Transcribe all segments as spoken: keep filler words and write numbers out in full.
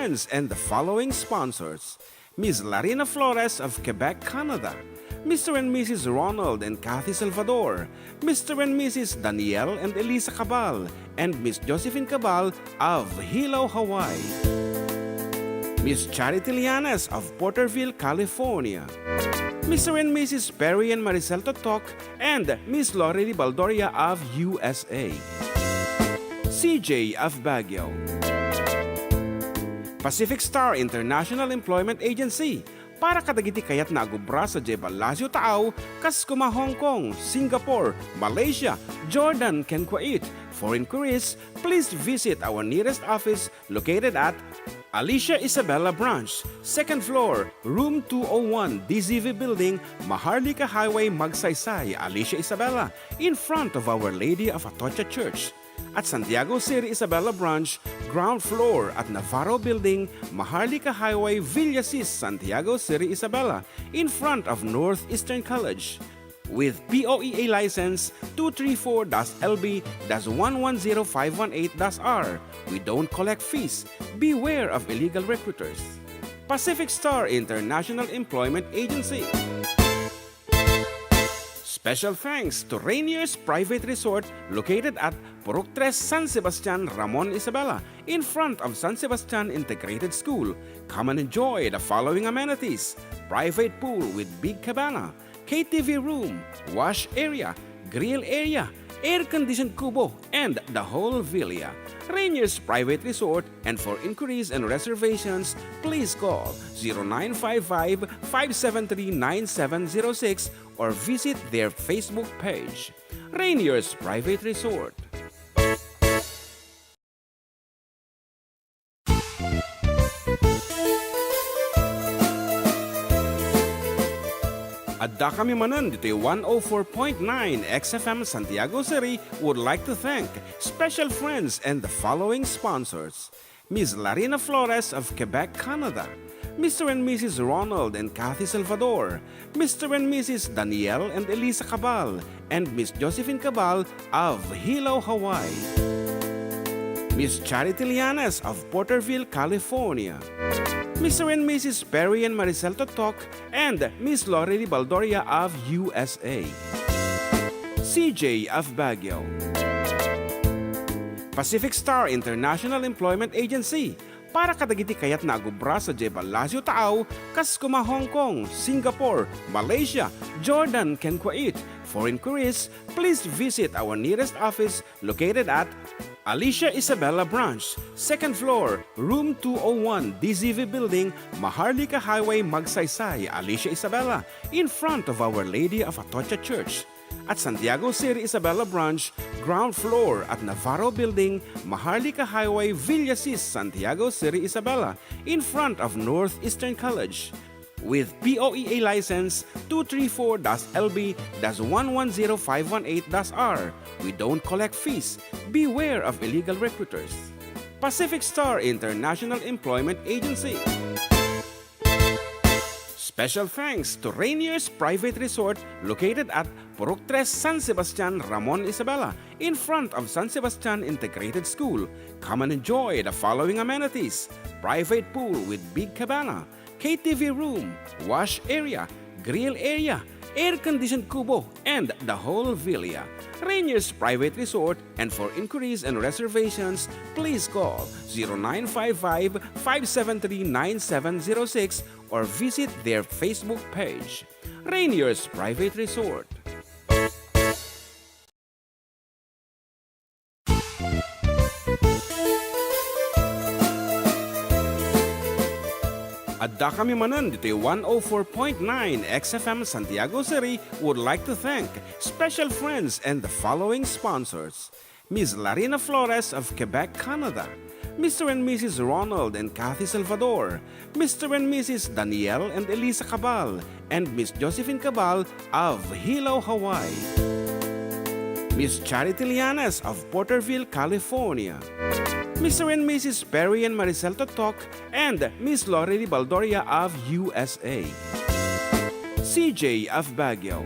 friends and the following sponsors: Miss Larina Flores of Quebec, Canada, Mister and Missus Ronald and Kathy Salvador, Mister and Missus Daniel and Elisa Cabal, and Miss Josephine Cabal of Hilo, Hawaii. Miss Charity Lianes of Porterville, California. Mister and Missus Perry and Maricel Totok and Miss Lorely Baldoria of U S A. C J of Baguio. Pacific Star International Employment Agency, para kadagiti kayatna a agubra sadiay Palacio Taaw, kas koma Hong Kong, Singapore, Malaysia, Jordan, ken Kuwait. For inquiries, please visit our nearest office located at Alicia Isabela Branch, second floor, room two oh one, D Z V Building, Maharlika Highway, Magsaysay, Alicia Isabela, in front of Our Lady of Atocha Church. At Santiago City Isabela Branch, ground floor at Navarro Building, Maharlika Highway, Villasis, Santiago City Isabela, in front of Northeastern College. With P O E A license two three four dash L B dash one one zero five one eight dash R, we don't collect fees. Beware of illegal recruiters. Pacific Star International Employment Agency. Special thanks to Rainier's Private Resort, located at Purok Tres, San Sebastian, Ramon, Isabela, in front of San Sebastian Integrated School. Come and enjoy the following amenities: private pool with big cabana, K T V room, wash area, grill area, air-conditioned kubo, and the whole villa. Rainier's Private Resort, and for inquiries and reservations, please call zero nine five five, five seven three, nine seven zero six or visit their Facebook page. Rainier's Private Resort. Addakami manen ditoy one oh four point nine X F M Santiago City would like to thank special friends and the following sponsors: Miss Larina Flores of Quebec, Canada, Mister and Missus Ronald and Kathy Salvador, Mister and Missus Daniel and Elisa Cabal, and Miss Josephine Cabal of Hilo, Hawaii. Miss Charity Lianes of Porterville, California. Mister and Missus Perry and Maricel Totok and Miss Lorely Baldoria of U S A. C J of Baguio. Pacific Star International Employment Agency, para kadagiti kayatna a agubra sadiay Palacio Taaw, kas koma Hong Kong, Singapore, Malaysia, Jordan, ken Kuwait. For inquiries, please visit our nearest office located at Alicia Isabela Branch, second floor, room two oh one, D Z V Building, Maharlika Highway, Magsaysay, Alicia Isabela, in front of Our Lady of Atocha Church. At Santiago City Isabela Branch, ground floor at Navarro Building, Maharlika Highway, Villasis, Santiago City Isabela, in front of Northeastern College. With P O E A license two three four dash L B dash one one zero five one eight dash R, we don't collect fees. Beware of illegal recruiters. Pacific Star International Employment Agency. Special thanks to Rainier's Private Resort, located at Purok Tres, San Sebastian, Ramon, Isabela, in front of San Sebastian Integrated School. Come and enjoy the following amenities: private pool with big cabana, K T V room, wash area, grill area, air-conditioned kubo, and the whole villa. Rainier's Private Resort, and for inquiries and reservations, please call zero nine five five, five seven three, nine seven zero six or visit their Facebook page. Rainier's Private Resort. Addakami manen ditoy one oh four point nine X F M Santiago City would like to thank special friends and the following sponsors: Miss Larina Flores of Quebec, Canada, Mister and Missus Ronald and Kathy Salvador, Mister and Missus Daniel and Elisa Cabal, and Miss Josephine Cabal of Hilo, Hawaii. Miss Charity Lianes of Porterville, California. Mister and Missus Perry and Maricel Totok and Miss Lorely Baldoria of U S A. C J of Baguio.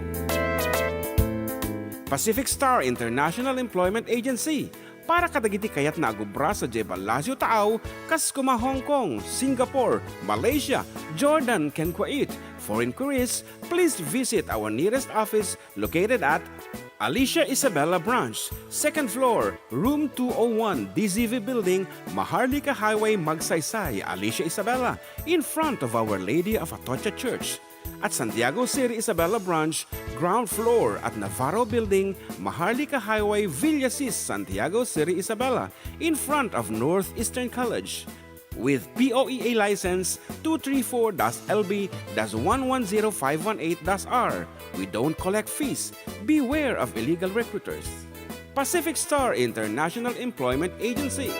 Pacific Star International Employment Agency, Para kadagiti kayatna a gubra sadiay Palacio Taaw, kas kuma Hong Kong, Singapore, Malaysia, Jordan, ken Kuwait. For inquiries, please visit our nearest office located at Alicia Isabela Branch, second floor, room two oh one, D Z V Building, Maharlika Highway, Magsaysay, Alicia Isabela, in front of Our Lady of Atocha Church. At Santiago City Isabela Branch, ground floor at Navarro Building, Maharlika Highway, Villasis, Santiago City Isabela, in front of Northeastern College. With P O E A license two three four dash L B dash one one zero five one eight dash R, we don't collect fees. Beware of illegal recruiters. Pacific Star International Employment Agency.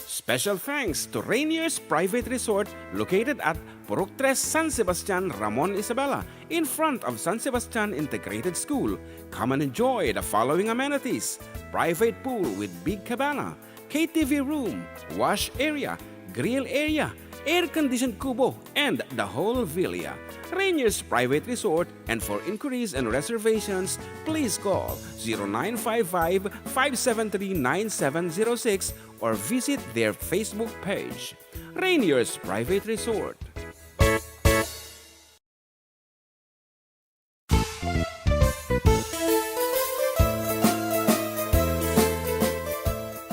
Special thanks to Rainier's Private Resort located at Purok Tres, San Sebastian, Ramon Isabela, in front of San Sebastian Integrated School. Come and enjoy the following amenities: private pool with big cabana, K T V room, wash area, grill area, air-conditioned kubo, and the whole villa. Rainier's Private Resort, and for inquiries and reservations, please call zero nine five five, five seven three, nine seven zero six or visit their Facebook page. Rainier's Private Resort.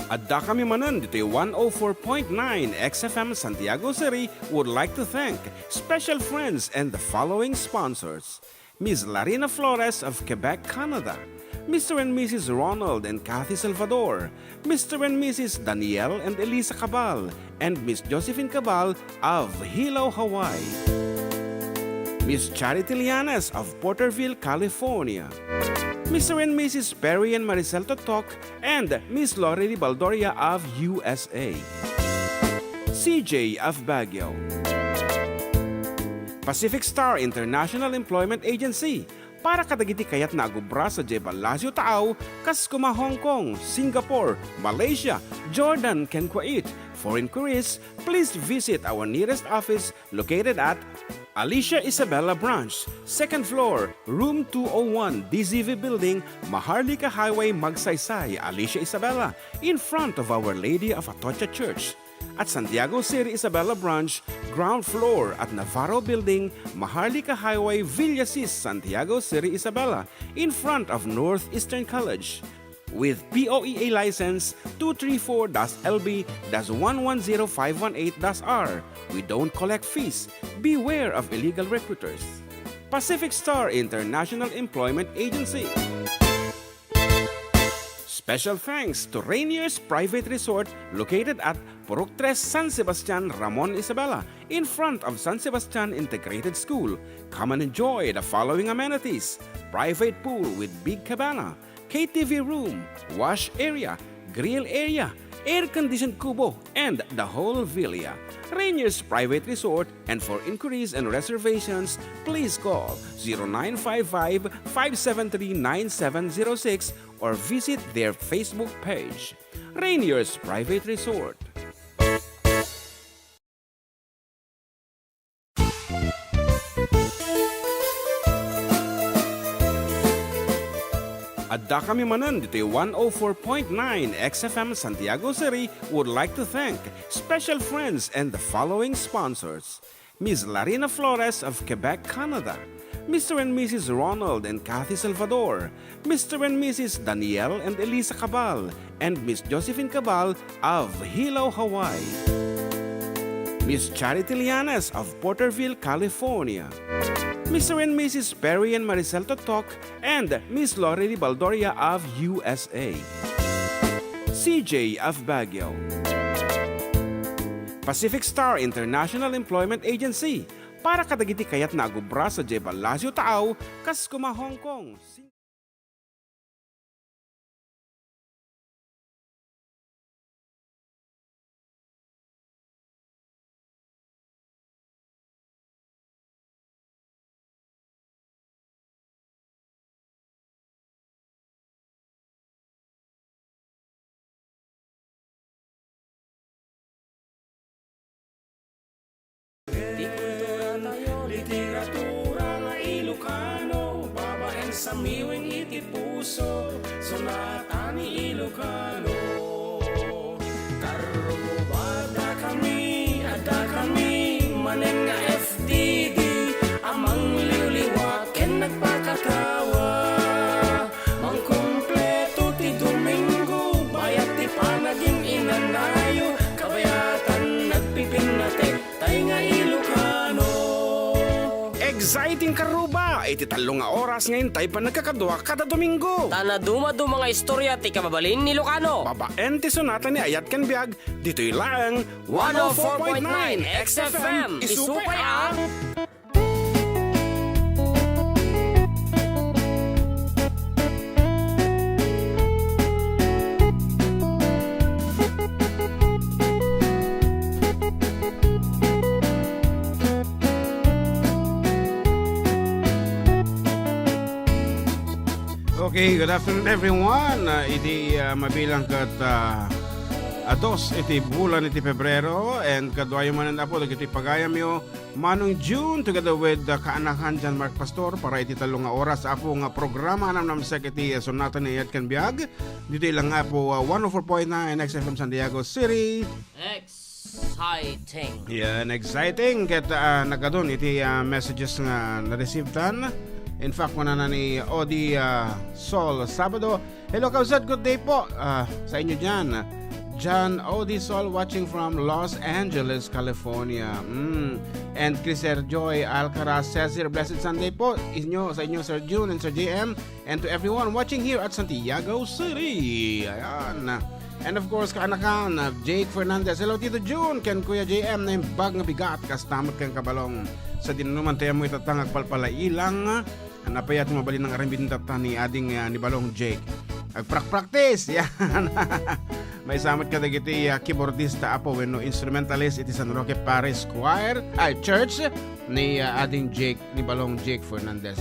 Addakami manen ditoy one oh four point nine X F M Santiago City would like to thank special friends and the following sponsors: Miss Larina Flores of Quebec, Canada, Mister and Missus Ronald and Kathy Salvador, Mister and Missus Daniel and Elisa Cabal, and Miss Josephine Cabal of Hilo, Hawaii, Miss Charity Lianes of Porterville, California, Mister and Missus Perry and Maricel Totok, and Miss Lorely Baldoria of U S A, C J of Baguio, Pacific Star International Employment Agency, para kadagiti kayatna a gubra sadiay Palacio Taaw, kas kuma Hong Kong, Singapore, Malaysia, Jordan, ken Kuwait. For inquiries, please visit our nearest office located at Alicia Isabela Branch, second floor, room two oh one, D Z V Building, Maharlika Highway, Magsaysay, Alicia Isabela, in front of Our Lady of Atocha Church. At Santiago City Isabela Branch, ground floor at Navarro Building, Maharlika Highway, Villasis, Santiago City Isabela, in front of Northeastern College. With P O E A license two three four dash L B dash one one zero five one eight dash R, we don't collect fees. Beware of illegal recruiters. Pacific Star International Employment Agency. Special thanks to Rainier's Private Resort located at Purok Tres, San Sebastian, Ramon Isabela, in front of San Sebastian Integrated School. Come and enjoy the following amenities: private pool with big cabana, K T V room, wash area, grill area, air-conditioned kubo, and the whole villa. Rainier's Private Resort, and for inquiries and reservations, please call zero nine five five, five seven three, nine seven zero six or visit their Facebook page. Rainier's Private Resort. Addakami manen ditoy one oh four point nine X F M Santiago City would like to thank special friends and the following sponsors: Miss Larina Flores of Quebec, Canada, Mister and Missus Ronald and Kathy Salvador, Mister and Missus Daniel and Elisa Cabal, and Miss Josephine Cabal of Hilo, Hawaii, Miss Charity Lianes of Porterville, California, Mister and Missus Perry and Maricel Totok, and Miss Lorely Baldoria of U S A, C J of Baguio, Pacific Star International Employment Agency, para kadagiti kayatna a gubra sadiay Palacio Taaw, kas kuma Hong Kong. Ti kultura tayo, literatura nga Ilocano, babaen sa miwi Ilocano. Karruba, adda kami, adda kami, manen nga F T D, a mangliwliwa ken nagpakatawa. Mangkumpleto ti Domingo, bayat ti panagin-inanayo, kabayatan nagpipinnatek, tay nga Ilocano. Exciting karruba iti tallo nga oras nga intay pannagkakadua kada Domingo. Ta nadumaduma nga istorya ti kababalin ni Ilocano. Babaen ti sonata ni Ayat ken Biag, ditoy laeng one oh four point nine X F M. Isu pay a Okay, good afternoon, everyone. Ah, iti, ah, mabilang ket, ah, a dos iti bulan iti Pebrero, and kaduayo manen, Apo, dagiti pagayamyo, Manong June, together with, ah, kaanakan John Mark Pastor, para iti tallo nga oras, Apo, nga programa a namnamsek iti, ah, sonata ni Ayat ken Biag. Ditoy lang, Apo, ah, one oh four point nine X F M San Diego City. Exciting. Yan, exciting. Ket, ah, nagadun iti, ah, messages nga na-receive tan. In fact, kunana ni Odi, ah, Sol Sabado, "Hello, Kabsat. Good day po, ah, sa inyo dyan." John Odi Sol watching from Los Angeles, California. Mm. And Chris Sir Joy Alcaraz, Cesar, blessed Sunday po. Inyo, sa inyo, Sir June and Sir J M. And to everyone watching here at Santiago City. Ayan. And of course, kaanakan, uh, Jake Fernandez. Hello, Tito June, ken Kuya J M, naimbag nga bigat, kasta met ken kabalong. Sa dinuman tayo mo itatang agpalpalailang, uh, napayat mo balin ng arambit ni tata ni ading, uh, ni Balong Jake. Agprakpraktis, yan. Maisamat kadagiti, uh, keyboardista, Apo, wenno instrumentalist iti San Roque Parish Choir, ay, Church, ni, uh, ading Jake. Ni Balong Jake Fernandez.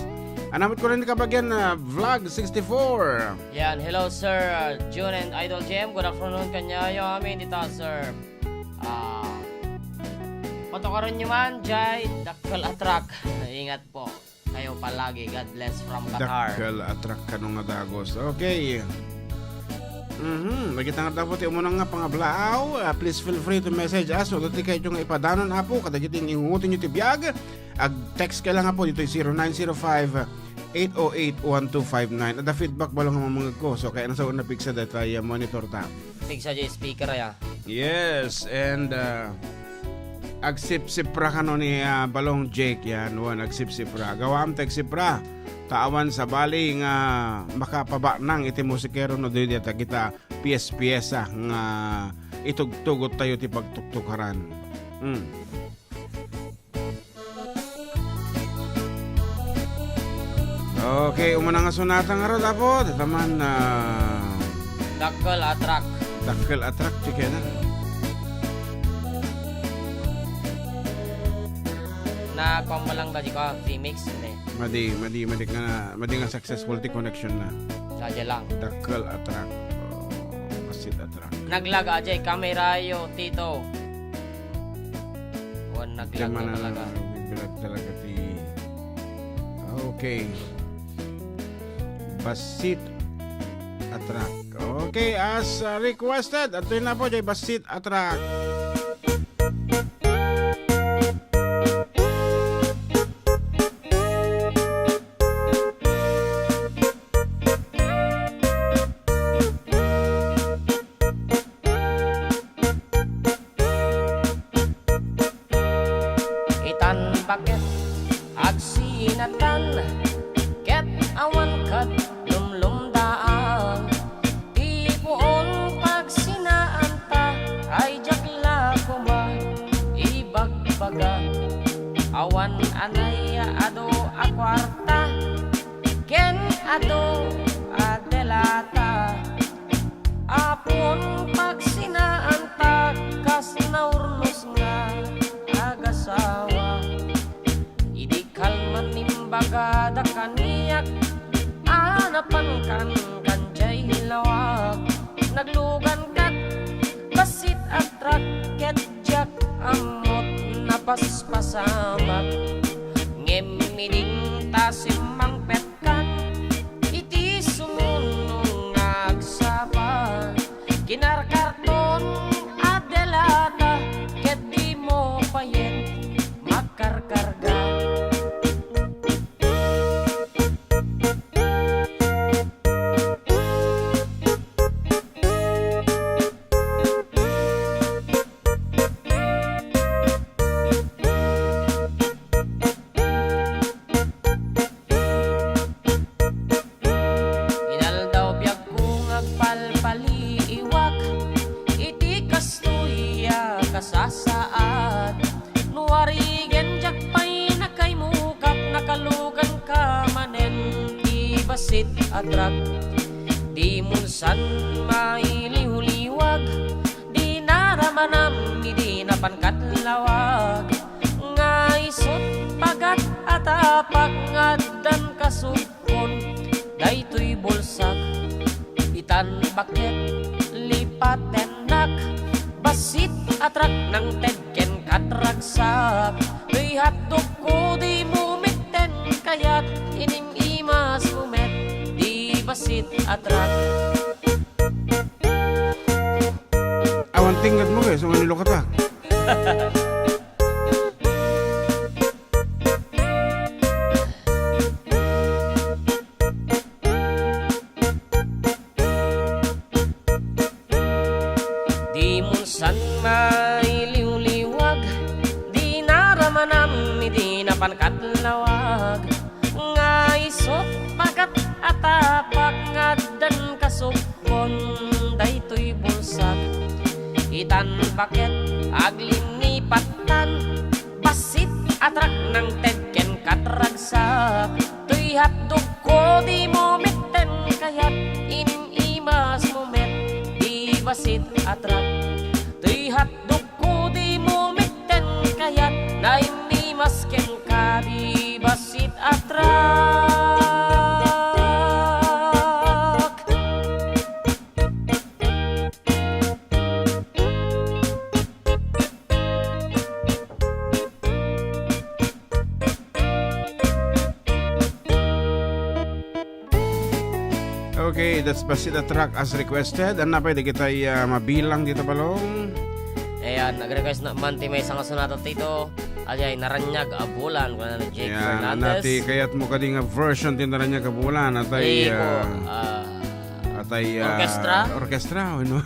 Anamot ko rin kabagian na Vlog sixty-four. Yan, hello, Sir, uh, June and Idol Jem. Good afternoon kanyayo amin dita, Sir. Ah, patukaran nyo man, Jai, dakkel a truck. Ingat po kayo palagi. God bless from Qatar. Dakkel a truck kano nga dagos. Okay. Mhm. Dagiti nga dapat ti umuna nga pangablaaw, ah, please feel free to message us. Wala ti kayo nga ipadanon, Apo, kadagiti ingutin nyo ti biag. Ag-text ka lang, Apo, dito zero nine zero five, eight oh eight, one two five nine. Adda feedback balo nga mamangegko. So, kaya nasa una pigsa data ya monitor ta. Pigsa di speaker ya. Yes, and, ah, agsipsipra kano ni, ah, Balong Jake yan. Wan, agsipsipra. Gawam ti agsipra. Taawan sa bali nga makapabaknang iti musikero no di data kita piyes-piyesa nga itugtugot tayo ti pagtuktukaran. Mm. Okay, umuna nga sonata nga rod, Apo. Dita man, ah, Dakkel a truck. Dakkel a truck, ti kena. Na, kuwan mo lang, Daddy, ko, remix, hindi. Madi, madi, madi nga, madi nga successful ti connection na. Sadya lang. Dakkel a truck. Oh, bassit a truck. Naglag a jay kamerayo, Tito. Wan, naglag na talaga. Naglag talaga ti, okay. Bassit a truck. Okay, as, uh, requested, adtoy na po jay bassit a truck. Itan baket agsinatan, ket awan kad lumlumdaan. Ti puon pagsinaanta ay diak la koma ibagbaga. Awan anay adu a kuarta ken adu a delata. Apo, pagsinaanta kas naurnos nga agasawa. Idi kalman imbagada kaniak a napankan kan jay lawag, naglugankat bassit a truck ket diak ammot napaspasamak. Ngem idin ta simmangpet kan iti sumuno nga agsapa, sasaad. No arigen diak pay nakaimukak, nakaluganka manen ti bassit a truck. Dimon san mailiwliwag, di naramanam idi napan katlawag. Nga isut' pagat a tapak nga addan kasubkon daytoy bulsak. Itan baket lipatennak, bassit a truck nangted ken katragsak. Toy hotdogko dimo metten kayat, inim-imasmo met di bassit a truck. Awan tinggadmo, eh, so nga nilukatak. Dimon san mailiwliwag, di naramanam idi napan katlawag. Nga isut' pagat a tapak nga addan kasubkon daytoy bulsak. Itan baket aglinnipattan, bassit a truck nangted ken katragsak. Toy hotdogko dimo metten kayat, inim-imasmo met di bassit a truck. Toy hotdogko dimo metten kayat, naim-imas kenka di bassit a truck. Okay, that's Bassit a Truck as requested. Ania pay dagiti, ah, mabilang dita balong? Ayan, nag-request na man ti maysa nga sonata ditoy. Adiay, Naraniag a Bulan, kunana ni Jake Ayan, Fernandez. Ania ti kayatmo kadi nga version ti Naraniag a Bulan? Atay, Iko, ah, ah, atay, ah, orkestra? Orkestra, ano?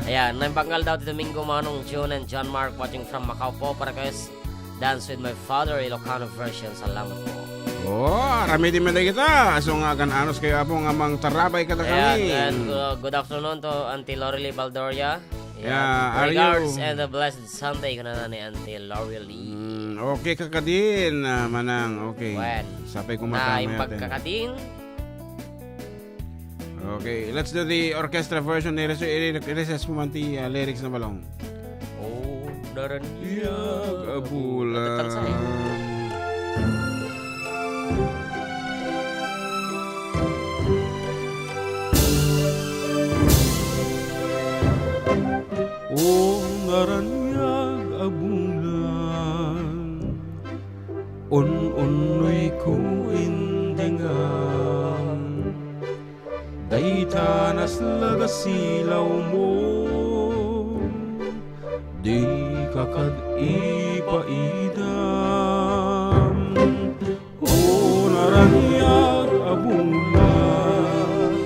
Ayan, naimbag nga aldaw ti Domingo, Manong June and John Mark watching from Macau po, pa-request Dance with My Father, Ilocano version. Salamat po. Oh, aramiden met dagita. So nga, agan-anos kayo, Apo, nga mangtarabay kadakami. Ayan, and, uh, good afternoon to Auntie Lorely Baldoria. Ayan. Yeah, are you Regards and a blessed Sunday, kunana ni Auntie Lorely. Mm, okay ka kadin, ah, Manang, okay. Wen. Sapay ko na, matama imbag ka kadin. Okay, let's do the orchestra version. I-, i-, i-, i-recess mo man ti, ah, lyrics na balong. O Naraniag a Bulan. Tansay. O Naraniag a Bulan, un-unnoyko indengam. Dayta naslag a silawmo, dika kad ipaidam. O Naraniag a Bulan,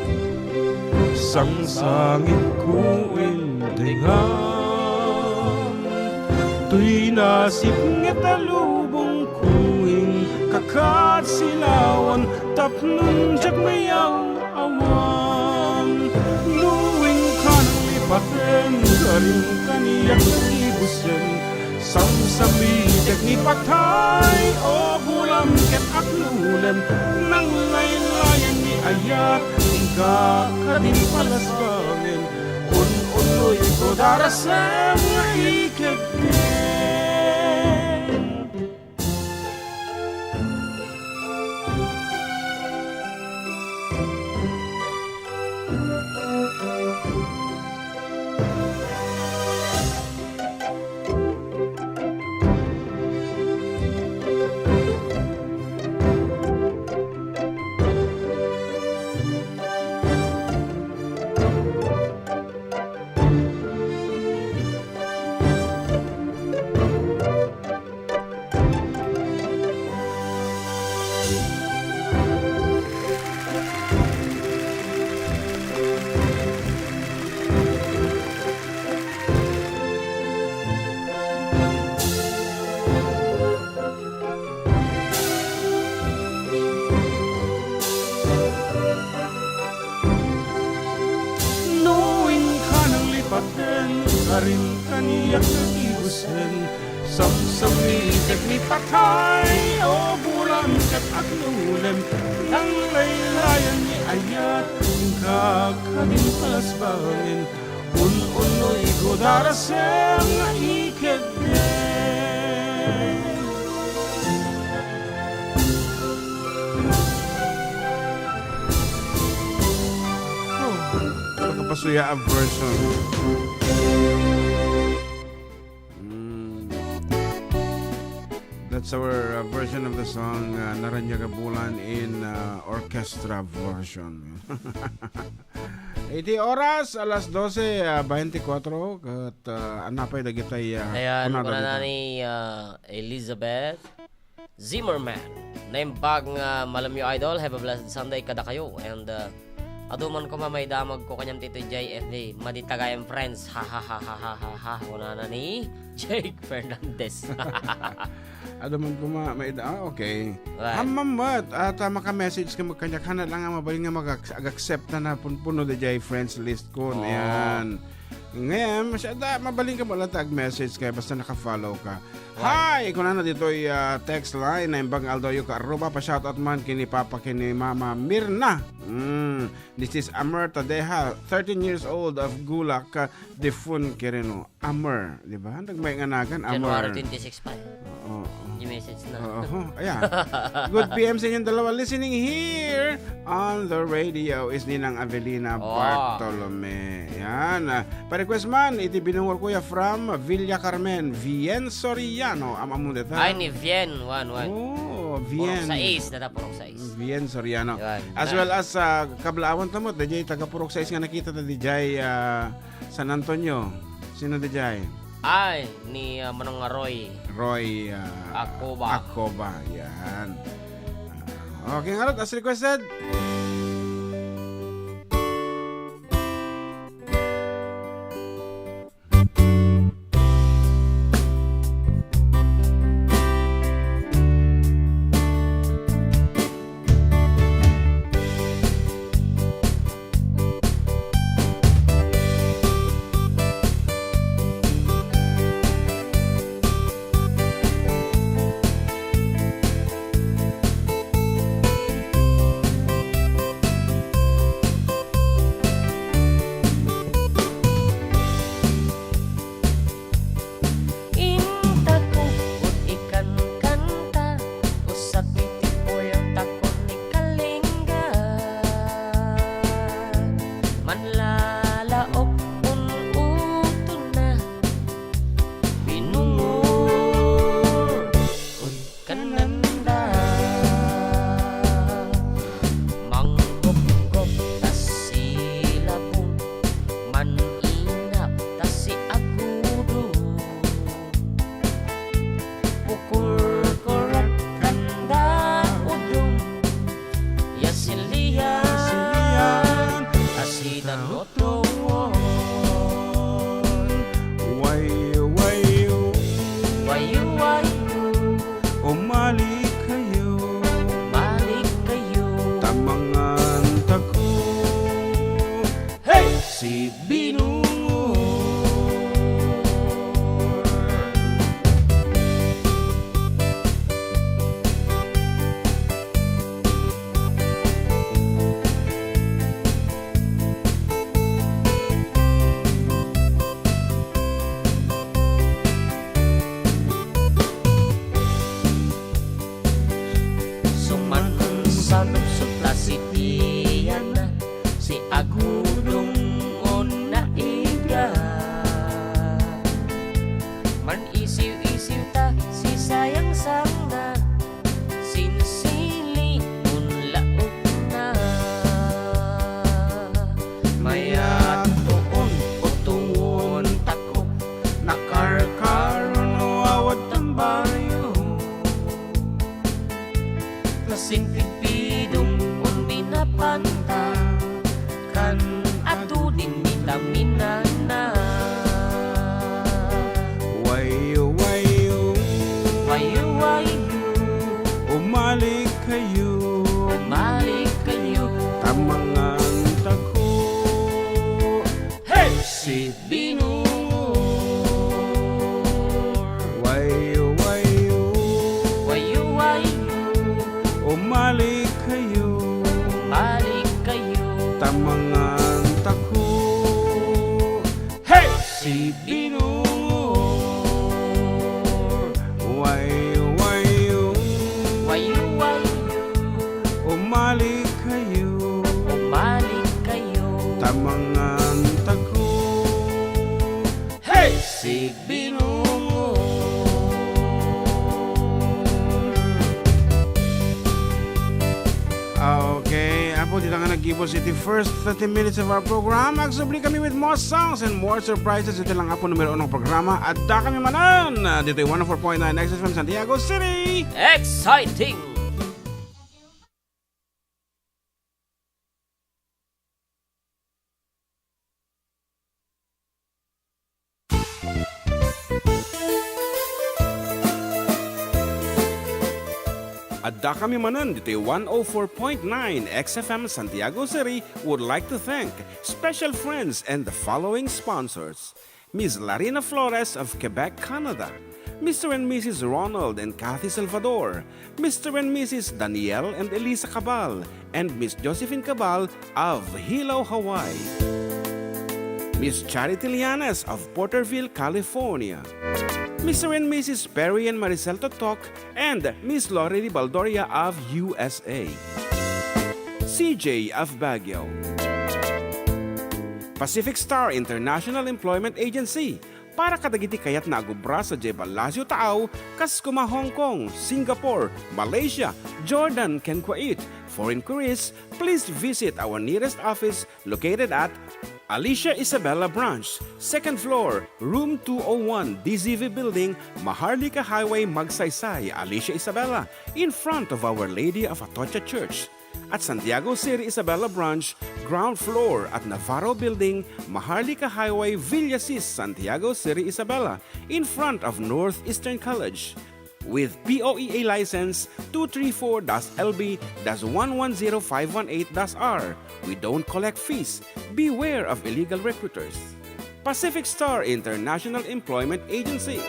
sangsangitko indengam. Toy nasipnget a lubongko, inkakad silawan tapno diak mayaw-awan. No inka nanglipaten, garing kaniak nangibusen, samsamitek ni patay, o bulan ket aklulem, nanglaylayan ni ayat, inka kadin palasbangen, un-unnoyko darasem nga iketdem. Kaniak ti busen, samsamitek ni patay, o bulan ket agnulem, nanglaylayan ni ayat, kung kakadimpas bangin, un-unoy ko darasem nga ikedde. Oh, nakapasuya a version. Mm. That's our, uh, version of the song, uh, Naraniag a Bulan in, uh, orchestra version. Iti oras, alas dose, ah, baintikwatro, ket, ah, anapay dagitay, ah, Ayan, kunada kunana dita. ni, ah, Elizabeth Zimmerman. Naimbag nga malamyo, idol. Have a blessed Sunday kadakayo. And, ah, adu man koma maidamag ko kaniam ti J F D. Madi Tagayam friends. Ha, ha, ha, ha, ha, ha, ha. Kunana ni Jake Fernandez. Adu man koma, maida-, ah, okay. Right. Hammam met, at, ah, maka-message ka magkaniak, hana lang nga mabalin nga mag-ac-, ag-accept na na pun-, puno di jay friends list ko. Oo. Ayan. Ngayon, masyada, mabalin ka mo lang ta ag-message ka, basta naka-follow ka. Right. Hi! Kunana ditoy, ah, text line, naimbag nga aldaw yo ka Aruba, pa-shoutout man kini Papa, kini Mama Mirna. Mm. This is Amer Tadeja, thirteen years old of Gulak, ah, Defun Quirino. Amer, di ba? Nagmay nga nagan, January Amer. twenty-six pa eh. Oo, oo. Yung message na. Oo, ayan. Good P M sa inyong dalawa. Listening here on the radio is Ninang Avelina Oh. Bartolome. Yan. Ah, pa-request man, iti binungor kuya from Villa Carmen, Vien Soriano. Am-ammo deta. Ay, ni Vien, wan, wan. Oh, Purok Vien. Sais, data Purok Sais. Vien Soriano. Yan. As Na- well as, ah, kablaawan ta met, dayjay taga Purok Sais nga nakita ta dayjay, ah, San Antonio. Sino dayjay? Ay, ni, ah, Manong Roy. Roy, ah, Acoba. Acoba, yan. Ah, okay, ngarud, as requested. Inta kukut ikan kanta, usap iti puyang takon ni Kalinga. Manlalaok un-utona, binungor un kananda. Manggopgop ta si Labong, man-inap ta si Agudo. Pukurkurat kanda udong, ya si Lian, a si Danot. Tuon. Wayo, wayo. Wayo, wayo. Umalik kayo. Umalik kayo. Ta mangantako. Hey! Si Binungor. Sumansanup sutla si Tiana, si Agudong on naiga. Man-isiw-isiw ta si Sayangsangna, sinsili un laokna. Mayat tuon, utungon tako, nakarkaro no awat tambayo. Nasinpidpidong un minapanta, kan adu din ni taminana. Wayo, Binungon. Ah, okay. Apo, dita nga naggibo iti first thirty minutes of our program. Agsubli kami with more songs and more surprises. Iti lang, Apo, numero uno nga programa. Adda kami manen, ah, dito one oh four point nine X F M Santiago City. Exciting! Adda kami manen ditoy one oh four point nine X F M Santiago City would like to thank special friends and the following sponsors: Miss Larina Flores of Quebec, Canada, Mister and Missus Ronald and Kathy Salvador, Mister and Missus Daniel and Elisa Cabal, and Miss Josephine Cabal of Hilo, Hawaii. Miss Charity Lianes of Porterville, California. Mister and Missus Perry and Maricel Totok and Miss Lorely Baldoria of U S A. C J of Baguio. Pacific Star International Employment Agency, para kadagiti kayatna a gubra sadiay Palacio Taaw, kas kuma Hong Kong, Singapore, Malaysia, Jordan, ken Kuwait. For inquiries, please visit our nearest office located at Alicia Isabela Branch, second floor, room two oh one, D Z V Building, Maharlika Highway, Magsaysay, Alicia Isabela, in front of Our Lady of Atocha Church. At Santiago City Isabela Branch, ground floor at Navarro Building, Maharlika Highway, Villasis, Santiago City Isabela, in front of Northeastern College. With P O E A license two three four dash L B dash one one zero five one eight dash R, we don't collect fees. Beware of illegal recruiters. Pacific Star International Employment Agency.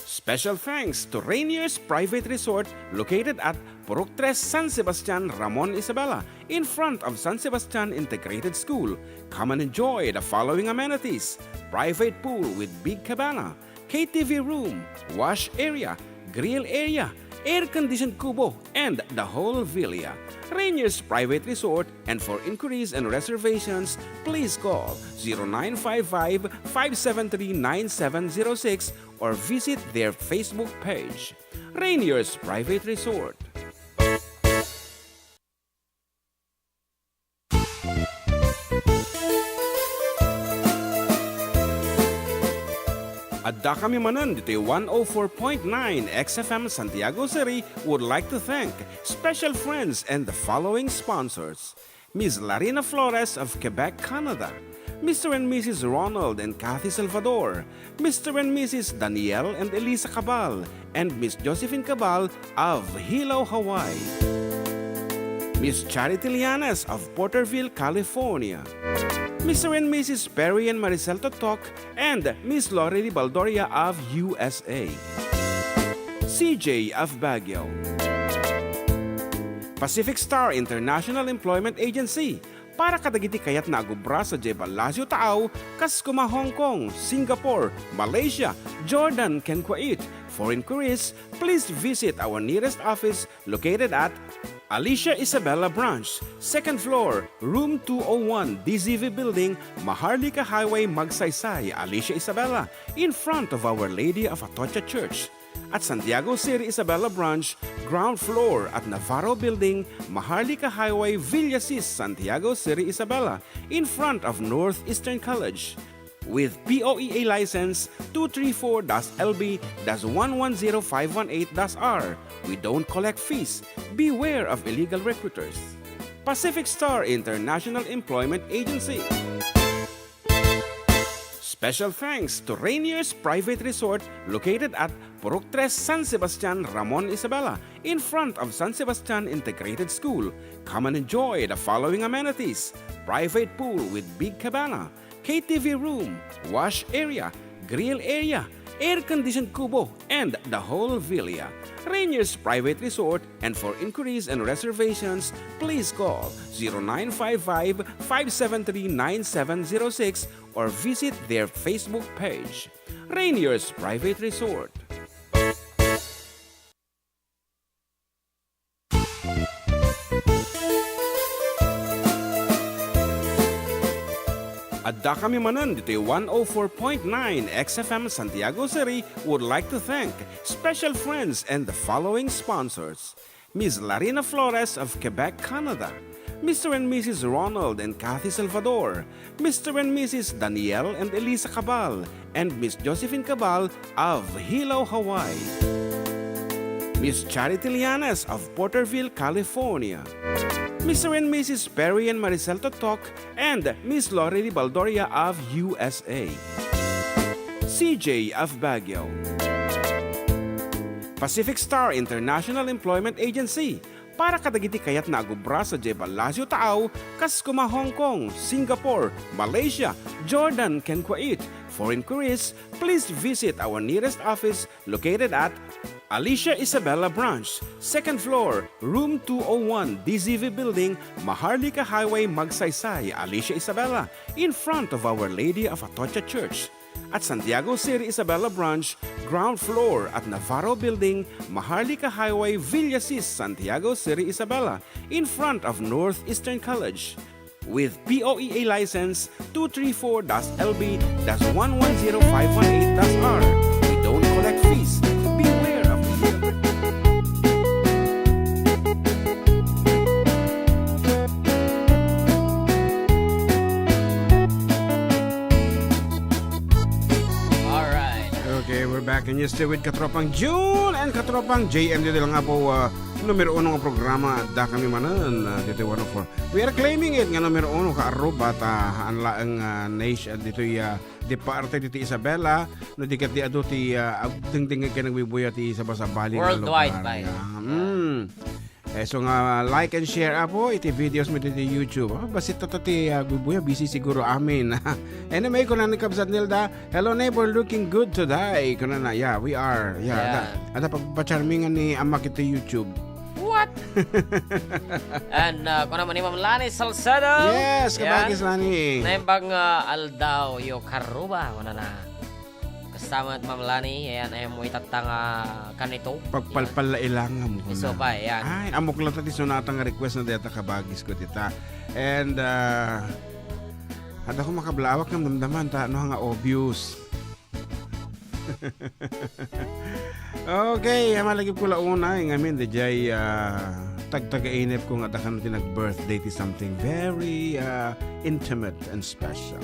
Special thanks to Rainier's Private Resort, located at Purok Tres, San Sebastian, Ramon, Isabela, in front of San Sebastian Integrated School. Come and enjoy the following amenities: private pool with big cabana, K T V room, wash area, grill area, air-conditioned kubo, and the whole villa. Rainier's Private Resort, and for inquiries and reservations, please call zero nine five five, five seven three, nine seven zero six or visit their Facebook page. Rainier's Private Resort. Adda kami manen ditoy one oh four point nine X F M Santiago City would like to thank special friends and the following sponsors: Miss Larina Flores of Quebec, Canada, Mister and Missus Ronald and Kathy Salvador, Mister and Missus Daniel and Elisa Cabal, and Miss Josephine Cabal of Hilo, Hawaii. Miss Charity Lianes of Porterville, California. Mister and Missus Perry and Maricel Totok and Miss Lorely Baldoria of U S A. C J of Baguio. Pacific Star International Employment Agency, para kadagiti kayatna a gubra sadiay Palacio Taaw, kas kuma Hong Kong, Singapore, Malaysia, Jordan, ken Kuwait. For inquiries, please visit our nearest office located at Alicia Isabela Branch, second floor, room two oh one, D Z V Building, Maharlika Highway, Magsaysay, Alicia Isabela, in front of Our Lady of Atocha Church. At Santiago City Isabela Branch, ground floor at Navarro Building, Maharlika Highway, Villasis, Santiago City Isabela, in front of Northeastern College. With P O E A license two three four dash L B dash one one zero five one eight dash R, we don't collect fees. Beware of illegal recruiters. Pacific Star International Employment Agency. Special thanks to Rainier's Private Resort, located at Purok Tres, San Sebastian, Ramon, Isabela, in front of San Sebastian Integrated School. Come and enjoy the following amenities: private pool with big cabana, K T V room, wash area, grill area, air-conditioned kubo, and the whole villa. Rainier's Private Resort, and for inquiries and reservations, please call zero nine five five, five seven three, nine seven zero six or visit their Facebook page. Rainier's Private Resort. Dakami manen ditoy one oh four point nine X F M Santiago City would like to thank special friends and the following sponsors: Miss Larina Flores of Quebec, Canada, Mister and Missus Ronald and Kathy Salvador, Mister and Missus Daniel and Elisa Cabal, and Miss Josephine Cabal of Hilo, Hawaii, Miss Charity Lianes of Porterville, California, Mister and Missus Perry and Maricel Totok, and Miss Lorely Baldoria of U S A, C J of Baguio, Pacific Star International Employment Agency, para kadagiti kayatna a agubra sadiay Palacio Taaw, kas kuma Hong Kong, Singapore, Malaysia, Jordan, ken Kuwait. For inquiries, please visit our nearest office located at Alicia Isabela Branch, second floor, room two oh one, D Z V Building, Maharlika Highway, Magsaysay, Alicia Isabela, in front of Our Lady of Atocha Church. At Santiago City Isabela Branch, ground floor at Navarro Building, Maharlika Highway, Villasis, Santiago City Isabela, in front of Northeastern College. With P O E A license two three four dash L B dash one one zero five one eight dash R. We don't collect fees. Beware of the Alright. Okay, we're back and you're still with Katropang June and Katropang J M dito lang nga po, ah, numero uno nga programa, Dakami manen, ah, dito one oh four. We are claiming it nga numero uno ka Aruba, ta haan laeng, ah, nation dito, ah, di parte dito Isabela, no di ket di adu ti, ah, agdengdeng ken nagbibuya ti sabasabali nga Worldwide, lugar. bay. Yeah. Mm. Eh, so nga, like and share, apo, iti videos mi dito YouTube. Ah, basit ta ti, ah, agbibuya, busy siguro amin. Anyway, kuna ni Kabsat Nilda, "Hello neighbor, looking good today." Kuna na, yeah, we are. Yeah, Yeah. Ada, ada pagpacharmingan ni Ama kita YouTube. What? And uh, kuna man ni Ma'am Lani Salcedo. Yes, Yeah. kabagis Lani. Naimbag nga aldaw yo karuba, wala na. Kasama at Ma'am Lani, ayan, ayan mo itatta nga kanito. Pagpalpal la ilangam ko Iso na. pa, ayan. Ay, amok lang ti sunata nga request na deta kabagis ko dita. And, uh, ada ko makablawak ng damdaman ta, ano nga obvious. Okay, malagip ko la una, eh, ngamin, di jay, ah, tagtagainip ko nga dakan ti nag-birthday ti something very, ah, intimate and special.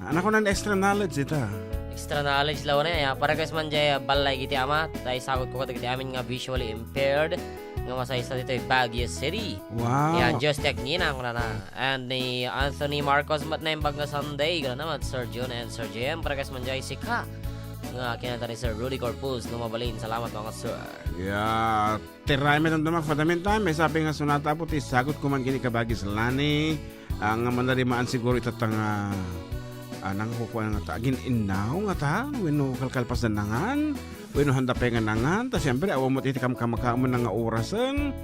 Anak ko ng extra knowledge ita. Extra knowledge law na ya. Para guys man jay balay giti ama, tay sagot ko kadagiti amin nga visually impaired nga masaysa ditoy Baguio City. Wow. Yan, Diyos ti agngina, ang na. And ni Anthony Marcos, mat na yung bag nga Sunday, gano'n naman, Sir Jun and Sir J M, para guys man jay sika. Nga kinanta ni Sir Rudy Corpus, nga mabalin. Salamat, mga sir. Yeah. Tiray mi damdama for the meantime, may sabi nga sunata po, ti sagot ko man kini kabagis Lani, ah, nga manarimaan siguro itata nga, ah, nang kukuha nga ta, agin innaw nga ta, wenno kalkalpas da nangan, wenno handa pay nga nangan, ta siyempre, awan mo iti kamkamakaman nga orasen.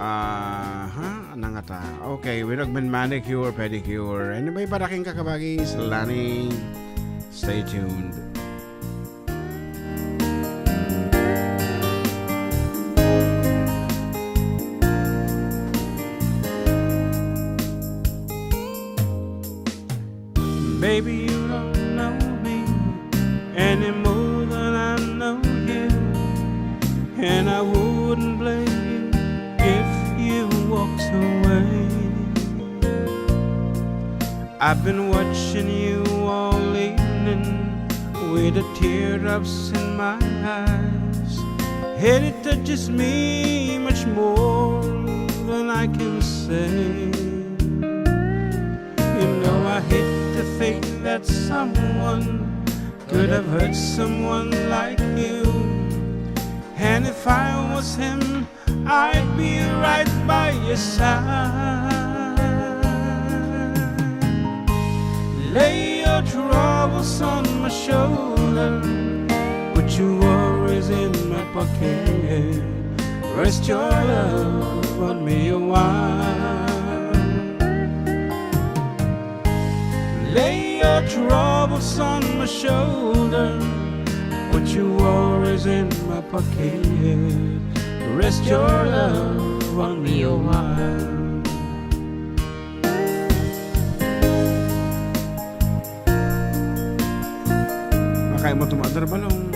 Ah, ha? Nangata. Okay, wenno agman manicure, pedicure. Anyway, para king kakabagis Lani, stay tuned. Baby, you don't know me any more than I know you, and I wouldn't blame you if you walked away. I've been watching you all evening with the teardrops in my eyes, and it touches me much more than I can say. You know, I hate to think that someone could have hurt someone like you. And if I was him, I'd be right by your side. Lay your troubles on my shoulder, put your worries in my pocket. Rest your love on me a while. Lay your troubles on my shoulder, put your worries in my pocket. Rest your love on me a while. Kaya mo tumadar balong.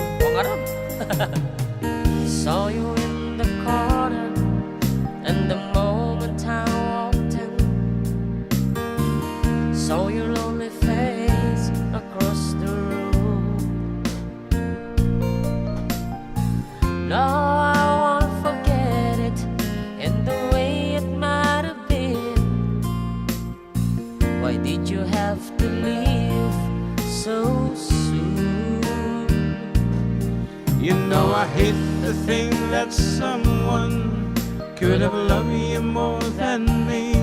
Saw you in the corner, and the moment I walked in, saw your lonely face across the room. No, I won't forget it in the way it might have been. Why did you have to leave so soon? You know I hate to think that someone could have loved you more than me.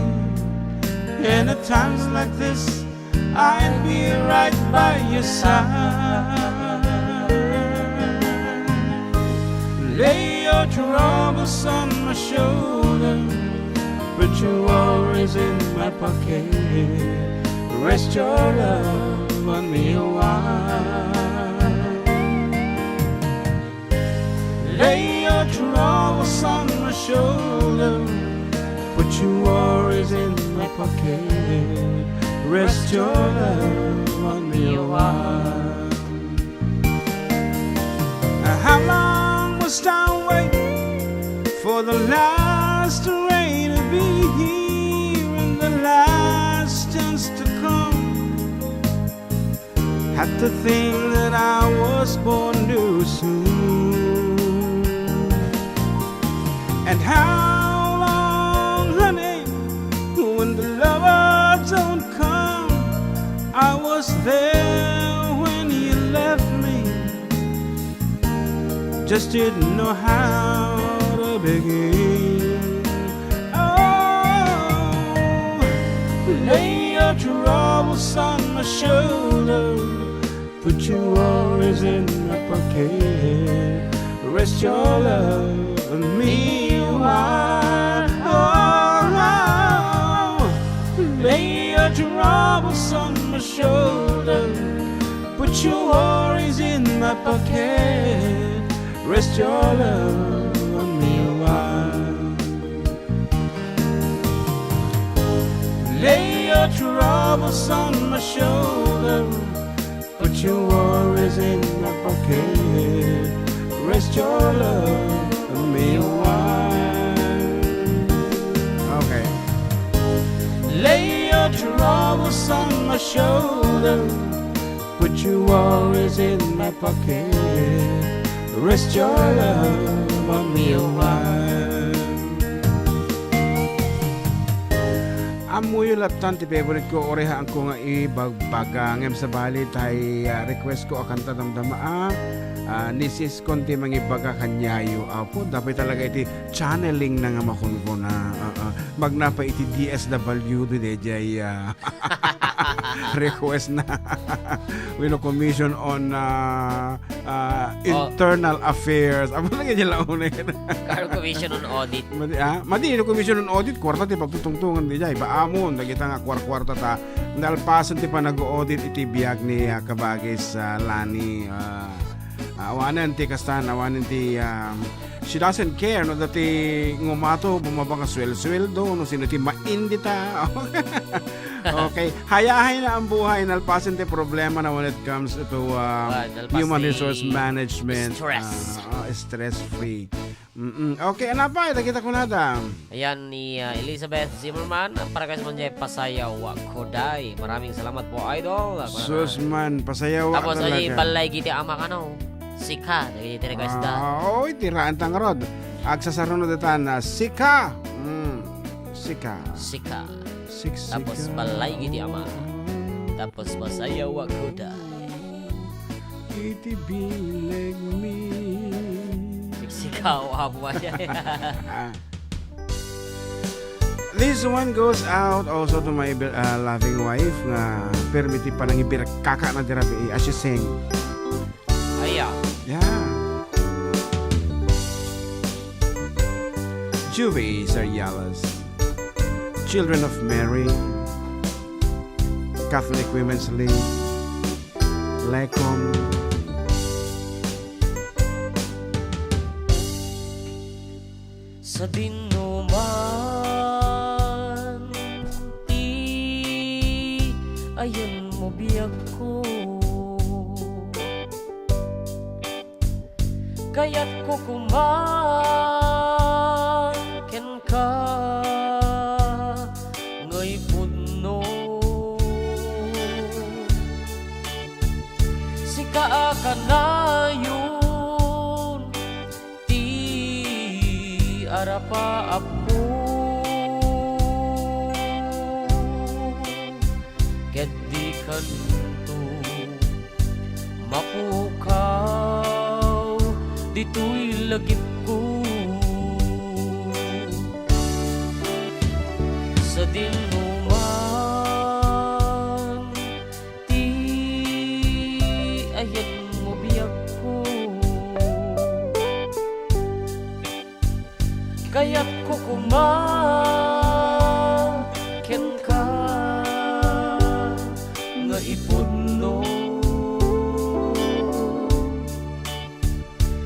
And at times like this, I'd be right by your side. Lay your troubles on my shoulder, put your worries in my pocket. Rest your love on me a while. Lay your troubles on my shoulder, put your worries in my pocket. Rest your love on me a while. How long must I wait for the last rain to be here and the last chance to come? Had to think that I was born too soon. And how long, honey, when the lovers don't come? I was there when you left me, just didn't know how to begin. Oh, lay your troubles on my shoulder, put your worries in my pocket. Rest your love on me a while. Oh, lay your troubles on my shoulder. Put your worries in my pocket. Rest your love on me a while. Lay your troubles on my shoulder. Put your worries in my pocket. Rest your love on me a while. Okay. Lay your troubles on my shoulder. Put your worries in my pocket. Rest your love on me a while. Ammoyo lattan ti favorite ko, uray haanko nga ibagbaga. Ngem sabali tay, ah, request ko a kanta damdama, ah, ah, ni Sis Con ti mangibaga kaniayo. Apo, dapat talaga iti channeling na nga makunkuna. Ah, ah. Magnapa iti D S W D J, ah, request na. Wenno Commission on, ah, ah, Oh. Internal Affairs. Amo na kanya launay. Karo Commission on Audit. Madi, ah, madi, no Commission on Audit, kwarta ti pagtutungtungan di jay. Ba amon, dagita nga kwar-kwarta ta. Nalpasan ti panag-audit iti biag ni, ah, Kabagis, ah, Lani, ah, ah, awanen ti kastan, awanen ti, ah, she doesn't care, no, dati ngumato, bumaba nga swel-sweldo, no, sino ti maindita. Okay. Hayahay na ang buhay, nalpasan ti problema na when it comes to, um, Ah, nalpas human ti resource management. Stress. Ah, ah, stress-free. Mm-mm. Okay, ano pa? Ita kita kunada. Ayan, ni, ah, Elizabeth Zimmerman, ang para kay Manjay Pasayaw Koday. Maraming salamat po, idol. Sus man, pasayaw Tapos, ay, talaga. Balay kiti ama kano. Sika, dagiti request da. Ah, oy, tiraan tang rod. Agsasarunod ita na sika. Mm, sika. Sika. Siksika. Tapos balay kiti ama. Tapos pasayaw Koday. Iti bileg mi. Siksika, o, amo siya. Ah. This one goes out also to my, uh, loving wife nga permi ti panangibirkaka na dira, eh, as you sing. Aya. Yeah. Juve Sarialas, Children of Mary, Catholic Women's League, Lecom. Sadino man ti ayan mo biagko. Kayatko koma kenka nga ipudno. Sika a kanayon ti arapaapko, ket dikanto mapukaw ditoy lagipko. Sadino man ti ayanmo, biagko. Kayatko koma kenka nga ipudno.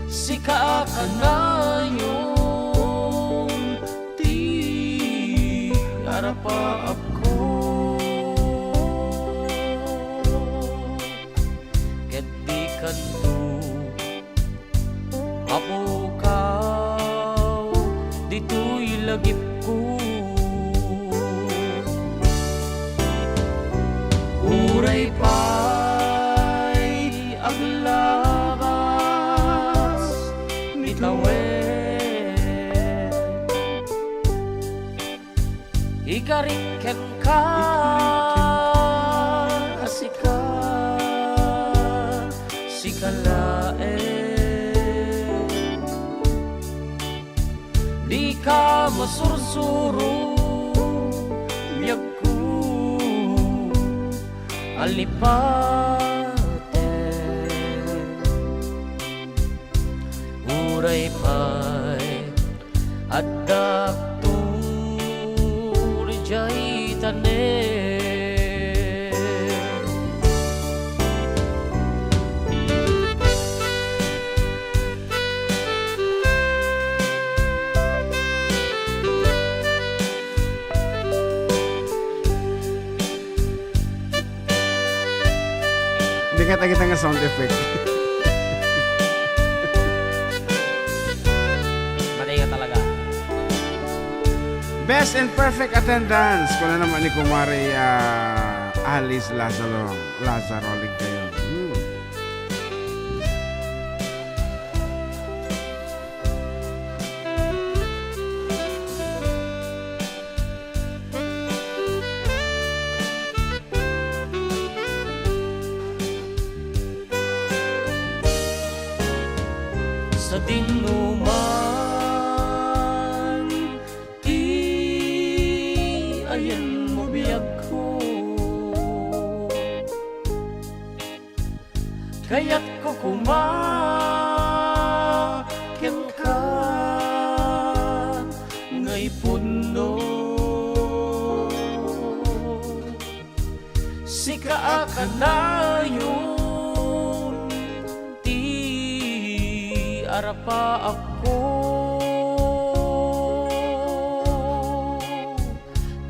Sika a kanayon ti arapaapko, ket dikanto mapukaw ditoy lagipko. Uray pay aglabas, mitawid, ikarik kenka a sika, sika laeng. Dika masursuro, biagko, alipaten. Uray pay addak to idiay tanem. Hindi ka takita nga sound effect. Matay ka talaga. Best and perfect attendance. Kuna naman ni Kumari, ah, Alice Lazaro. Lazaro, alig kayo. Hmm. Sadino man ti ayanmo, biagko. Kayatko koma kenka nga ipudno. Sika a kanayon ti arapaapko,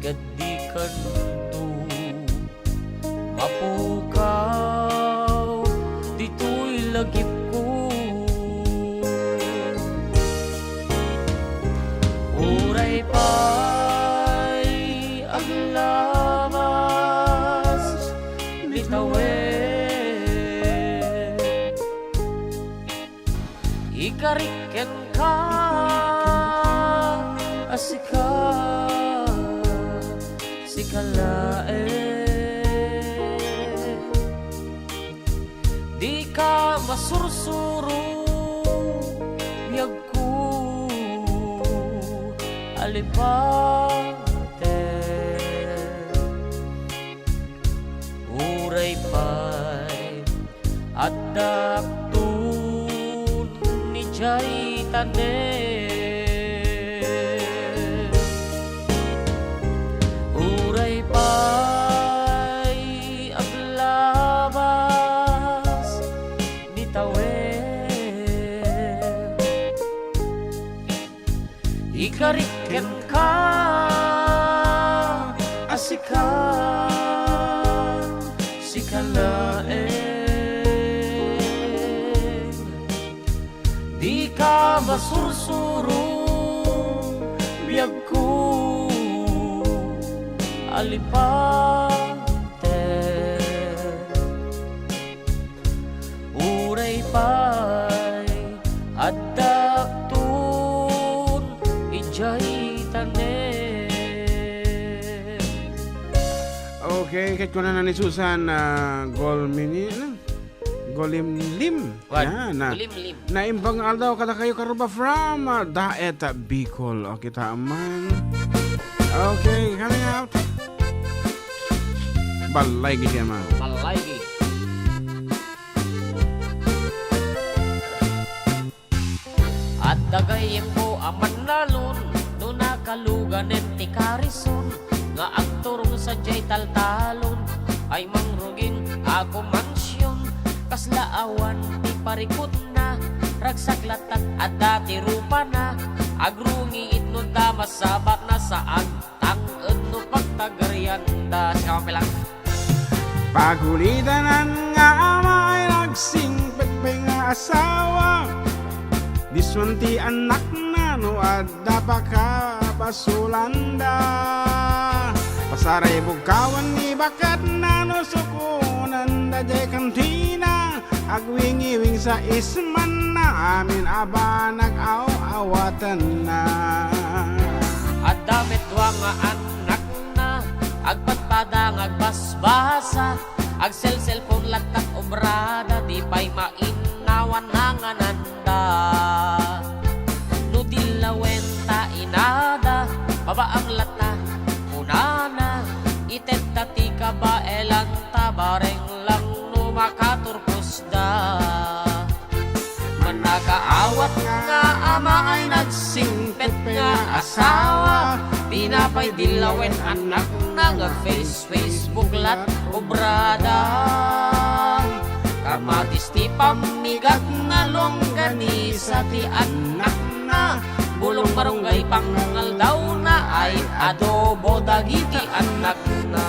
ket dikanto mapukaw ditoy lagipko. Uray pay aglabas, mitawid, ikarik kenka a sika, sika laeng. Dika masursuro, biagko, alipaten. Uray pay addak to idiay tanem. Uray pay aglabas, mitawid, ikarik kenka a sika, sika laeng. Di Sursuro biagko, alipater. Uray pay addak ton idiay tanem. Okay, ket kunana ni Susan, ah, Golmini-, ano? Golimlim. Wan, Yan, ah. Golimlim. Naimbag nga aldaw kadakayo, Karuba, from, ah, Daet, ah, Bicol. O, kita man. Okay, coming out. Balay gid, man. Balay gid. Adda gayyemko a mannalon, no nakaluganen ti karison, nga agturong sadiay taltalon, ay mangrugin a kumansion, kasla awan ti parikutna, ragsak latta adda ti rupana, agrungiit no da masabatna, saan tang-ed no pagtagarianda. Sika man, Pilang. Pagulidanan nga ama ay nagsingpetpet nga asawa. Dison ti annakna no adda pakabasolanda. Pasaribugkawan ni baketna no sukonanda diay kantina. Agwingiwing sa ismanna amin a banag aw-awatenna. Adda met dua nga annakna, agpadpada nga agbasbasa, agselselpon latta obrada, di pay mainnawan nangananda. No dillawen ta inada, babaang latta kunana, itedta ti kabaelanta, bareng lang no makaturpos da. Mannakaawat nga ama ay nagsingpet nga asawa, dina pay dillawen annakna nga face, Facebook lat obrada. Kamatis ti pammigatna, longganisa ti annakna, bulong marunggay pangaldawna ay adobo dagiti annakna.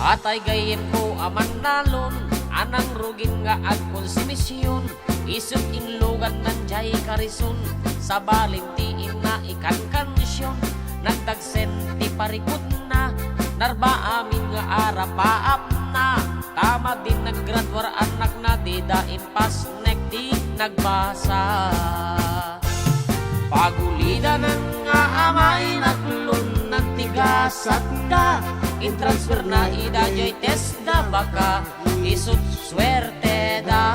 Atay gayyemko a mannalon, a nangrugin nga agkonsumision, isut' inlugannan diay karison, sabalin ti inna ikankansion, nagdagsen ti parikutna, narba amin nga arapaapna, ta madin naggraduar annakna, dida impasnek ti nagbasa. Pagulidanan nga ama, inaklon nagtigasatda, intransferna ida diay TESDA, baka isut' suerteda.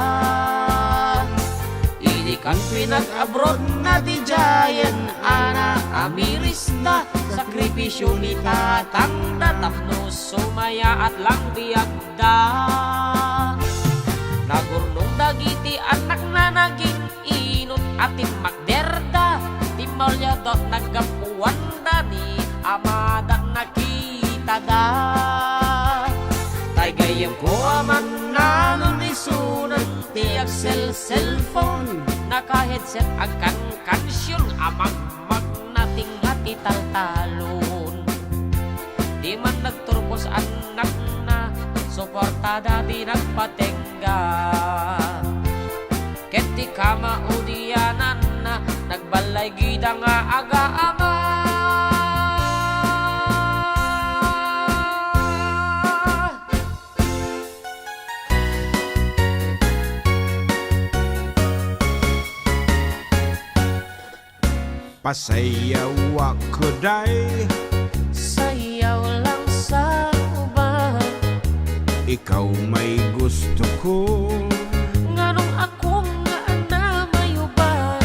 Idi kan pinag-abroadna, didiayen a naamirisda, sakripisio ni tatangda tapno sumayaat lang biagda. Nagurnong dagiti annakna, nagin- inut a timmakderda, timmaulyaw naggapuanda ni amada nakitada. Tay gayyemko a mannalon, isunan ti agsel-cellphone, naka-headset, agkankansion a magmagna, tinga ti taltalon. Di man nagturpos annakna, suportada di nagpatengga. Ket ti kamaudiananna, nagbalay gida nga agaama. Pasayawak, kuday. Sayaw lang sa uban. Ikaw may gusto ko. Nganong ako nga ania may uban?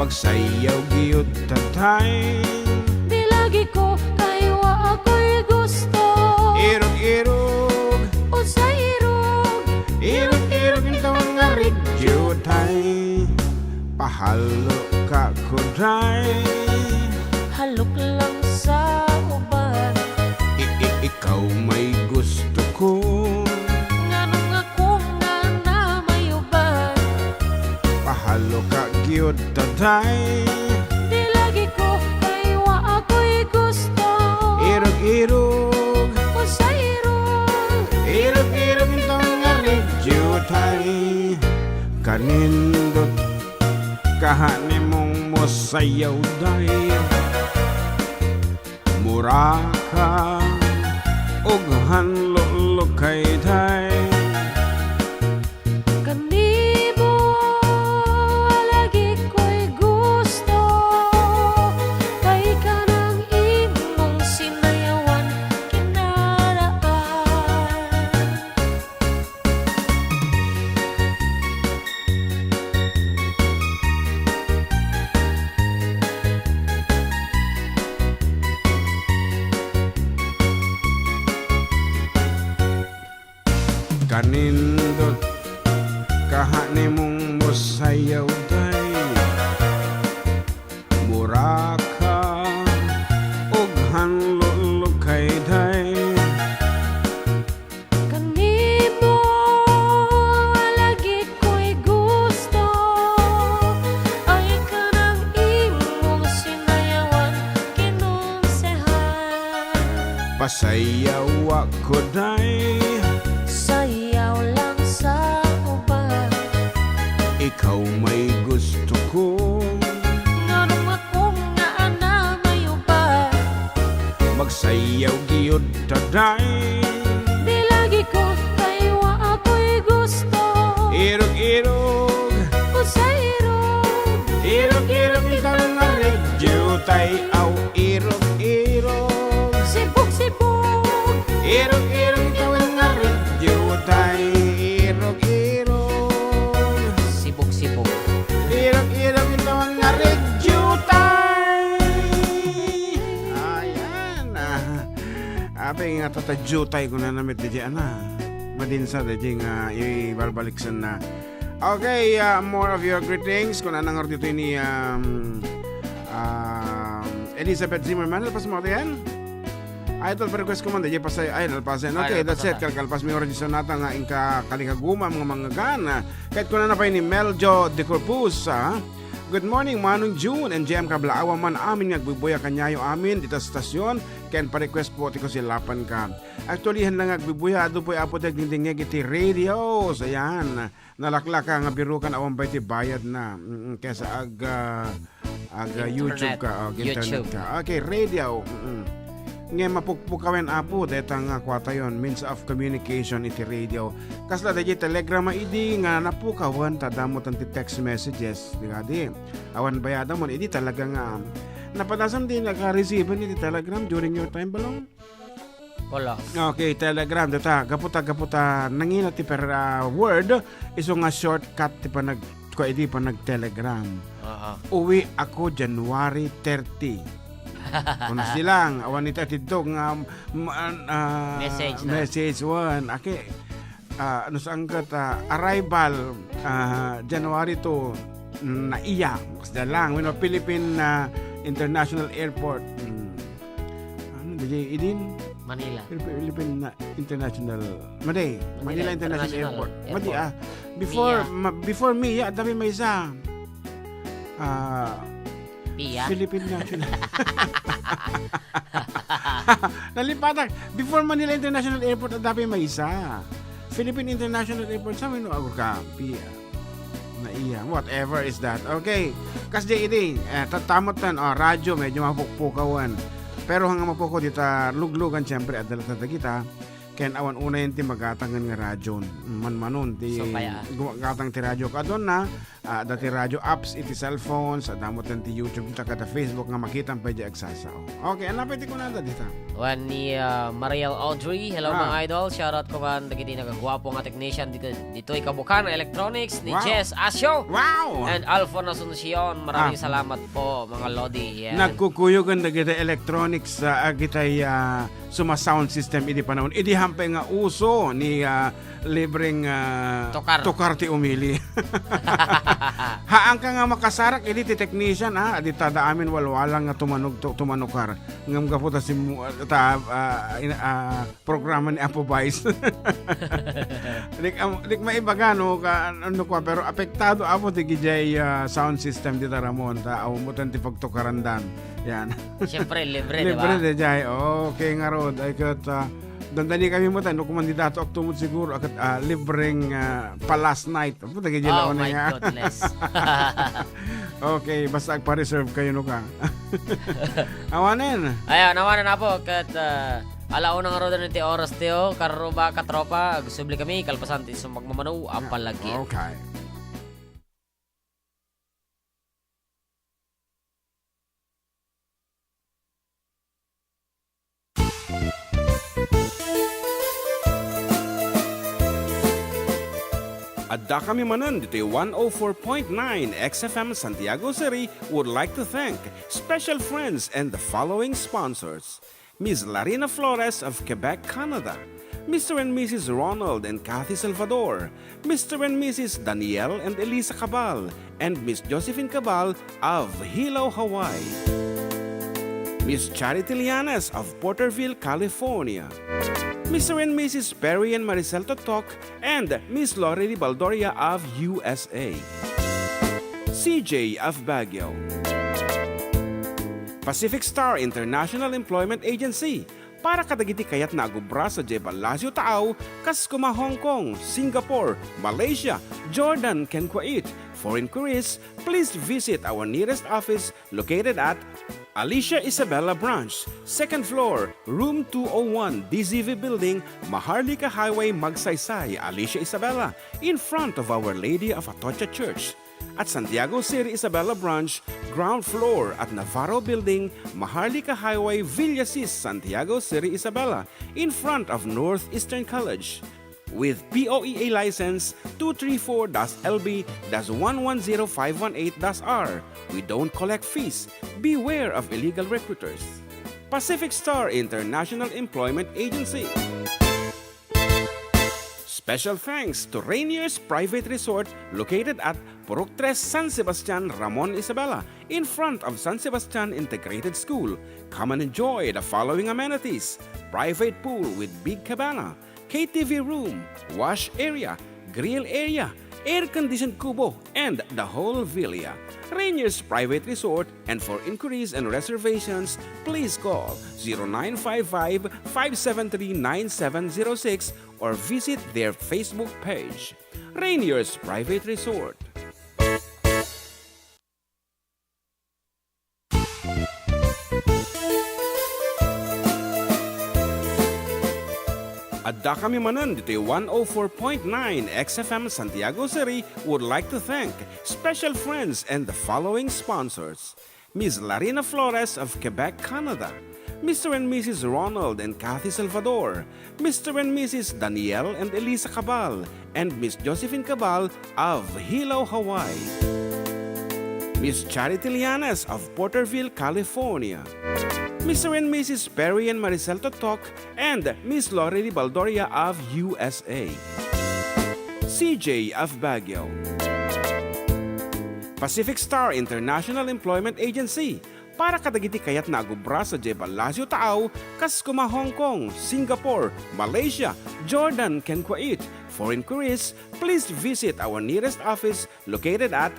Magsayaw gayud, tatay. Di lagi ko kaywa, ako'y gusto. Irog-irog. Usa irog. Irog-irog, inton nga radio, tay. Pahalok ka, kuday. Halok lang sa uban. I-, i-, ikaw may gusto ko. Ngan Tay. Di lagi ko kaywa ako'y gusto. Irog-irog. Usa irog. Irog-irog ito nga radio tay. Kanindot kahanimong mo sayaw day. Muraka ughan lulukay day. Kanimo, lagi ko'y gusto, kay kanang imong sinayawan kinaraan. Kanindot kahanimong mo sayaw day. Muraka ughan lulukay day. Kanimo, lagi ko'y gusto, ay kanang imong sinayawan, kinonsehan. Pasayawak ko, day. Sayaw lang sa uban. Ikaw may gusto ko. Ngarong ako nga ana may uban. Magsayaw gayud ta, day. Di lagi ko kaywa ako'y gusto. Irog-irog. Usa irog. Irog-irog ita nga radio tay. Aw, irog-irog. Sibog-sibog. Irog-irog ita nga radio tay. Irog-irog. Sibog-sibog. Irog-irog ita nga radio tay. Ayan, ah. Apay nga tata jutay ko na namit di ana. Madinsa di nga ibalbaliksen na. Okay, ah, more of your greetings. Kung anang dito ni, um, um, Elizabeth Zimmerman, lepas mo yan? Idol, pa-request ko man, di pa sa, ay, nalpasen. Ay, okay, that's it. Nalpasen. Kalkalpas mi oras di sonata nga inka kalikagumam nga mangagan. Kahit kuna na pa ni Meljo de Corpus, ah. Good morning, Manong June and J M Kablaawan man amin nga agbubuya kaniayo amin dita stasyon. Ken pa-request po ti kusilapan ka. Actually, han lang agbubuya, adu po apo dagdingdingeg iti radio. Ayan. Nalaklaka nga birukan awan bay ti bayad na. Mm, kesa ag, ah, ag, ah, YouTube ka, ag internet ka. Okay, radio. Mm. Nga mapukpukawen, apo, deta nga kuatayon, means of communication iti radio. Kasla daydi telegram a idi nga napukawen, ta damo tan ti text messages, di kadi? Awan bayada mo, idi talaga nga, napadasam di naka-receive iti telegram during your time, balong? Wala. Okay, telegram, data, gaputa, gaputa, nangina ti per, ah, word, isu nga shortcut ti panag, kua idi panag-telegram. Aha. Uwi ako January thirty. Kunas di lang, awan ita tidto nga, mm, ah, message na. Message one. Aki, ah, ano saan ka ta, arrival, ah, January two, naiya. Kasda lang, wenno Philippine, ah, International Airport. Mm. Ano, di idin? Manila. Philippine, Philippine na, International. Madi, Manila Manila International International Airport. Madi, Airport. Ah, before, Mia. Ma-, before Mia, adda pay maysa. Ah, Pia? Philippine National. Nalipatak. Before Manila International Airport, adda pay maysa. Philippine International Airport, sa wenno agur ka, Pia. Naiya. Whatever is that. Okay. Kasdi idi, eh, tatamot tan, oh, radyo, medyo mapukpukawan. Pero hanggang mapuko dita luglugan, siyempre, adda latta dagita. Ken awan unayen ti magatangen nga radyo. Manmanon ti gumagatang ti radyo. Kadonna, ah, adda ti radyo apps iti cellphones, adda met ti YouTube, ta kada Facebook nga makita pay di agsasao. Okay, ano pay ti kunada dita? Wen ni, ah, Mariel Audrey, hello, mga idol. Shoutout ko man dagiti nagaguapo nga technician dito, ditoy Kabukan Electronics ni Jess Asio. Wow! And Alfon Asuncion. Maraming salamat po, mga lodi. Yan. Nagkukuyogan dagiti electronics, ah, agitay, ah, suma sound system idi panaon. Idi hampay nga uso ni, ah, libreng, ah, tukar ti umili. Haanka nga makasarak idi ti technician, ah, adi ta da amin walwalang nga tumanog-, tu-, tumanukar. Ngem gapu ta simmu-, ta, ah, in-, ah, programa ni Apo Vice. Dik, am-, dik maibaga, no, ka, ano ko, pero apektado, Apo, ti gijay, ah, sound system dita, Ramon, ta awan mo tan ti pagtukarandan. Yan. Siyempre, libre, di ba? Libre, di jay. Okay, ngarud. Ay, ket, ah, dandani kami mo tan, no, kumandi dato ak tumod siguro, akat, ah, libreng, ah, pa last night. Apo, dagiti Oh launay my nga. Goodness. Okay, basta agpa-reserve kayo, no ka. Awanen. Ayan, awanen, Apo, ket, ah, ala una ngaruden iti oras tayo, karuba, katropa, agsubli kami, kalpasan ti isu nga pagmamano, a palagip. Okay. Adda kami manen ditoy one oh four point nine X F M Santiago City would like to thank special friends and the following sponsors: Miss Larina Flores of Quebec, Canada, Mister and Missus Ronald and Kathy Salvador, Mister and Missus Daniel and Elisa Cabal, and Miss Josephine Cabal of Hilo, Hawaii. Miss Charity Lianes of Porterville, California. Mister and Missus Perry and Maricel Totok and Miss Lorely Baldoria of U S A. C J of Baguio. Pacific Star International Employment Agency, para kadagiti kayatna agubra sadiay Palacio Taao, kas kuma Hong Kong, Singapore, Malaysia, Jordan, ken Kuwait. For inquiries, please visit our nearest office located at Alicia Isabela Branch, second floor, room two oh one, D Z V Building, Maharlika Highway, Magsaysay, Alicia Isabela, in front of Our Lady of Atocha Church. At Santiago City Isabela Branch, ground floor at Navarro Building, Maharlika Highway, Villasis, Santiago City Isabela, in front of Northeastern College. With P O E A license two three four dash L B dash one one zero five one eight dash R, we don't collect fees. Beware of illegal recruiters. Pacific Star International Employment Agency. Special thanks to Rainier's Private Resort, located at Purok Tres, San Sebastian, Ramon Isabela, in front of San Sebastian Integrated School. Come and enjoy the following amenities: private pool with big cabana, K T V room, wash area, grill area, air-conditioned kubo, and the whole villa. Rainier's Private Resort, and for inquiries and reservations, please call zero nine five five, five seven three, nine seven zero six or visit their Facebook page. Rainier's Private Resort. Adda kami manen ditoy one oh four point nine X F M Santiago City would like to thank special friends and the following sponsors: Miss Larina Flores of Quebec, Canada, Mister and Missus Ronald and Kathy Salvador, Mister and Missus Daniel and Elisa Cabal, and Miss Josephine Cabal of Hilo, Hawaii. Miss Charity Lianes of Porterville, California. Mister and Missus Perry and Maricel Totok and Miss Lorely Baldoria of U S A. C J of Baguio. Pacific Star International Employment Agency, para kadagiti kayatna agubra sadiay Palacio Taao, kas kuma Hong Kong, Singapore, Malaysia, Jordan, ken Kuwait. For inquiries, please visit our nearest office located at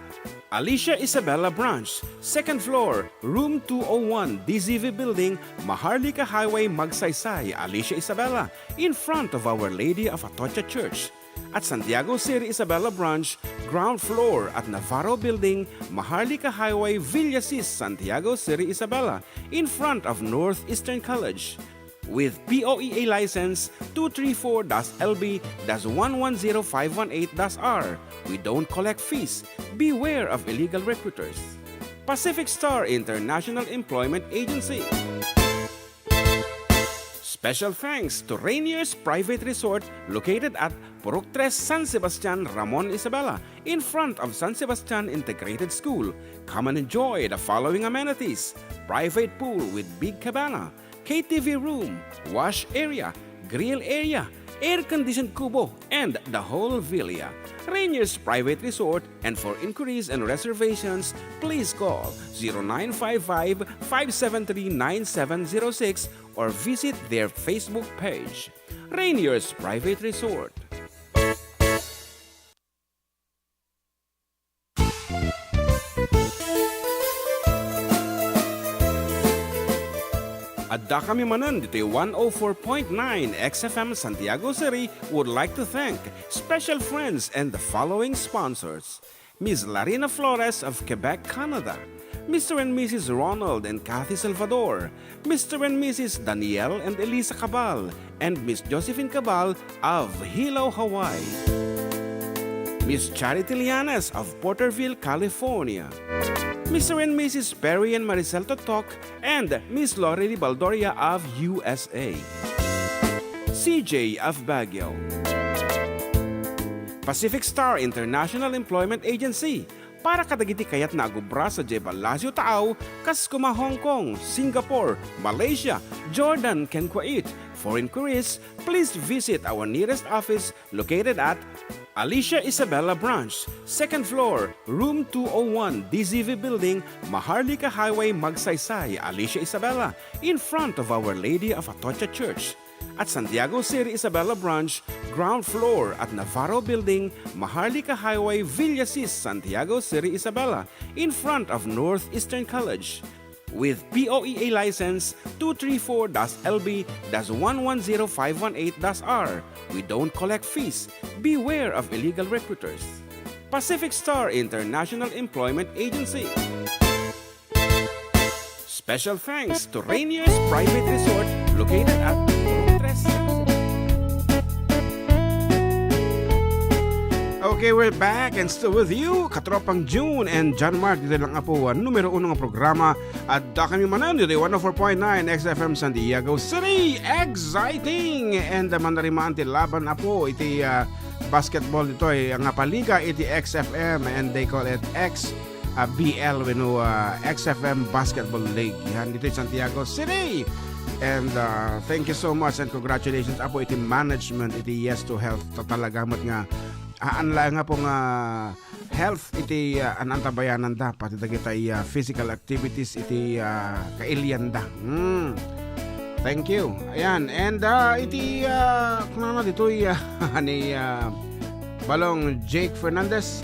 Alicia Isabela Branch, second floor, room two oh one, D Z V Building, Maharlika Highway, Magsaysay, Alicia Isabela, in front of Our Lady of Atocha Church. At Santiago City Isabela Branch, ground floor at Navarro Building, Maharlika Highway, Villasis, Santiago City Isabela, in front of Northeastern College. With P O E A license two three four dash L B dash one one zero five one eight dash R, we don't collect fees. Beware of illegal recruiters. Pacific Star International Employment Agency. Special thanks to Rainier's Private Resort, located at Purok Tres, San Sebastian, Ramon Isabela, in front of San Sebastian Integrated School. Come and enjoy the following amenities: private pool with big cabana, K T V room, wash area, grill area, air-conditioned kubo, and the whole villa. Rainier's Private Resort, and for inquiries and reservations, please call zero nine five five, five seven three, nine seven zero six or visit their Facebook page. Rainier's Private Resort. Adda kami manen ditoy one oh four point nine X F M Santiago City would like to thank special friends and the following sponsors: Miss Larina Flores of Quebec, Canada, Mister and Missus Ronald and Kathy Salvador, Mister and Missus Daniel and Elisa Cabal, and Miss Josephine Cabal of Hilo, Hawaii. Miss Charity Lianes of Porterville, California. Mister and Missus Perry and Maricel Totok and Miss Lorely Baldoria of U S A. C J of Baguio. Pacific Star International Employment Agency, para kadagiti kayatna a gubra sadiay Palacio Taaw, kas koma Hong Kong, Singapore, Malaysia, Jordan, ken Kuwait. For inquiries, please visit our nearest office located at Alicia Isabela Branch, second floor, room two oh one, D Z V Building, Maharlika Highway, Magsaysay, Alicia Isabela, in front of Our Lady of Atocha Church. At Santiago City Isabela Branch, ground floor at Navarro Building, Maharlika Highway, Villasis, Santiago City Isabela, in front of Northeastern College. With P O E A license two three four dash L B dash one one zero five one eight dash R, we don't collect fees. Beware of illegal recruiters. Pacific Star International Employment Agency. Special thanks to Rainier's Private Resort located at Room three seven. Okay, we're back and still with you, Katropang June and John Mark. Dito lang po ang numero uno nga programa. Adda kami manen dito, one oh four point nine X F M Santiago City. Exciting! And uh, manarimaan ti laban, apo, iti uh, basketball dito ay nga paliga iti X F M, and they call it X uh, B L, you know, uh, X F M Basketball League. Yan, dito in Santiago City. And uh, thank you so much and congratulations, apo, iti management, iti Yes to Health. Ta-, talaga met nga, ah, anla nga po nga health iti uh, an-antabayanan da, pati dagiti uh, physical activities iti uh, kailian da. Hmm. Thank you. Ayan. And uh, iti, uh, kunana ditoy uh, ni uh, Balong Jake Fernandez,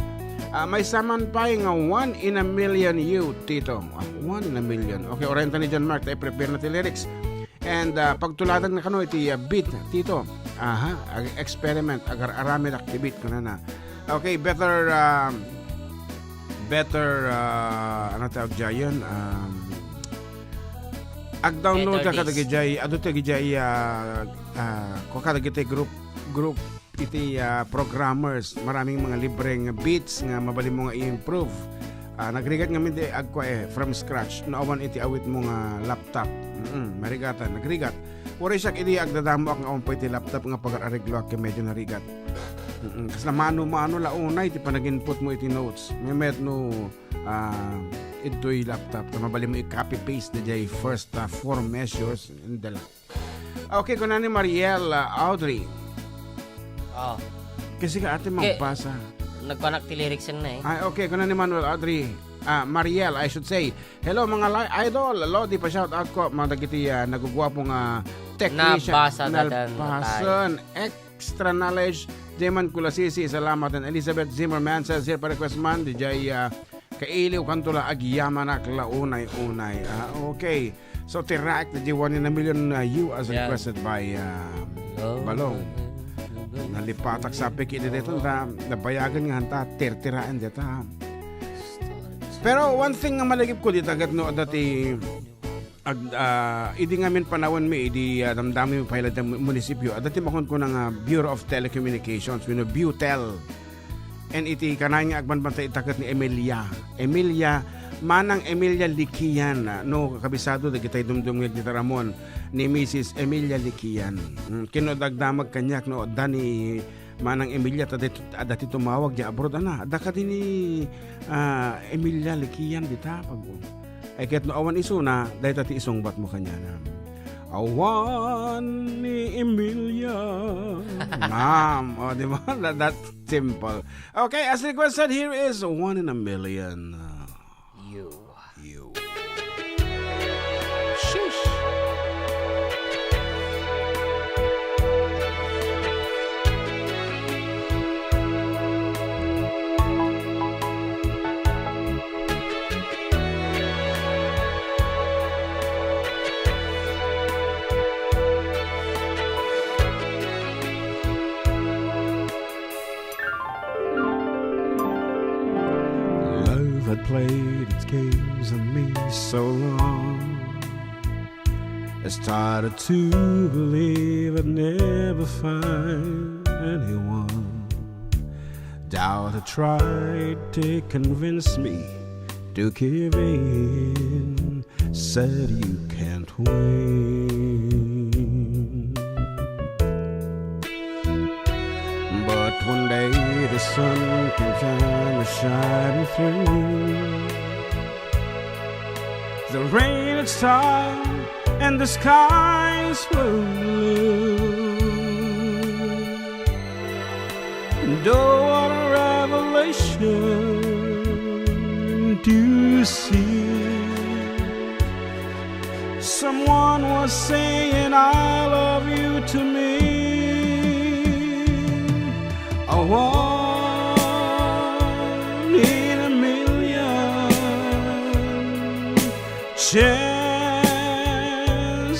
uh, maysa man pay nga one in a million you, Tito. Ah, one in a million. Okay, orenta ni John Mark, ta i-prepare na ti lyrics. And uh, pagtuladan na kano iti uh, beat, Tito. Aha, ag-experiment, agar-aramid ak ti beat, kunana. Okay, better, um, better, uh, ano tawag dyan? Um, ag-download Better ka days. Kadagiti, adu ti gijay, uh, uh, kua kadagiti group, group iti uh, programmers. Maraming mga libreng beats nga mabalin mo nga i-improve. Uh, nagrigat ngamin di agkua eh, from scratch. No awan iti awit mo nga laptop. Mm-mm, marigatan, nagrigat. Uray siak idi agdadamoak nga awan pay ti laptop nga pagar-aregloak ket medyo narigat. Mm-mm. Kasla mano-mano la unay ti panag-input mo iti notes. Memet no ah, idtoy laptop ta mabalin mo i-copy paste dayjay first ah, four measures and the like. Okay, kuna ni Mariel ah, Audrey. Oh. Kasi ka ate Ke- magbasa. Nagpanak ti lyrics na eh. Ay, okay, kuna ni Manuel Audrey. Ah, Mariel, I should say. Hello, mga li- idol. Lodi, pa-shout out ko, mga dagiti ah, naguguwapo nga technician. Nabasa na dan, Nalpasan. Extra knowledge. Jeman Kulasisi, salamat. And Elizabeth Zimmerman says, here pa request man, D J ah, Kailiw kanto la agyamanak la unay-unay. Ah, okay. So, tiraek di one in a million uh, you as Yeah. requested by uh, Balong. Nalipatak sa piki di dito, ta, nabayagan nga hanta, tirtiraen dita. Pero one thing nga malagip ko dita, gat no, dati, ag, ah, idi ngamin panawen mi, idi ah, damdami mi pay la da mu-, munisipyo, adda ti makunkuna nga Bureau of Telecommunications, wenno Butel. And iti kanay nga agbanbantay ita ket ni Emilia. Emilia, Manang Emilia Likian, no, kabisado dagitay dumdumngeg dita Ramon ni Missus Emilia Likian. Mm, kinno dagdamag kaniak no adda ni Manang Emilia, ta dit-, adda ti tumawag di abroad, ana. Adda kadi ni, ah, Emilia Likian dita, pag-, ay, ket no awan isuna, dayta ti isungbat mo kaniana. Awan ni Emilia. Ma'am, oh, di ba? That, that simple. Okay, as requested, here is One in a Million. You. You. Sheesh. Love had played its games on me so long. I started to believe I'd never find anyone. Doubt had tried to convince me to give in. Said you can't win. But one day the sun came shining, shining through. The rain had stopped and the skies were blue. And oh, what a revelation to see. Someone was saying, "I love you" to me. A one in a million chance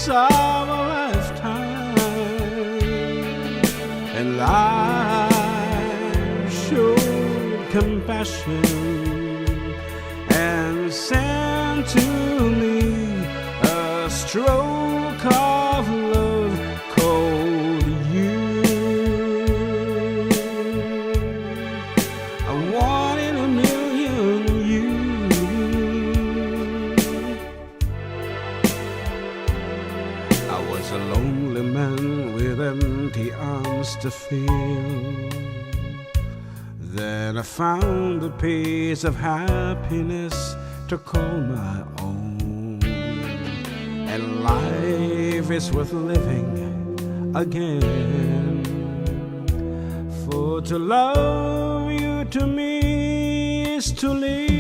of a lifetime. And life showed compassion and sent to me a stroke of love called you. A one in a million you. I was a lonely man with empty arms to fill. Then I found the peace of happiness to call my own. And life is worth living again. For to love you to me is to live.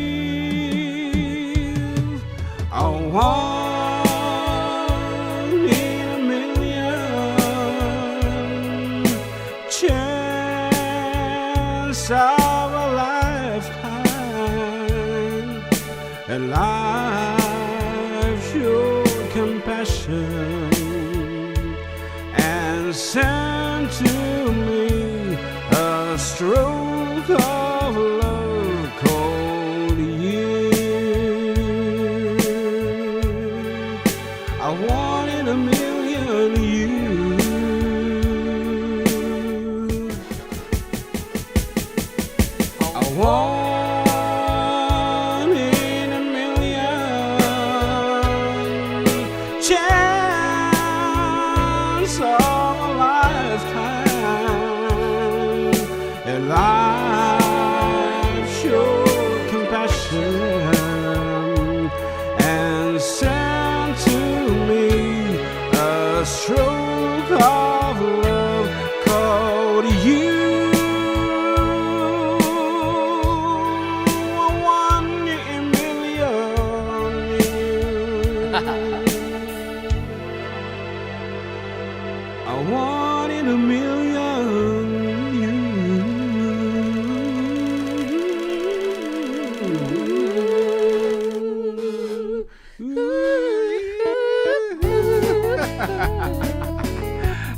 A one in a million chance of a lifetime, and life showed compassion and sent to me a stroke of love called you. A one in a million you. A one in a million chance of a lifetime. And life showed compassion and sent to me a stroke of love called you. A one in a million. A one in a million.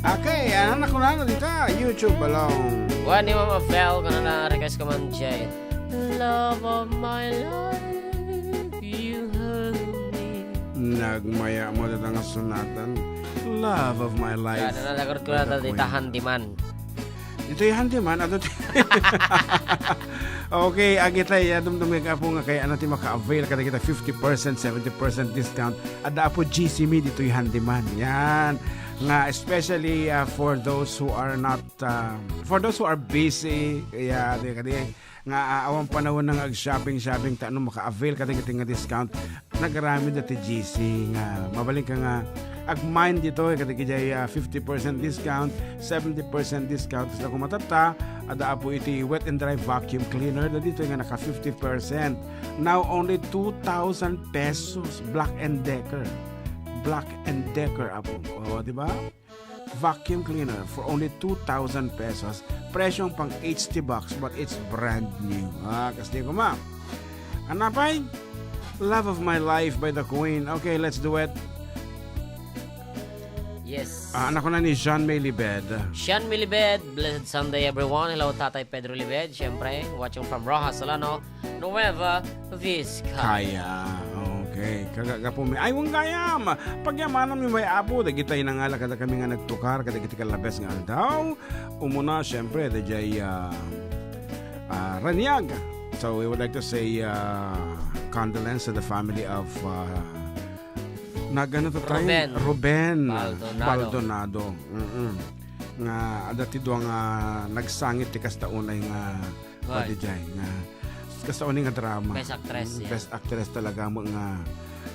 Okay, ano na kunano dita? YouTube alone. Wa ni Mama Fel, kung ano na request ko man siya eh. Love of my life, you held me. Nagmaya mo dita nga sunatan. Love of my life. Yan, nalagurot ko na Ito, dita kuya. Handyman. Ditoy handyman, ato ti-, okay, agitay, adumdum nga po nga kay ano ti maka-avail kadagita fifty percent, seventy percent discount. Adda Apo G C me ditoy handyman. Yan. Nga especially, ah, for those who are not, ah, for those who are busy, yeah, di kadi nga, ah, awan panahon nga ag-shopping-shopping ta ano maka-avail kadagiti nga discount. Nagaramid dati G C nga mabalin ka nga agmine ditoy, kadagiti, ah, fifty percent discount, seventy percent discount. Kasta koma tatta, adda, Apo, iti wet and dry vacuum cleaner, da ditoy nga naka fifty percent. Now, only two thousand pesos, Black and Decker. Black and Decker, Apo. O, di ba? Vacuum cleaner for only two thousand pesos. Presyong pang H T box, but it's brand new. Ah, kasta koma. Anapay? Love of My Life by The Queen. Okay, let's do it. Yes. Ah, anak ko na ni Jean May Libed. Jean May Libed, blessed Sunday, everyone. Hello, Tatay Pedro Libed, syempre, watching from Roxas, Solano, Nueva Vizcaya. Kaya. Okay. Kagagapo mi. Ay, wang gayam. Pagyamanam mi may Apo, dagitay na nga la kada kami nga nagtukar, kadagiti kalabes nga aldaw. Umuna, syempre, dayjay, ah, ah, Raniag. So, we would like to say, ah, condolence to the family of, ah, nagano to tayo? Ruben. Ruben Baldonado. Baldonado. Mm-mm. Nga, adda ti dua nga nagsangit ti kasta unay nga, Right. Pwede jay nga kasta unay nga drama. Best actress, Mm, yeah. Best actress talaga mo nga.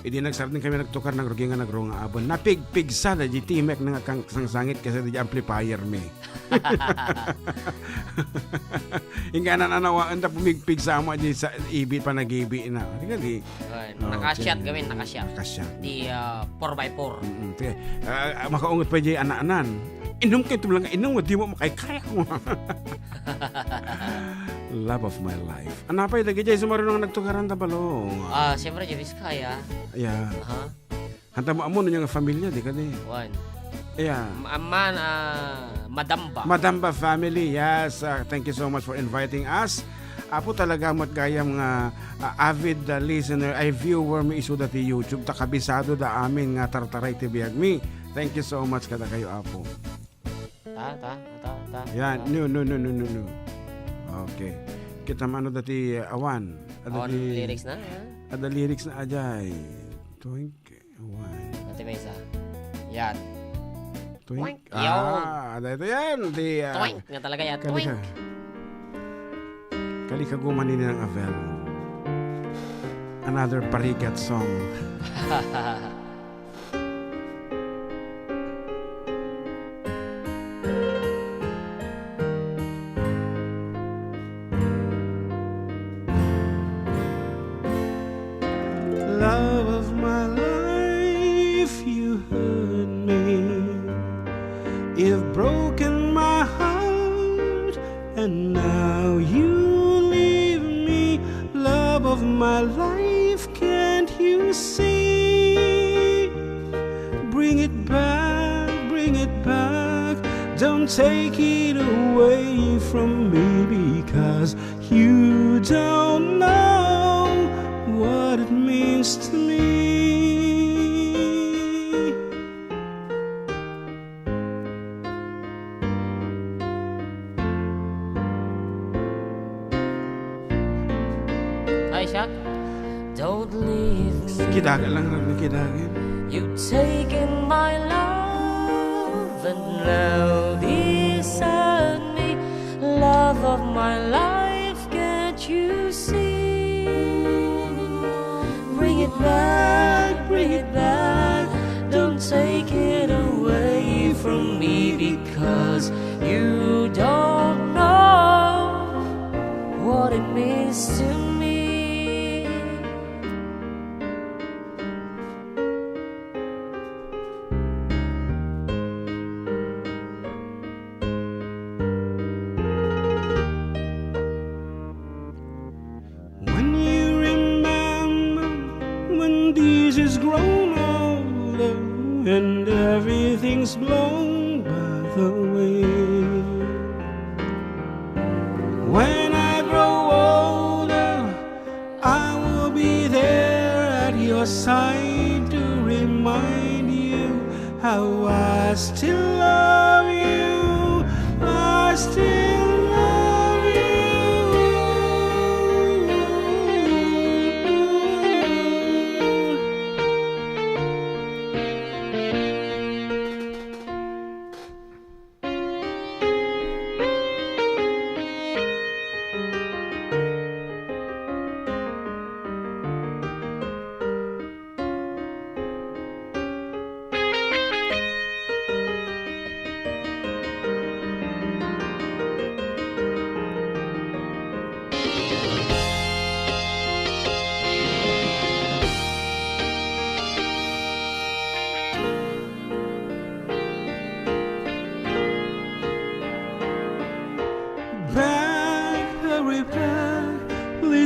Idi nagsardeng kami nagtukar, nagrugi nga nagrunga abon. Napigpigsa da di timek na nga kang sangsangit kasi di amplifier mi. Ingga na nanawa, anda pumigpigsa mo di sa ibi pa nagibi na. Di ka di. Right. Oh, Nakashot okay. Gawin, nakashot. Nakashot. Di, ah, four by four. Mm-mm. Sige. Ah, makaungot pa di anak-anan. Inom kayo, tumlang inom, di mo makaykay. Love of my life. Anapay, dagiti sumaruno nga nagtukaran ta balo. Ah, siyempre, Jebis Kaya. Yeah. Aha. Hanta mo, amo, nga familia, di ka di? One. Yeah. Ma-, man, ah, Madamba. Madamba family, yes. Ah, thank you so much for inviting us. Apo, talaga met gayam nga, ah, avid, ah, listener, ay viewer mi isu da ti YouTube, ta kabisado da amin nga tartaray ti biag mi. Thank you so much kada kayo, Apo. Ta, ta, ta, ta, Yan. ta. No, no, no, no, no, no. Okay. Kita mano dati, uh, awan. Ada On di, lyrics na, ha? Ada lyrics na ajay. Twink, awan. Ate Mesa. Yan. Twink. Twink. Yun. Ah, ada ito yan. Di, ah, Twink nga talaga yan. Kalika. Twink. Kalika guman ini ng Avel. Another parigat song. Love of my life, you hurt me. You've broken my heart, and now you leave me. Love of my life, can't you see? Bring it back, bring it back. Don't take it away from me, because you don't know what it means to me. Ay, siya? Don't leave me. Kidaga lang, kidaga. You've taken my love and now desert me. Love of my life, can't you see? Bring it back, bring it back. Don't take it away from me, because you don't know what it means to me. When you remember when this is grown older and everything's blown by the wind. When I grow older, I will be there at your side to remind you how I still love you. I still love you.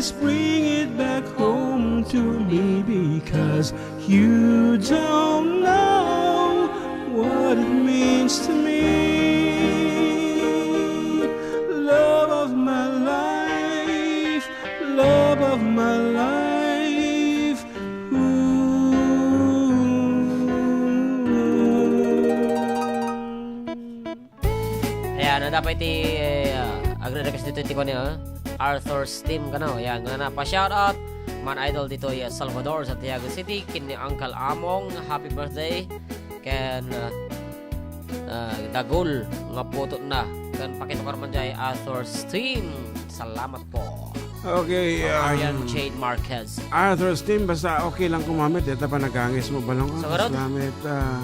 Bring it back home to me, because you don't know what it means to me. Love of my life, love of my life. Ooh. Ayan, adda pay ti, eh, ah, agre-request ditoy ti kuan, ah, Arthur's Team kano. Ayan, kunana, pa-shoutout, man idol ditoy, ah, Salvador, Santiago City, ken ni Uncle Among, happy birthday, ken, ah, ah, dagul nga putotna, ken pakitukar man jay Arthur's Team. Salamat po. Okay, From um, Arian Jade Marquez. Arthur's Team, basta okay lang gumamit, ita pa nagangis mo balong, ah, Sigurado. Salamat, ah,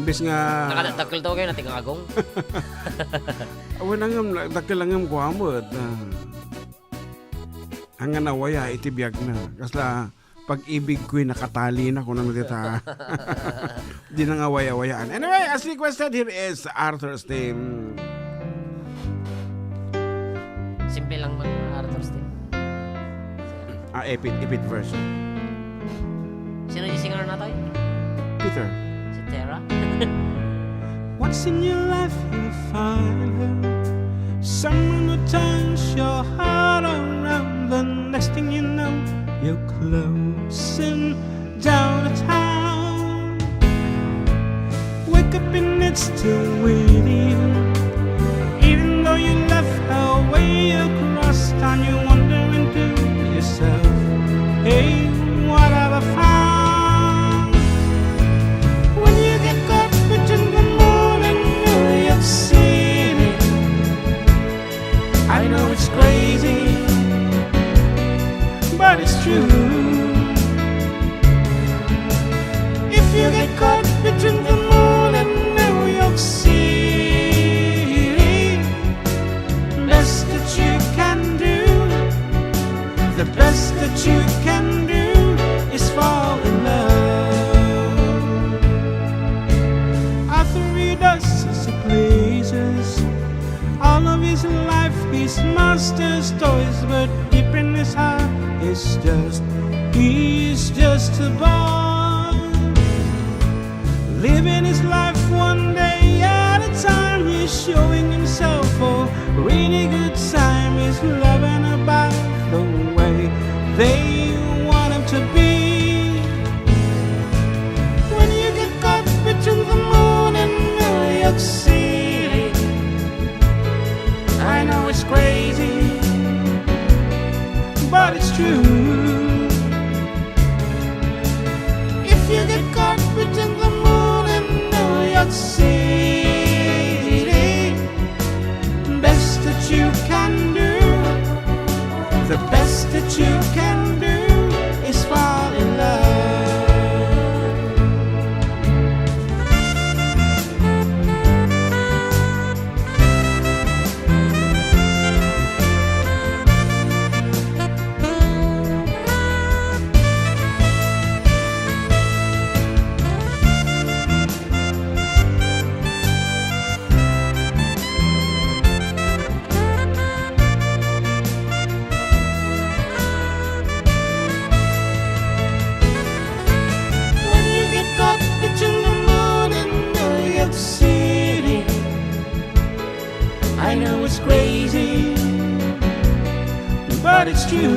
imbis nga Nakadakkel to kayo, nating agong. Awan na nga, dakkel lang nga kuha mo, at, ah, ang nga nawaya, iti biag na. Kasla, pag-ibig ko'y nakatali na, kung ano dita. Di na nga waya-wayaan. Anyway, as requested, here is Arthur's Team. Simple lang man, Arthur's Team. Ah, ipit, ipit version. Sino yung singer natin? Peter. Si Terra? Once in your life you find her, someone who turns your heart around. The next thing you know, you're closing down the town. Wake up and it's still waiting. Even though you left her way across town, you're wondering to yourself, "Hey, what have I found?" When you get caught between the moon and New York City, I know it's crazy, but it's true. If you get caught between the moon and New York City, best that you can do, the best that you can do is fall in love. Arthur, he does his places. All of his life, his master's toys, but deep in his heart, it's just, he's just a boy. Living his life one day at a time, he's showing himself a really good time. He's loving about the way they want him to be. When you get caught between the moon and New York City, I know it's crazy, but it's true. If you get caught between the moon and New York City, best that you can do, the best that you can do is fall in love. When you get caught between the moon and New York City, I know it's crazy, but it's true.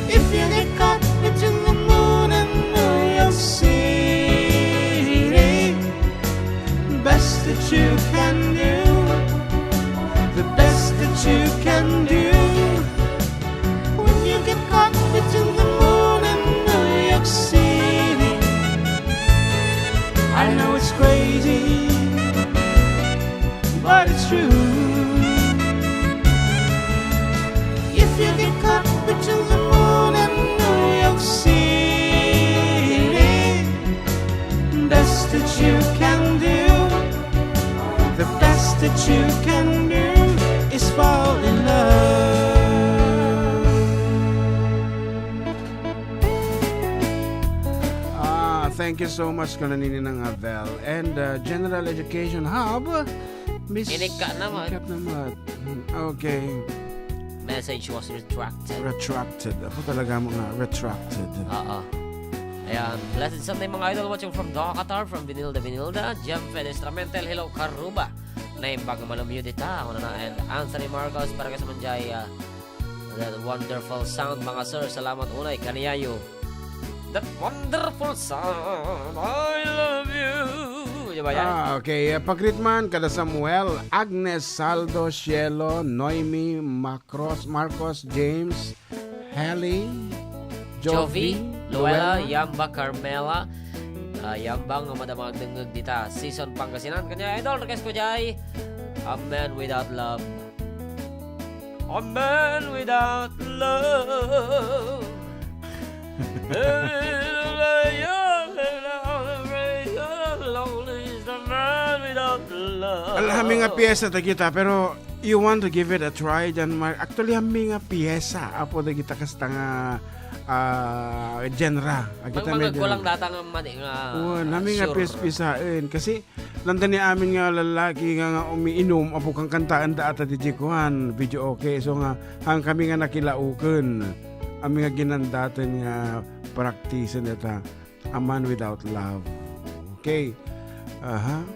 If you get caught between the moon and New York City, best that you can do, the best that you can do. When you get caught between the moon and New York City, I know it's crazy, but it's true. If you get caught between the moon and New York City, best that you can do, the best that you can do is fall in love. Ah, thank you so much, Kananini ng Avel. And, uh, General Education Hub, Miss Inikka naman. Inikka naman. Hmm, okay. Message was retracted. Retracted. Ako talaga mga retracted. Oo. Ayan. Blessed Sunday, mga idol. Watching from Doha, Qatar, from Binilda, Binilda. Jem Fedez Tramentel. Hello, Karuba. Naimbag nga malumyo dita. Ako na na. And Anthony Marcos, para ka sa manjay, ah, that wonderful sound, mga sir. Salamat unay. Kaniyayo. That wonderful sound. I love you. Di ba yan? Ah, okay. Ah, pag-greet man, kada Samuel, Agnes, Saldo, Cielo, Noemi, Macros, Marcos, James, Hallie, Jovi, Jovi, Luella, Luella. Yamba, Carmela, ah, Yamba nga madama agdengngeg dita. Season Pangasinan. Kanya, idol, request ko jay, A Man Without Love. A man without love. Lonely is the man without love. Ala, hami nga piyesa ta kita, pero you want to give it a try, Jan Mark? Actually, hami nga piyesa, apo da kita kasta nga, ah, genre. Agkita Mang-, medyo kulang data nga mani nga, Wan, hami nga sure. Piyes-pisaen. Kasi, Landa ni amin nga lalaki nga, nga umiinom, apo kangkantaen da ata di kuan, video okay. So nga, hang kami nga nakilauken, amin nga ginandaten nga praktisen deta, A Man Without Love. Okay. Aha.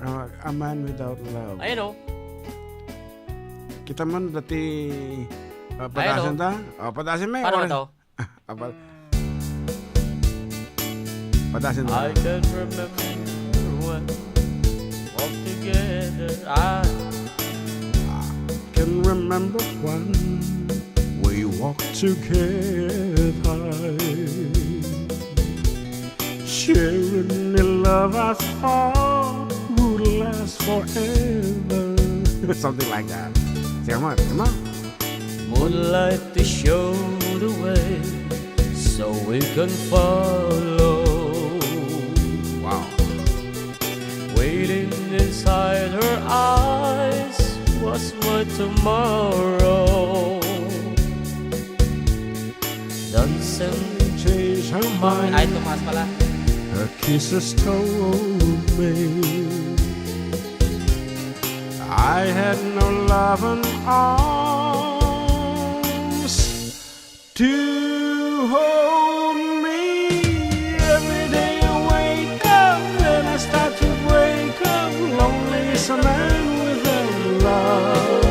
Ah, A Man Without Love. Ayun, oh. Kita man dati, ah, Ayun, padasen oh. Ta? Oh, padasen may Paano oras. To? Abal. Padasen mo. I can remember when we walked together. I can remember when we walked together. Sharing a love I thought would last forever. Something like that. Sige mo, sige mo. Moonlight to show the way so we can follow. Wow. Waiting inside her eyes was my tomorrow. Dancing changed her mind. Ay, tumaas pala. Her kisses told me I had no love and arms to hold me. Every day I wake up and I start to break up. Lonely is a man without love.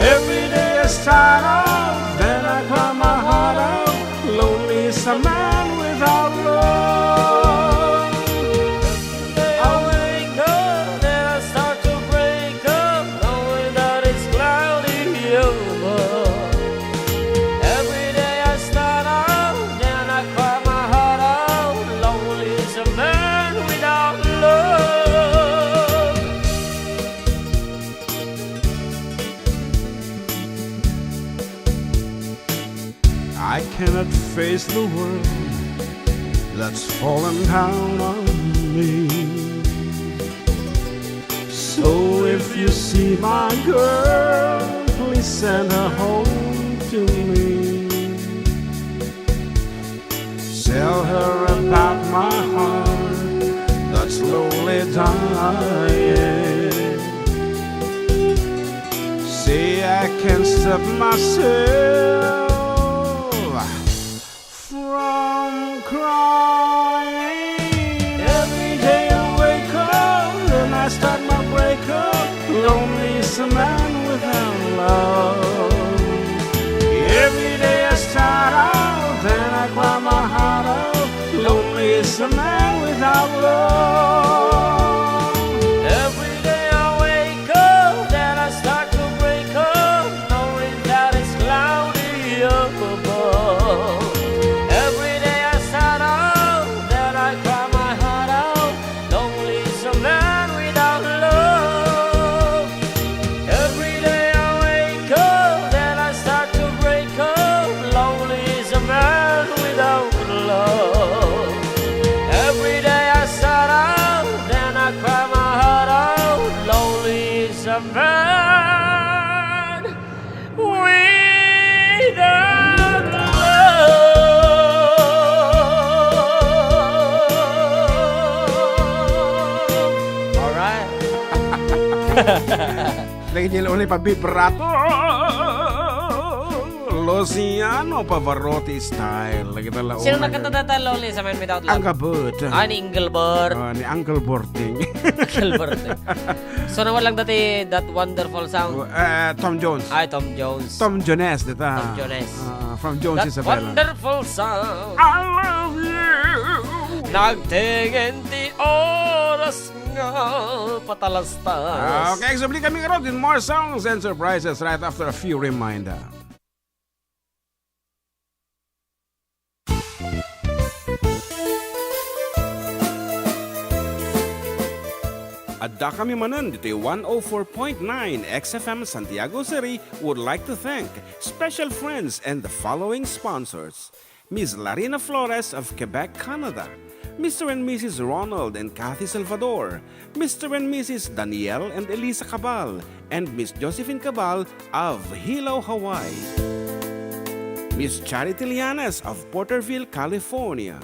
Every day I start out, then I cry my heart out. Lonely is a man without love. I wake up, then I start to break up, knowing that it's cloudy over. Every day I start out, then I cry my heart out. Lonely is a man without love. I cannot face the world that's fallen down on me. So if you see my girl, please send her home to me. Tell her about my heart that's slowly dying. Say I can't stop myself from crying. Every day I wake up and I start my breakup. Lonely is a man without love. Every day I start out, then I cry my heart out. Lonely is a man without love. Every day I wake up, then I start to break up, knowing that it's cloudy up above. Every day I start out, then I cry my heart out. Lonely is a man without love. Every day I wake up, then I start to break up. Lonely is a man without love. Every day I start Lagi niya unay pa vibrato. Luciano Pavarotti style. Lagi na la Sino unay. Nakanta data, Loli, sa Man Without Love? Ang kabut. Ah, ni Engelbert. Ah, ni Uncle Borting. Engelbert, eh. So, nawala lang dati that wonderful sound. Eh, Tom Jones. Ay, Tom Jones. Tom Jones, dita. Tom Jones. Ah, from Jones That Isabella. Wonderful sound. I love you. Nagtingin ti oras nga patalastas. Ah, okay, subli kami karon with more songs and surprises right after a few reminder. Adda kami manen ditoy one oh four point nine X F M Santiago City would like to thank special friends and the following sponsors. Miss Larina Flores of Quebec, Canada, Mister and Missus Ronald and Kathy Salvador, Mister and Missus Daniel and Elisa Cabal, and Miss Josephine Cabal of Hilo, Hawaii, Miss Charity Lianes of Porterville, California,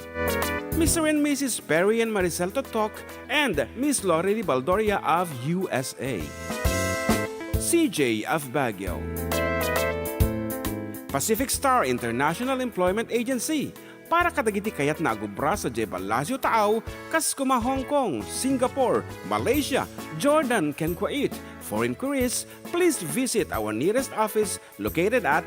Mister and Missus Perry and Maricel Totok, and Miss Lori Baldoria of U S A, C J of Baguio, Pacific Star International Employment Agency, para kadagiti kayatna a agubra sadiay Palacio Taaw, kas koma Hong Kong, Singapore, Malaysia, Jordan, ken Kuwait. For inquiries, please visit our nearest office located at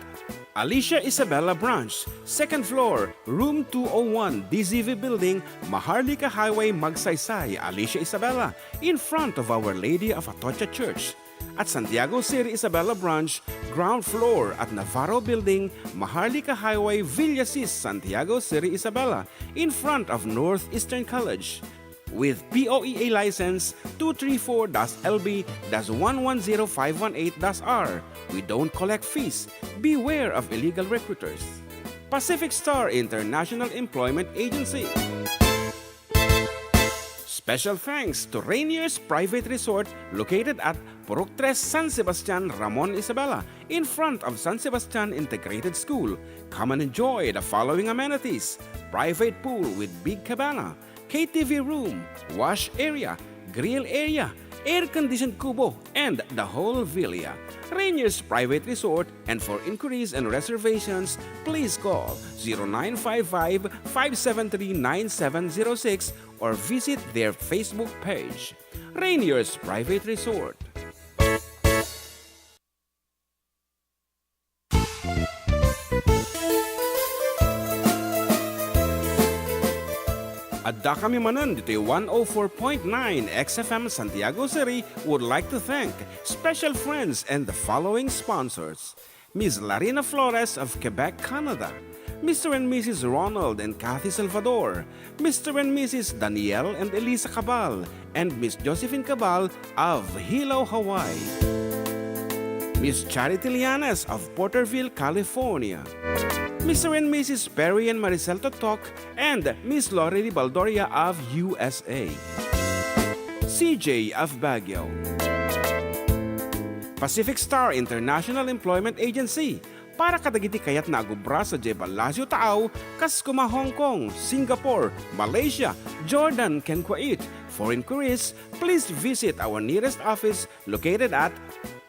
Alicia Isabela Branch, second floor, room two oh one, D Z V Building, Maharlika Highway, Magsaysay, Alicia Isabela, in front of Our Lady of Atocha Church. At Santiago City Isabela Branch, ground floor at Navarro Building, Maharlika Highway, Villasis, Santiago City Isabela, in front of Northeastern College. With P O E A license two three four dash L B dash one one zero five one eight dash R, we don't collect fees. Beware of illegal recruiters. Pacific Star International Employment Agency. Special thanks to Rainier's Private Resort located at Purok Tres, San Sebastian, Ramon Isabela, in front of San Sebastian Integrated School. Come and enjoy the following amenities: private pool with big cabana, K T V room, wash area, grill area, air-conditioned kubo, and the whole villa. Rainier's Private Resort, and for inquiries and reservations, please call zero nine five five, five seven three, nine seven zero six or visit their Facebook page, Rainier's Private Resort. Adda kami manen ditoy one oh four point nine X F M Santiago City would like to thank special friends and the following sponsors: Miss Larina Flores of Quebec, Canada, Mister and Missus Ronald and Kathy Salvador, Mister and Missus Daniel and Elisa Cabal, and Miss Josephine Cabal of Hilo, Hawaii, Miss Charity Lianes of Porterville, California, Mister and Missus Perry and Maricel Totok, and Miss Lori Baldoria of U S A, C J of Baguio, Pacific Star International Employment Agency, para kadagiti kayatna a gubra sadiay Palacio Taaw, kas koma Hong Kong, Singapore, Malaysia, Jordan, ken Kuwait. For inquiries, please visit our nearest office located at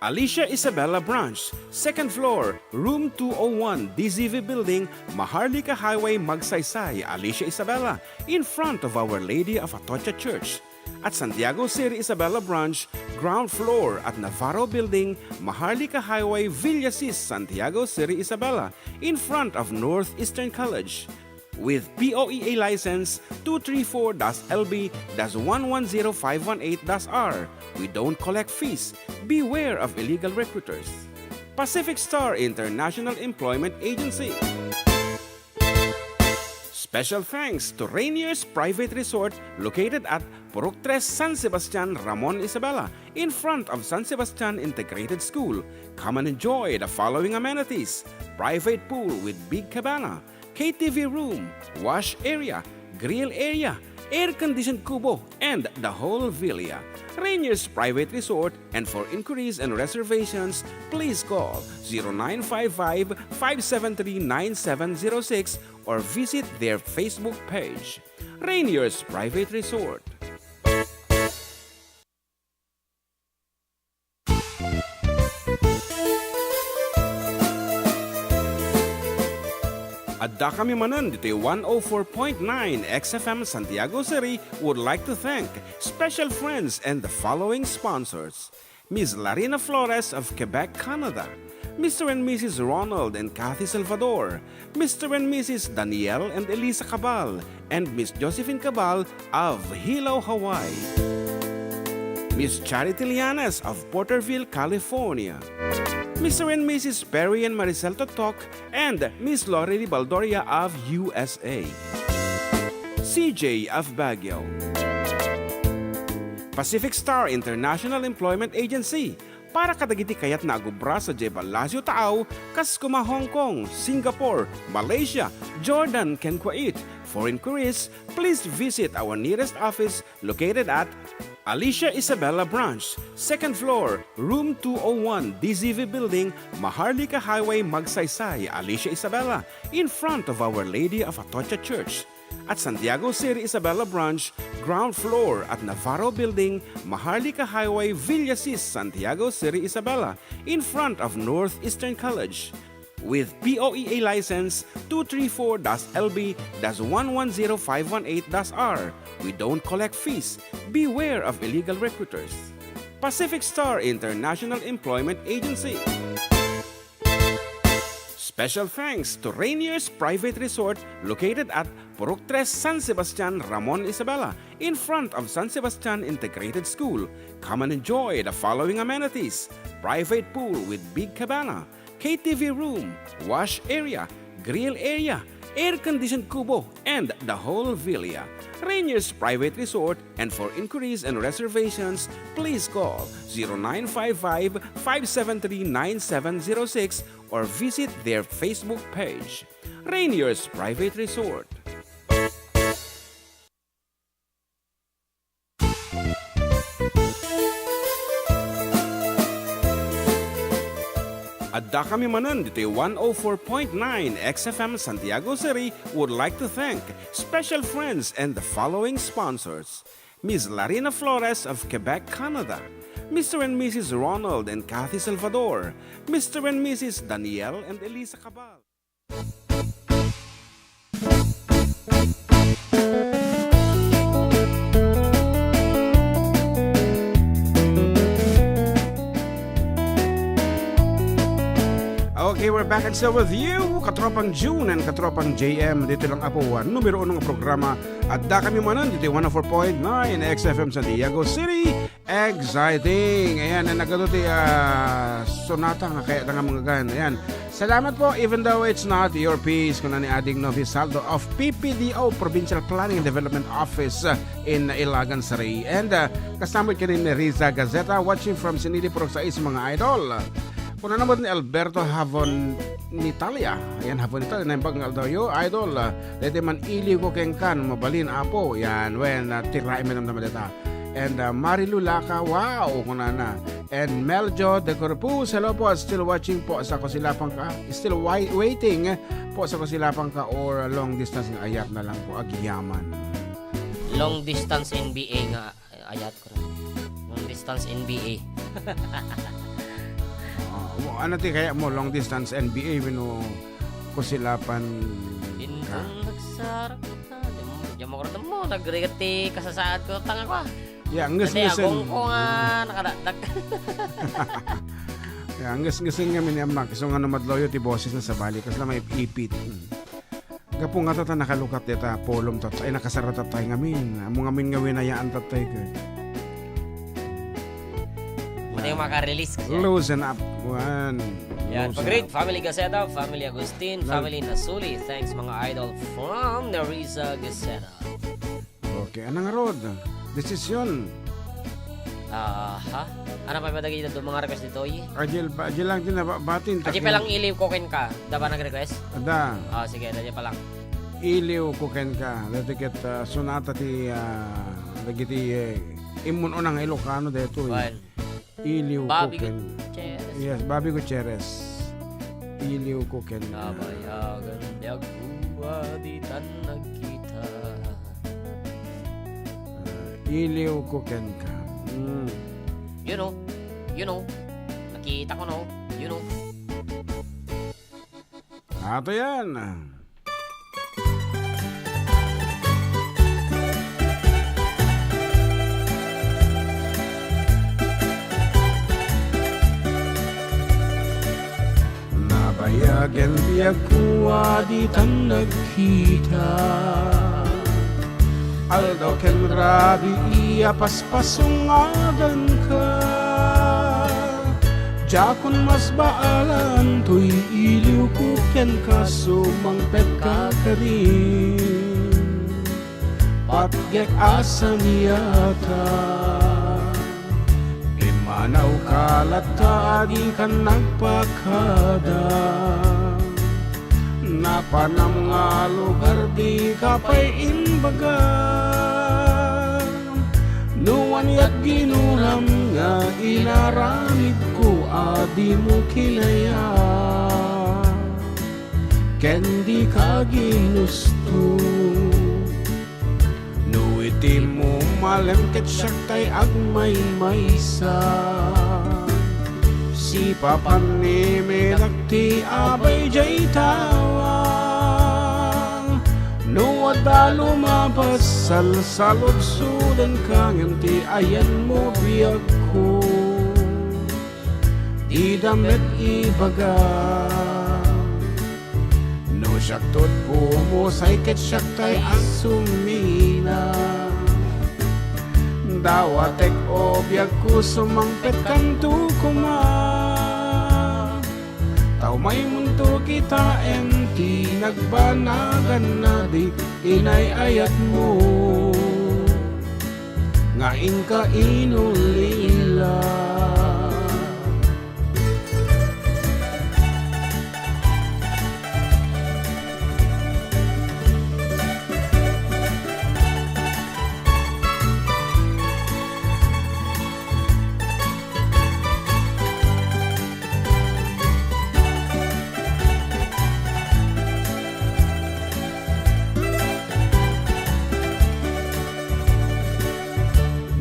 Alicia Isabela Branch, second floor, room two oh one, D Z V Building, Maharlika Highway, Magsaysay, Alicia Isabela, in front of Our Lady of Atocha Church. At Santiago City Isabela Branch, ground floor at Navarro Building, Maharlika Highway, Villasis, Santiago City Isabela, in front of Northeastern College. With P O E A license two three four dash L B dash one one zero five one eight dash R, we don't collect fees. Beware of illegal recruiters. Pacific Star International Employment Agency. Special thanks to Rainier's Private Resort located at Purok Tres, San Sebastian, Ramon Isabela, in front of San Sebastian Integrated School. Come and enjoy the following amenities: private pool with big cabana, K T V room, wash area, grill area, air-conditioned kubo, and the whole villa. Rainier's Private Resort, and for inquiries and reservations, please call zero nine five five, five seven three, nine seven zero six or visit their Facebook page, Rainier's Private Resort. Addakami manen ditoy one oh four point nine X F M Santiago City would like to thank special friends and the following sponsors: Miss Larina Flores of Quebec, Canada, Mister and Missus Ronald and Kathy Salvador, Mister and Missus Daniel and Elisa Cabal, and Miss Josephine Cabal of Hilo, Hawaii, Miss Charity Lianes of Porterville, California, Mister and Missus Perry and Maricel Totok, and Miss Lori Baldoria of U S A, C J of Baguio, Pacific Star International Employment Agency, para kadagiti kayatna a gubra sadiay Palacio Taaw, kas kuma Hong Kong, Singapore, Malaysia, Jordan, ken Kuwait. For inquiries, please visit our nearest office located at Alicia Isabela Branch, second floor, room two oh one, D Z V Building, Maharlika Highway, Magsaysay, Alicia Isabela, in front of Our Lady of Atocha Church. At Santiago City Isabela Branch, ground floor at Navarro Building, Maharlika Highway, Villasis, Santiago City Isabela, in front of Northeastern College. With P O E A license two three four dash L B dash one one zero five one eight dash R. We don't collect fees. Beware of illegal recruiters. Pacific Star International Employment Agency. Special thanks to Rainier's Private Resort, located at Purok Tres, San Sebastian, Ramon Isabela, in front of San Sebastian Integrated School. Come and enjoy the following amenities: private pool with big cabana, K T V room, wash area, grill area, air-conditioned kubo, and the whole villa. Rainier's Private Resort, and for inquiries and reservations, please call zero nine five five, five seven three, nine seven zero six or visit their Facebook page. Rainier's Private Resort. Addakami manen ditoy one oh four point nine X F M Santiago City would like to thank special friends and the following sponsors: Miss Larina Flores of Quebec, Canada, Mister and Missus Ronald and Kathy Salvador, Mister and Missus Daniel and Elisa Cabal. Okay, we're back and still with you, Katropang June and Katropang J M. Dito lang apo, ah, numero uno nga programa. Addakami manen dito one oh four point nine X F M Santiago City. Exciting! Ayan, ang nagado ti, ah, sonata nga kayatna nga manggagan. Ayan. Salamat po, even though it's not your piece, kuna ni Ading Novi Saldo of P P D O, Provincial Planning and Development Office, ah, in Ilagan, Sari. And, ah, kasama ken ni Riza Gazeta, watching from Sinili, Purok Sais, mga idol. Kuna naman ni Alberto Havon Nitalia. Ayan, Havon Nitalia, naimbag nga aldawyo, idol. Ah, daytoy man iliwko kenka, mabalin, apo. Yan, wen, ah, tiraem damdama deta. And, uh, Marilu Laca, wow, kunana. And Meljo de Corpus, hello po, still watching po sa Kasilapan ka. Still wai-, waiting po sa Kasilapan ka or long distance nga ayat na lang po, agyaman. Long distance N B A nga, eh, ayat ko na. Long distance N B A. Ah, ano ti kaya mo, long distance N B A, wenno Kasilapan ka? Indon nagsarap na. Diyan mo, diyan mo, nagrigat ti kasasaad ko, tanga ko, ah. Ya, ngesngesen. Agong ko nga nakadakdak. Ya, ngesngesen nga miniammak. Isu nga no madlawyo ti boses na sabali, kasla maipipit. Hmm. Gapu nga ta, ta nakalukat deta, polom ta, ay nakasara ta tayo ngamin. Amo ngamin nga winayaan ta tayo, ket. Muna yung makarelease kasi. Loosen up, one. Yan, loosen up. Pag-greet, Family Gaceta, Family Agustin, Lal- Family Nasuli. Thanks, mga idol, from Nerissa Gaceta. Okay, anang rod? Desisyon. Aha. Ano pa ba dagiti dadduma nga request ditoy? Ajel pa, ajel lang din nababatin. Ajay pa lang iliwko kenka. Da ba nag-request? Ada. Ah, sige, ajay pa lang. Iliwko kenka. Dati ket, ah, sonata ti, ah, dagiti, eh, immun-una nga Ilocano daytoy. Well, Iliwko Bobby ken-, Gutierrez. Yes, Bobby Gutierrez. Iliwko kenka. Nabayagan ti agua, ditan nagkita. Ah, iliwko kenka. Mm. You know, you know, nakita ko, no? You know. Ato yan. Ken biagko a ditan nagkita, aldaw ken rabii a paspasungadanka. Diakon masbaalan toy iliwko kenka, sumangpetka kadin patgek a saniata. Pimmanawka latta a dikan nagpakada. Napanam nga lugar dika pay imbaga. No aniat ginuram nga inaramidko a dimo kinaya, ken dika ginusto. No iti mumalem ket siak tay agmaymaysa, sipapan ni medak ti abay jay tawa. No adda lumabas, salsaludsodanka ngem ti ayanmo biagko. Dida met ibaga. No siak tot pumusay ket siak tay asumina. Dawatek o biagko, sumangpetkanto koma. Ta umaymonto kitaen ti nagbanagan a di inay-ayatmo. Nga inka inulila.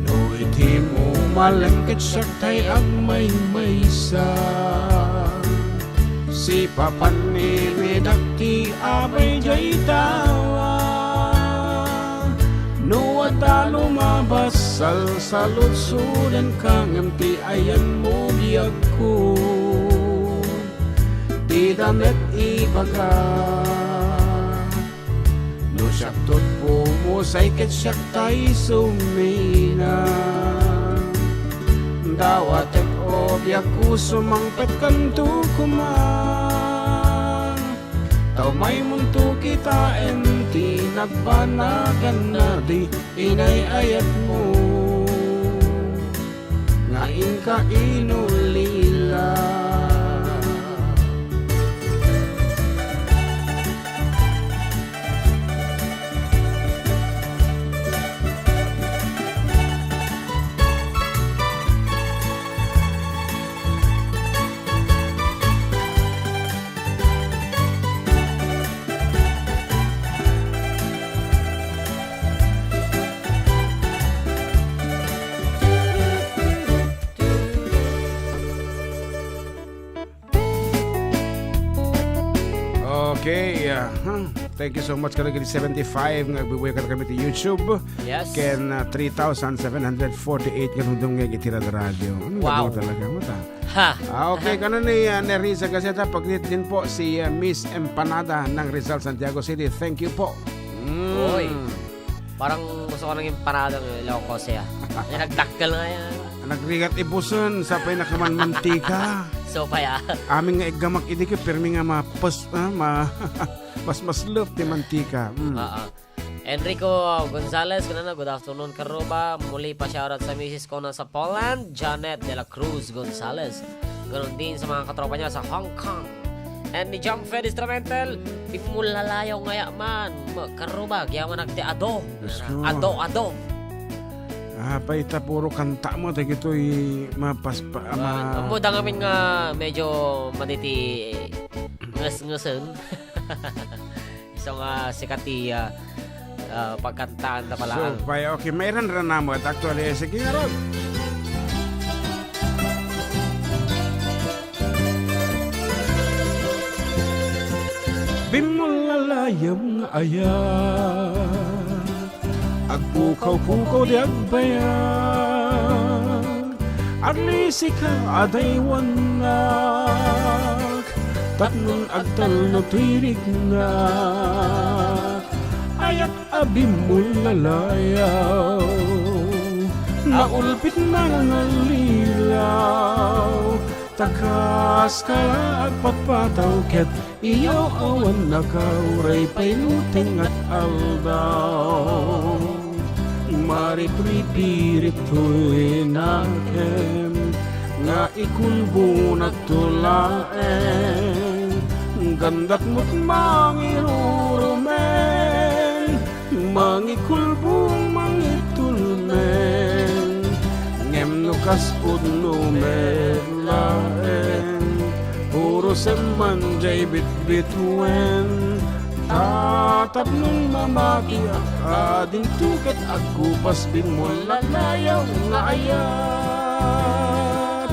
No iti mumalem ket siak tay agmaymaysa, sipapan ni medak ti abay jay tawa. No adda lumabas, salsaludsodanka ngem ti ayanmo biagko. Dida met ibaga. No siak tot pumusay ket siak tay sumina. Dawatek o biagko, sumangpetkanto koma. Ta umaymonto kitaen ti nagbanagan a di inay-ayatmo. Nga inka inulila. Okay, ah, hmm. Thank you so much kadagiti seventy-five nga agbubuya kadakami ti YouTube. Yes. Ken, ah, three thousand seven hundred forty-eight nga dumdumngeg iti radradyo. Ano, wow, talaga mo ta? Ha! Ah, okay, kanan ni, ah, Nerissa Gazeta, pagnitin po si, ah, Miss Empanada ng Rizal, Santiago City. Thank you po. Mm. Oy. Parang gusto ko ng empanada ng Ilocos, eh, ah. Yung nagdakkel nga yan. Nagrigat ibusen, sapay nakamanmantika. So, pa, ya. Amin nga iggamak idi ket pirmi nga mapes-, ah, ma-, mas maslep ti mantika. Mm. Ah, ah. Enrico Gonzalez, kunana, "Good afternoon, Karuba. Muli pa shoutout sa misis ko na sa Poland, Janet de la Cruz Gonzalez. Ganon din sa mga katropa niya sa Hong Kong." And ni John Fed Instrumental, "Pimulalayaw ngaya man. Ma-, Karuba, agyaman agti ado." Yes, sir. Ado, ado. Ah, pay ta puro kanta mo, dagitoy mapaspa-, ah, ma- Ammo da ngamin nga medyo maditi nges-ngesen. Isu nga sikat ti, ah, ah, pagkantaan ta pala. So, pay, okay, mairanran mo. Actually, eh, sige nga, Rod. Bimmullalayam nga ayat, agpukaw-pukaw di agbayag, aglisika a daywannak, Tapnon agtalna toy riknak, ayat a bimmulalayaw. Naulpit na nga lilaw, ta kas ka la agpatpataw ket iyaw awan nakauray pay no tengngat aldaw. Maripripirip toy nakem nga ikulbonakto laeng. Gandak met mangirurumen, mangikulbong, mangitulmen. Ngem no kas pudno met laeng, puro semman jay bitbituen. Tatapnon mamatiak, adinto ket agkupas bimmulalayaw nga ayat.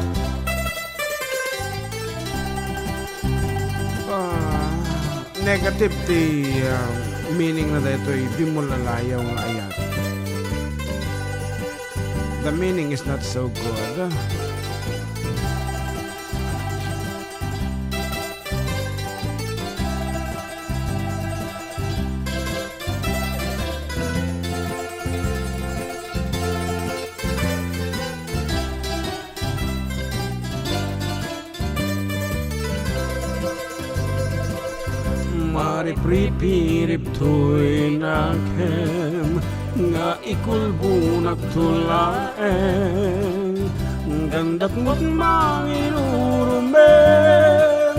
Ah, negative ti, ah, meaning na daytoy bimmulalayaw nga ayat. The meaning is not so good. Maripripirip toy nakem nga ikulbonakto laeng. Gandak met mangirurumen,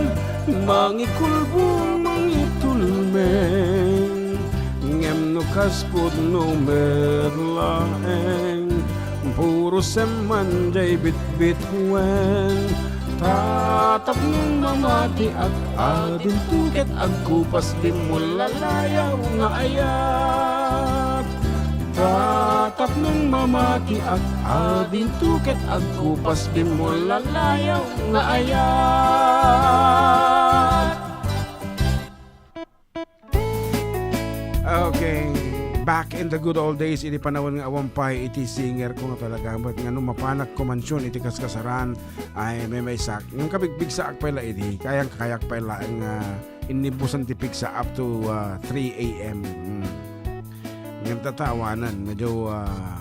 mangikulbong, mangitulmen. Ngem no kas pudno met laeng, puro semman jay bitbituen. Tatapnon mamatiak, adinto ket agkupas bimmulalayaw nga ayat. Tatapnon mamatiak, adinto ket agkupas bimmulalayaw nga ayat. Okay. Back in the good old days, idi panawen nga awan pay iti singer ko nga talaga, but nga no mapanak kumansion iti kaskasaran, ay, maymaysak. Ngem kabigbigsaak pay la idi, kayang kayak pay laeng, ah, innibusan ti pigsa up to, ah, three a m. Mm. Ngem tatawanan, medyo, ah,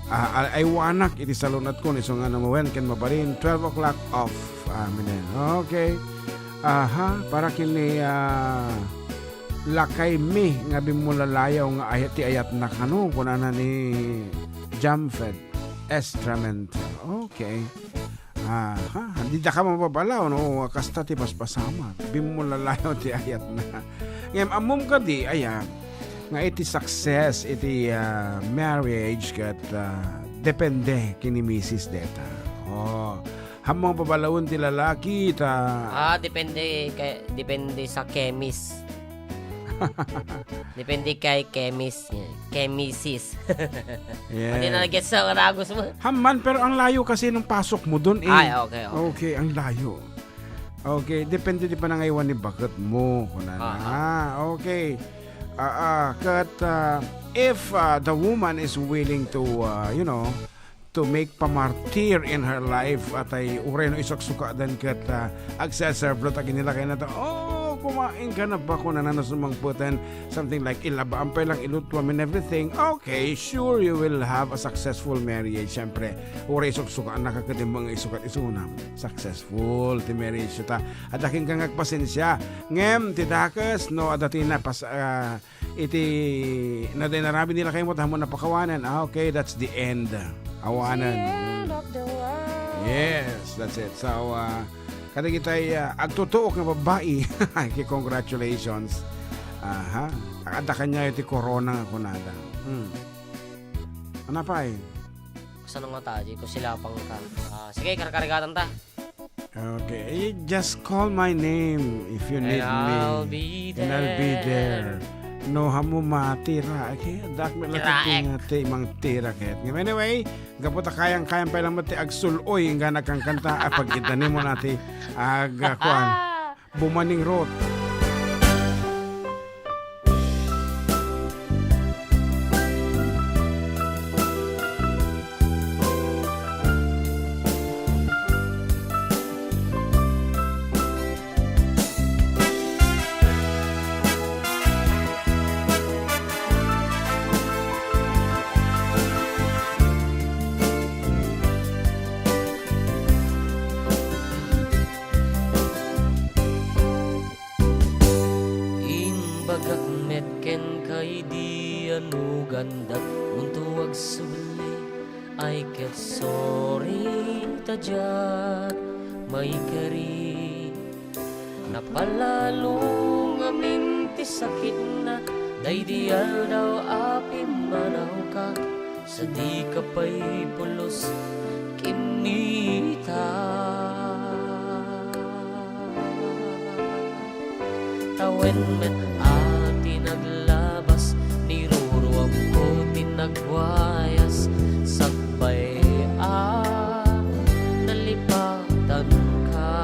ah, ay, aywanak iti salunat ko, isu nga no mawen ken mabalin, twelve o'clock off. Amen. Okay. Aha, para ken ni, ah, lakaymi nga bimmulalayaw nga ayat ti ayatna kano, kunana ni Jamfed Estrament. Okay. Aha, dida ka mababalaw, no? Kasta ti paspasamak. Bimmulalayaw ti ayatna. Ngem ammom kadi, aya, nga iti success, iti, ah, marriage, ket, ah, depende ken ni misis deta. Oh, ammom nga babalawen ti lalaki, ta Ah, depende kay, depende sa kemis. Depende kay kemis, kemisis. Yes. Pati na nag-gets sa karagos mo. Amman, pero ang layo kasi nung pasok mo dun eh. Ay, okay, okay. Okay, ang layo. Okay, depende ti panangaywan ni baket mo, kunana. Aha. Ah, okay. Ah, ah, ket, ah, if, ah, the woman is willing to, ah, you know, to make pamartir in her life, atay uray no isuksukaden ket, ah, agseserve latta ken ni lakayna ta, "Oh, kumain ka na ba?" kunana no sumangpeten, something like, "Ilabaan pay lang, ilutuam and everything." Okay, sure, you will have a successful marriage. Siyempre, uray isuksukaannaka ket imbag nga isukat isuna, successful ti marriage ta. Adda kenka nga agpasensia. Ngem, ti dakes, no, adda ti napas-, ah, iti, no, di narabi ni lakaymo, ta ammom napakawanen. Ah, okay, that's the end. Awanen. It's the end of the world. Yes, that's it. So, ah, kadagitay, ah, agtutuok nga babbai, okay, congratulations. Aha. Adda kaniayo ti corona nga kunada. Hmm. Ano pay? Kasano nga ta, di ko sila pang ka. Ah, sige, karkarigatan ta. Okay. Eh, just call my name if you need me. And I'll be there. And I'll be there. No, ammom matira. Okay, dak mi Tiraek. Lagi nga ti mang tira ket. Anyway, gapu ta kayang-kayam pay lang met ti agsul-oy, nga nagkankanta, ah, pagidani mo na ti ag-, ah, kuan. Bumaning Ruth. Ay ket sorry ta diak maikari. Napalalo ngamin ti sakitna, daydi aldaw a pimmanawka, sadika pay pulos kinnita. Tawen met a ti naglabas, niruruamko ti nagwayas, sakbay a nalipatanka.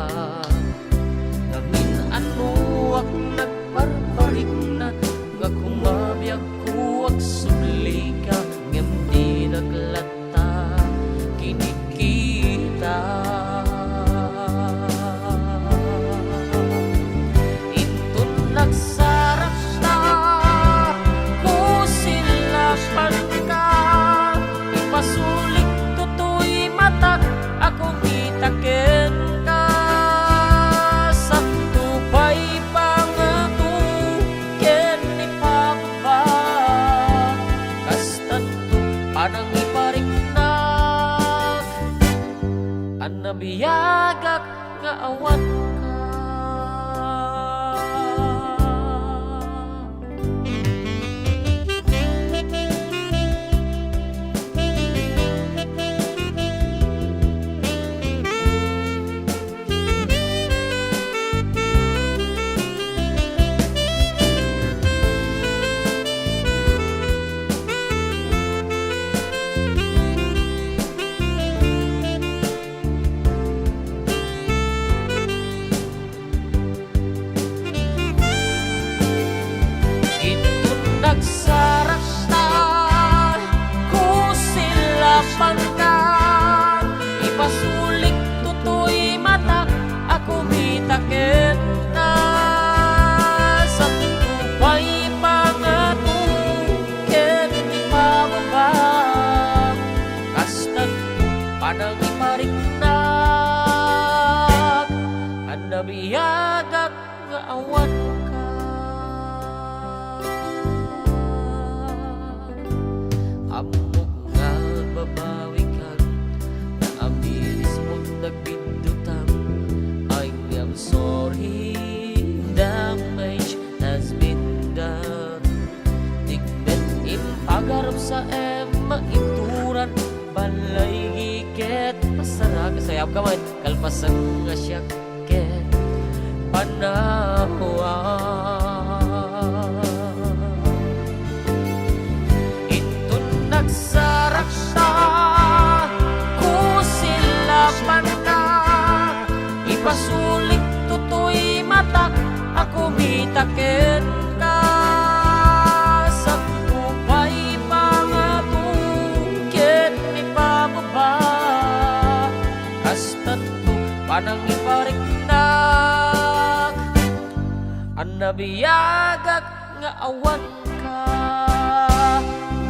Ngamin, annoak nagparparikna, nga kumabiagko agsublika, ngem dinak latta kinikita. Inton nagsarakta, kusilapanka, ipasulik totoy matak a kumita kenka. Sakto pay pangato ken ni Papa, kastanto panangipariknak. Annabiagak nga awanka. Inton nagsarakta, kusilapanka, ipasulik totoy matak a kumita kenka. Sakto pay pangato ken ni Papa, kastanto panangipariknak. Annabiagak nga awanka. Ammok nga babawikan, naamirismon nagbiddutan. I am sorry, damage has been done. Dikmet impagarup sa em maituran, balay ket pasarag. Sayap ka man, kalpasan nga siak ket panawa. Inton nagsarakta, kusilapanka, ipasulik totoy matak a kumita kenka. Sakto pay pangato ket ni Papa, kastanto panangipariknak. Annabiagak nga awanka,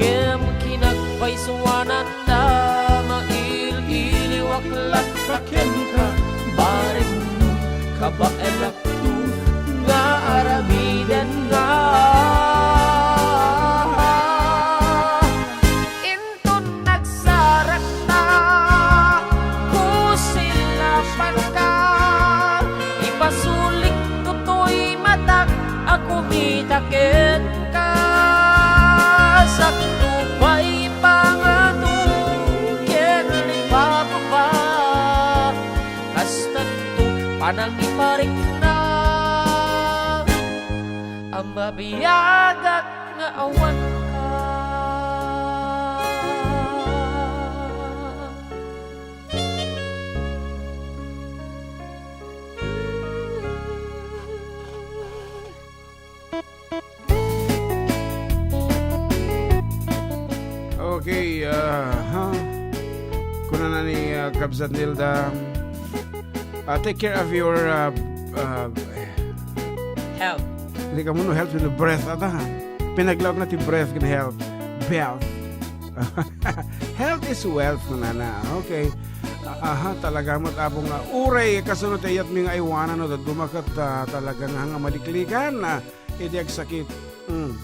ngem kinagpaysuananda, mail-iliwak latta kenka, barek kabaelakto nga aramidenna. Inton nagsarakta, kusilapanka, ipasulik totoy matak a kumita kenka. Sakto pay pangato ken ni Papa, kastanto panangipariknak. Annabiagak nga awanka. Okay, ah, ha? Kunana ni, ah, Kabsat Nilda, ah, take care of your, ah, ah, Health. Hindi ka mo, no, health, no, breath, ata, ha? Pinaglaok na ti breath ken health. Wealth. Health is wealth, kunana. Okay. Aha, talaga met, Apo, nga uray kasunod ti ayatmi nga aywanan no dadduma ket, ah, talaga nga, nga maliklikan, ah, idi agsakit. Mm.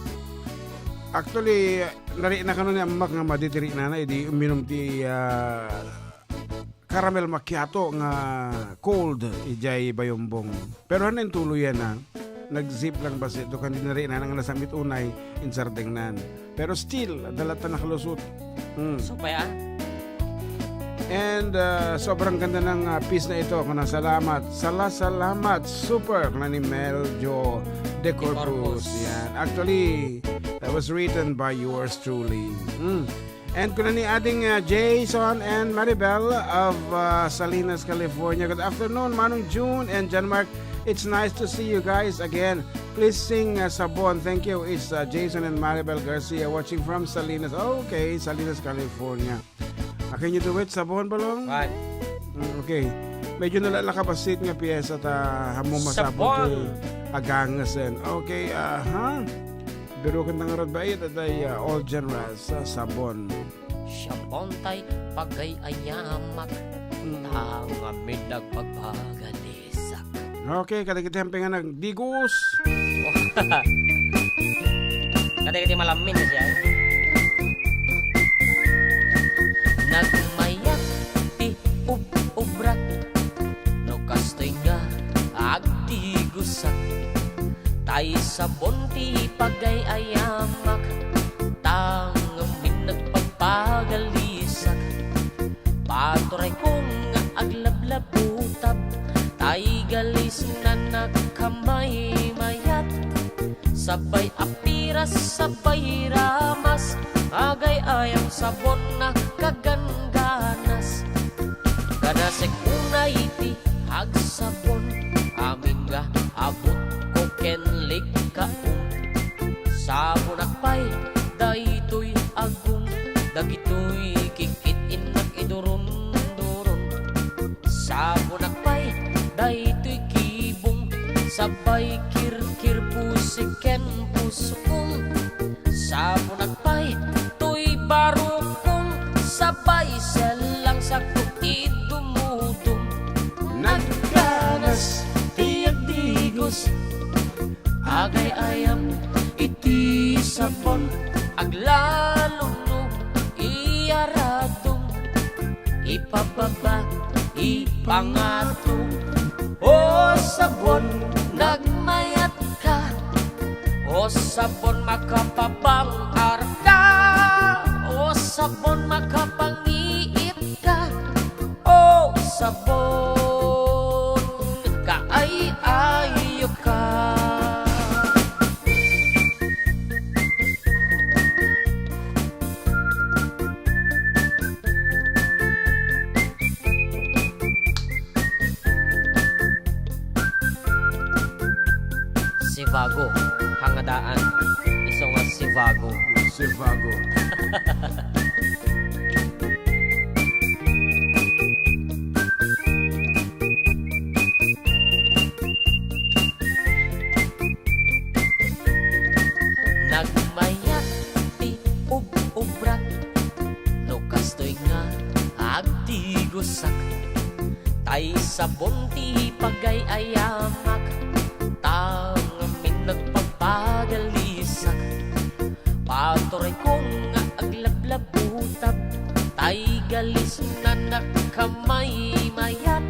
Actually, narikna kano ni Ammak nga madi ti riknana, idi uminum ti, ah, caramel macchiato nga cold idiay Bayombong. Pero haan intuloyan na, nag-zip lang bassit, ket di nariknana nga nasakmit unay, insardengnan. Pero still, adda latta nakalusot. Mm. Supay, ah. And, uh, sobrang ganda ng, uh, piece na ito. Kuna, salamat. Sala, salamat. Super. Kuna ni Mel Jo De Corpus. De Corpus. Yan. Actually, that was written by yours truly. Mm. And kuna ni ading, uh, Jason and Maribel of, uh, Salinas, California. Good afternoon, Manong June and John Mark. It's nice to see you guys again. Please sing, uh, Sabon. Thank you. It's, uh, Jason and Maribel Garcia watching from Salinas. Okay, Salinas, California. Ah, can you do it, Sabon, Balong? What? Mm, okay. Medyo nalalaka bassit nga piyesa ta ammo masapul Sabon. Ti agangasen. Okay, aha. Pero kanta nga rod ba it, atay, ah, all genres, ah, Sabon. Sabon tay pagay-ayamak, Mm. Tangam mi nagpagpagalisak. Okay, kadagiti ampingan nagdigos. Kadagiti malammin na siya. Nagmayat ti ub-, ubrak, no kastoy nga agdigosak. Tay sabon ti pagay-ayamak, tangam mi nagpagpagalisak. Paturay kong aglablabutab, tay galisnan a kamaymayat. Sabay apiras, sabay ramas, agay-ayam sabon a kagangganas. Ganasek unay ti agsabon, amin nga abutko ken likkaon. Sabonak pay daytoy agong, dagitoy kikit-innak iduron-duron. Sabonak pay daytoy kibong, sabay kirkir pusik ken pusong. Sabonak pay toy barukong, sabay sellang sakto idumudum. Nagganas ti agdigos, agay-ayam iti sabon, aglalo no iyaradong, ipababa, ipangatong. O sabon, nagmayat ka. O sabon, makapabangar ka. O sabon, makapangiit ka. O sabon, kaay-ayo ka. Sivago, hangadaan, isu nga Sivago. Sivago. Nagmayat ti ub-ubrak, no kastoy nga agdigosak. Tay sabon ti pagay-ayamak, tangam mi nagpagpagalisak. Paturay kong aglablabutab, tay galisnan a kamaymayat.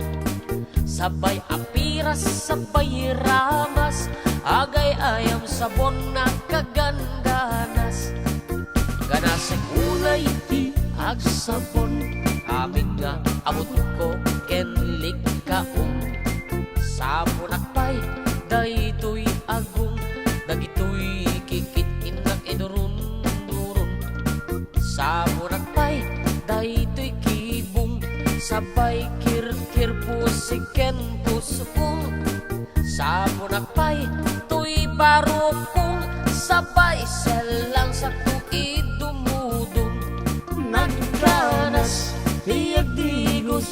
Sabay apiras, sabay ramas, agay-ayam sabon a kagangganas. Ganasek unay ti agsabon, amin nga abutko ken likkaon. Sabonak pay daytoy agong, dagitoy kikit-innak iduron-duron. Sabonak pay daytoy kibong, sabay kirkir pusik ken pusong. Sabonak pay toy barukong, sabay sellang sakto idumudum. Nagganas ti agdigos,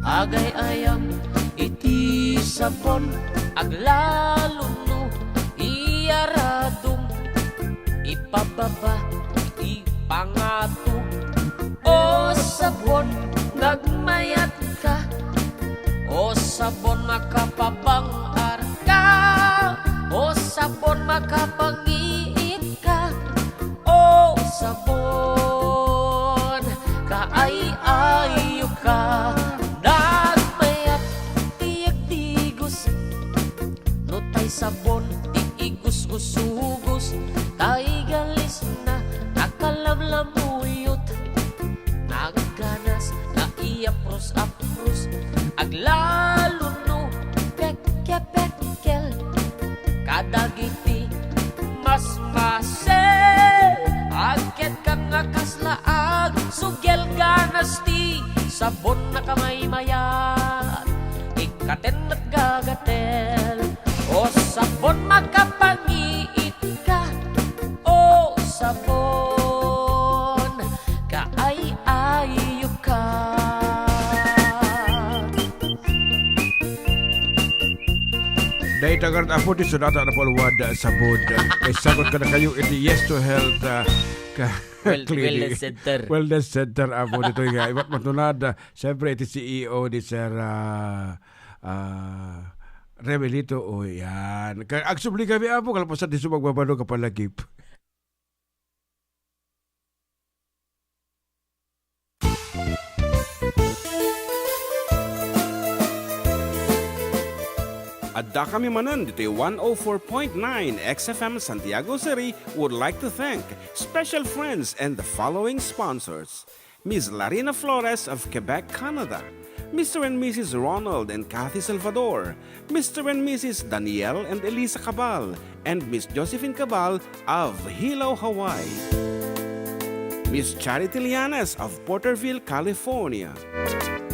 agay-ayam iti sabon, aglalo no iyaradong, ipababa, ipangatong. O sabon, nagmayat ka. O sabon, makapabangar ka. O sabon, makapangiit ka. Ay-ayo ka, nagmayat ti agtigos. No tay sabon ti igusgusugos, tay galisna nakalamlamuyot, nagganas, naiyapros-apros, aglalo no pekepekkel. Kadagiti masmasel, agketka nga kasla agsugel, ganas ti sabon nakamaymaya, ikkaten met gagatel. O sabon, makapangiitka, o sabon, kaay-ayo ka. Dayta nga ket, Apo, ti sunata na palwad, ah, sabon. Kay sagot kadakayo iti Yes to Health, ah, ka-, Well, clinic. Wellness Center. Wellness Center, Apo, ditoy nga. Ibat matunad, ah, siyempre, iti C E O ni Sir, ah, ah, Remelito, o, yan. Ka-, agsubli kami, Apo, kalpasan ti sumagmamano ka palagip. Adda kami manen ditoy one oh four point nine X F M Santiago City would like to thank special friends and the following sponsors: Miss Larina Flores of Quebec, Canada, Mister and Missus Ronald and Kathy Salvador, Mister and Missus Daniel and Elisa Cabal, and Miss Josephine Cabal of Hilo, Hawaii, Miss Charity Lianes of Porterville, California,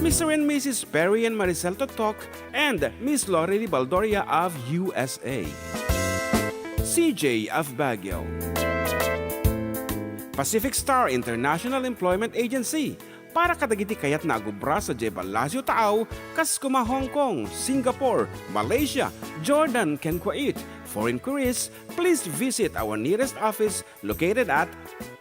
Mister and Missus Perry and Maricel Totok, and Miss Lorely Baldoria of U S A, C J of Baguio, Pacific Star International Employment Agency, para kadagiti kayatna a agubra sadiay Palacio Taaw, kas koma Hong Kong, Singapore, Malaysia, Jordan, ken Kuwait. For inquiries, please visit our nearest office located at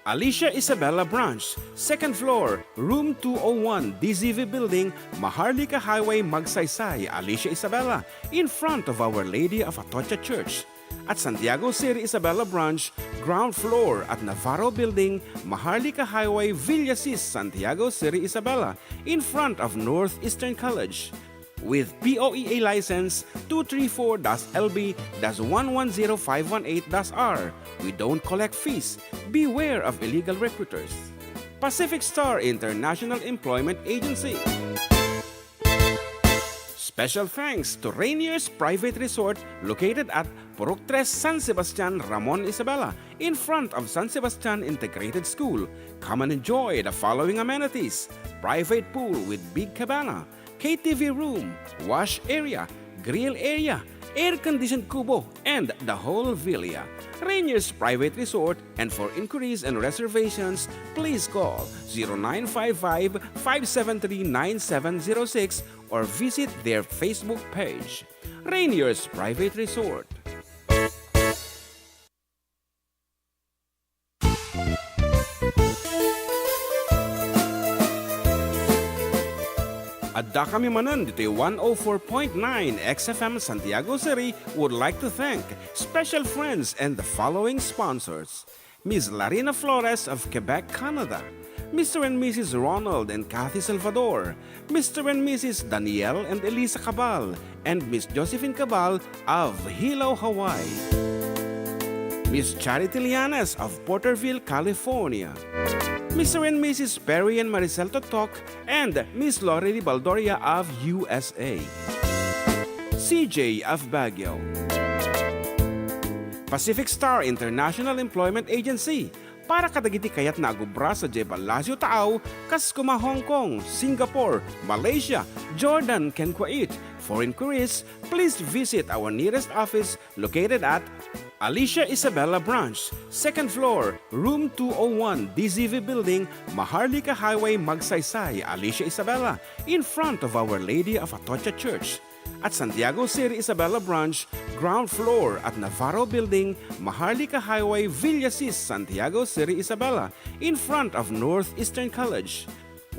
Alicia Isabela Branch, second floor, room two oh one, D Z V Building, Maharlika Highway, Magsaysay, Alicia Isabela, in front of Our Lady of Atocha Church. At Santiago City Isabela Branch, ground floor at Navarro Building, Maharlika Highway, Villasis, Santiago City Isabela, in front of Northeastern College. With P O E A license two three four dash L B dash one one zero five one eight dash R, we don't collect fees. Beware of illegal recruiters. Pacific Star International Employment Agency. Special thanks to Rainier's Private Resort, located at Purok Tres, San Sebastian, Ramon Isabela, in front of San Sebastian Integrated School. Come and enjoy the following amenities: private pool with big cabana, K T V room, wash area, grill area, air-conditioned kubo, and the whole villa. Rainier's Private Resort, and for inquiries and reservations, please call zero nine five five, five seven three, nine seven zero six or visit their Facebook page. Rainier's Private Resort. Adda kami manen ditoy one oh four point nine X F M Santiago City would like to thank special friends and the following sponsors: Miss Larina Flores of Quebec, Canada, Mister and Missus Ronald and Kathy Salvador, Mister and Missus Daniel and Elisa Cabal, and Miss Josephine Cabal of Hilo, Hawaii, Miss Charity Lianes of Porterville, California, Mister and Missus Perry and Maricel Totok, and Miss Lorely Baldoria of U S A, C J of Baguio, Pacific Star International Employment Agency, para kadagiti kayatna a gubra sadiay Palacio Taaw, kas koma Hong Kong, Singapore, Malaysia, Jordan, ken Kuwait. For inquiries, please visit our nearest office located at Alicia Isabela Branch, second floor, room two oh one, D Z V Building, Maharlika Highway, Magsaysay, Alicia Isabela, in front of Our Lady of Atocha Church. At Santiago City Isabela Branch, ground floor at Navarro Building, Maharlika Highway, Villasis, Santiago City Isabela, in front of Northeastern College.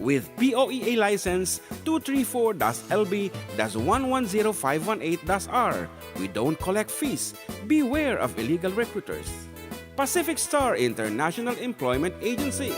With P O E A license two three four dash L B dash one one zero five one eight dash R, we don't collect fees. Beware of illegal recruiters. Pacific Star International Employment Agency.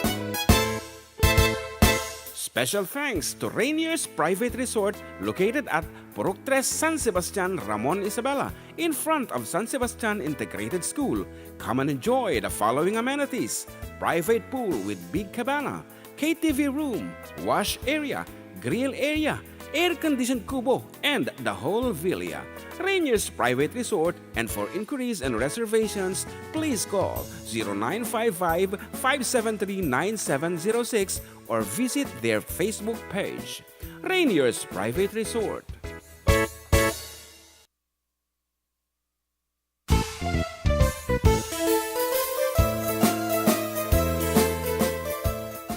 Special thanks to Rainier's Private Resort located at Purok Tres, San Sebastian, Ramon, Isabela, in front of San Sebastian Integrated School. Come and enjoy the following amenities: private pool with big cabana, K T V room, wash area, grill area, air-conditioned kubo, and the whole villa. Rainier's Private Resort, and for inquiries and reservations, please call zero nine five five, five seven three, nine seven zero six or visit their Facebook page. Rainier's Private Resort.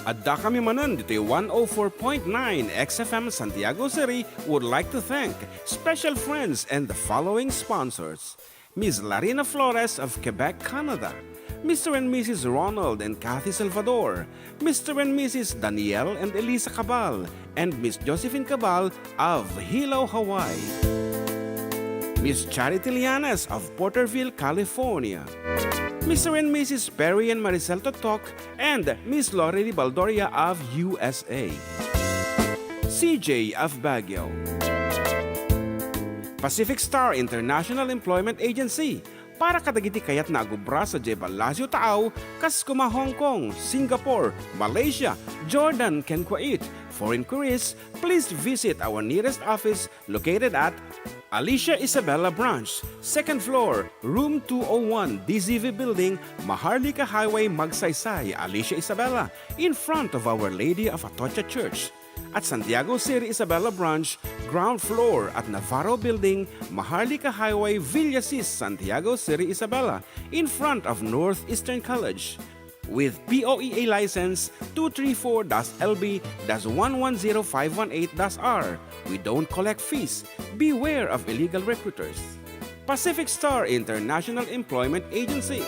Adda kami manen ditoy one oh four point nine X F M Santiago City would like to thank special friends and the following sponsors: Miss Larina Flores of Quebec, Canada, Mister and Missus Ronald and Kathy Salvador, Mister and Missus Daniel and Elisa Cabal, and Miss Josephine Cabal of Hilo, Hawaii, Miss Charity Lianes of Porterville, California, Mister and Missus Perry and Maricel Totok, and Miss Lorely Baldoria of U S A, C J of Baguio, Pacific Star International Employment Agency, para kadagiti kayatna a gubra sadiay Palacio Taaw, kas koma Hong Kong, Singapore, Malaysia, Jordan, ken Kuwait. For inquiries, please visit our nearest office located at Alicia Isabela Branch, second floor, room two oh one, D Z V Building, Maharlika Highway, Magsaysay, Alicia Isabela, in front of Our Lady of Atocha Church. At Santiago City Isabela Branch, ground floor at Navarro Building, Maharlika Highway, Villasis, Santiago City Isabela, in front of Northeastern College. With P O E A license two three four dash L B dash one one zero five one eight dash R, we don't collect fees. Beware of illegal recruiters. Pacific Star International Employment Agency.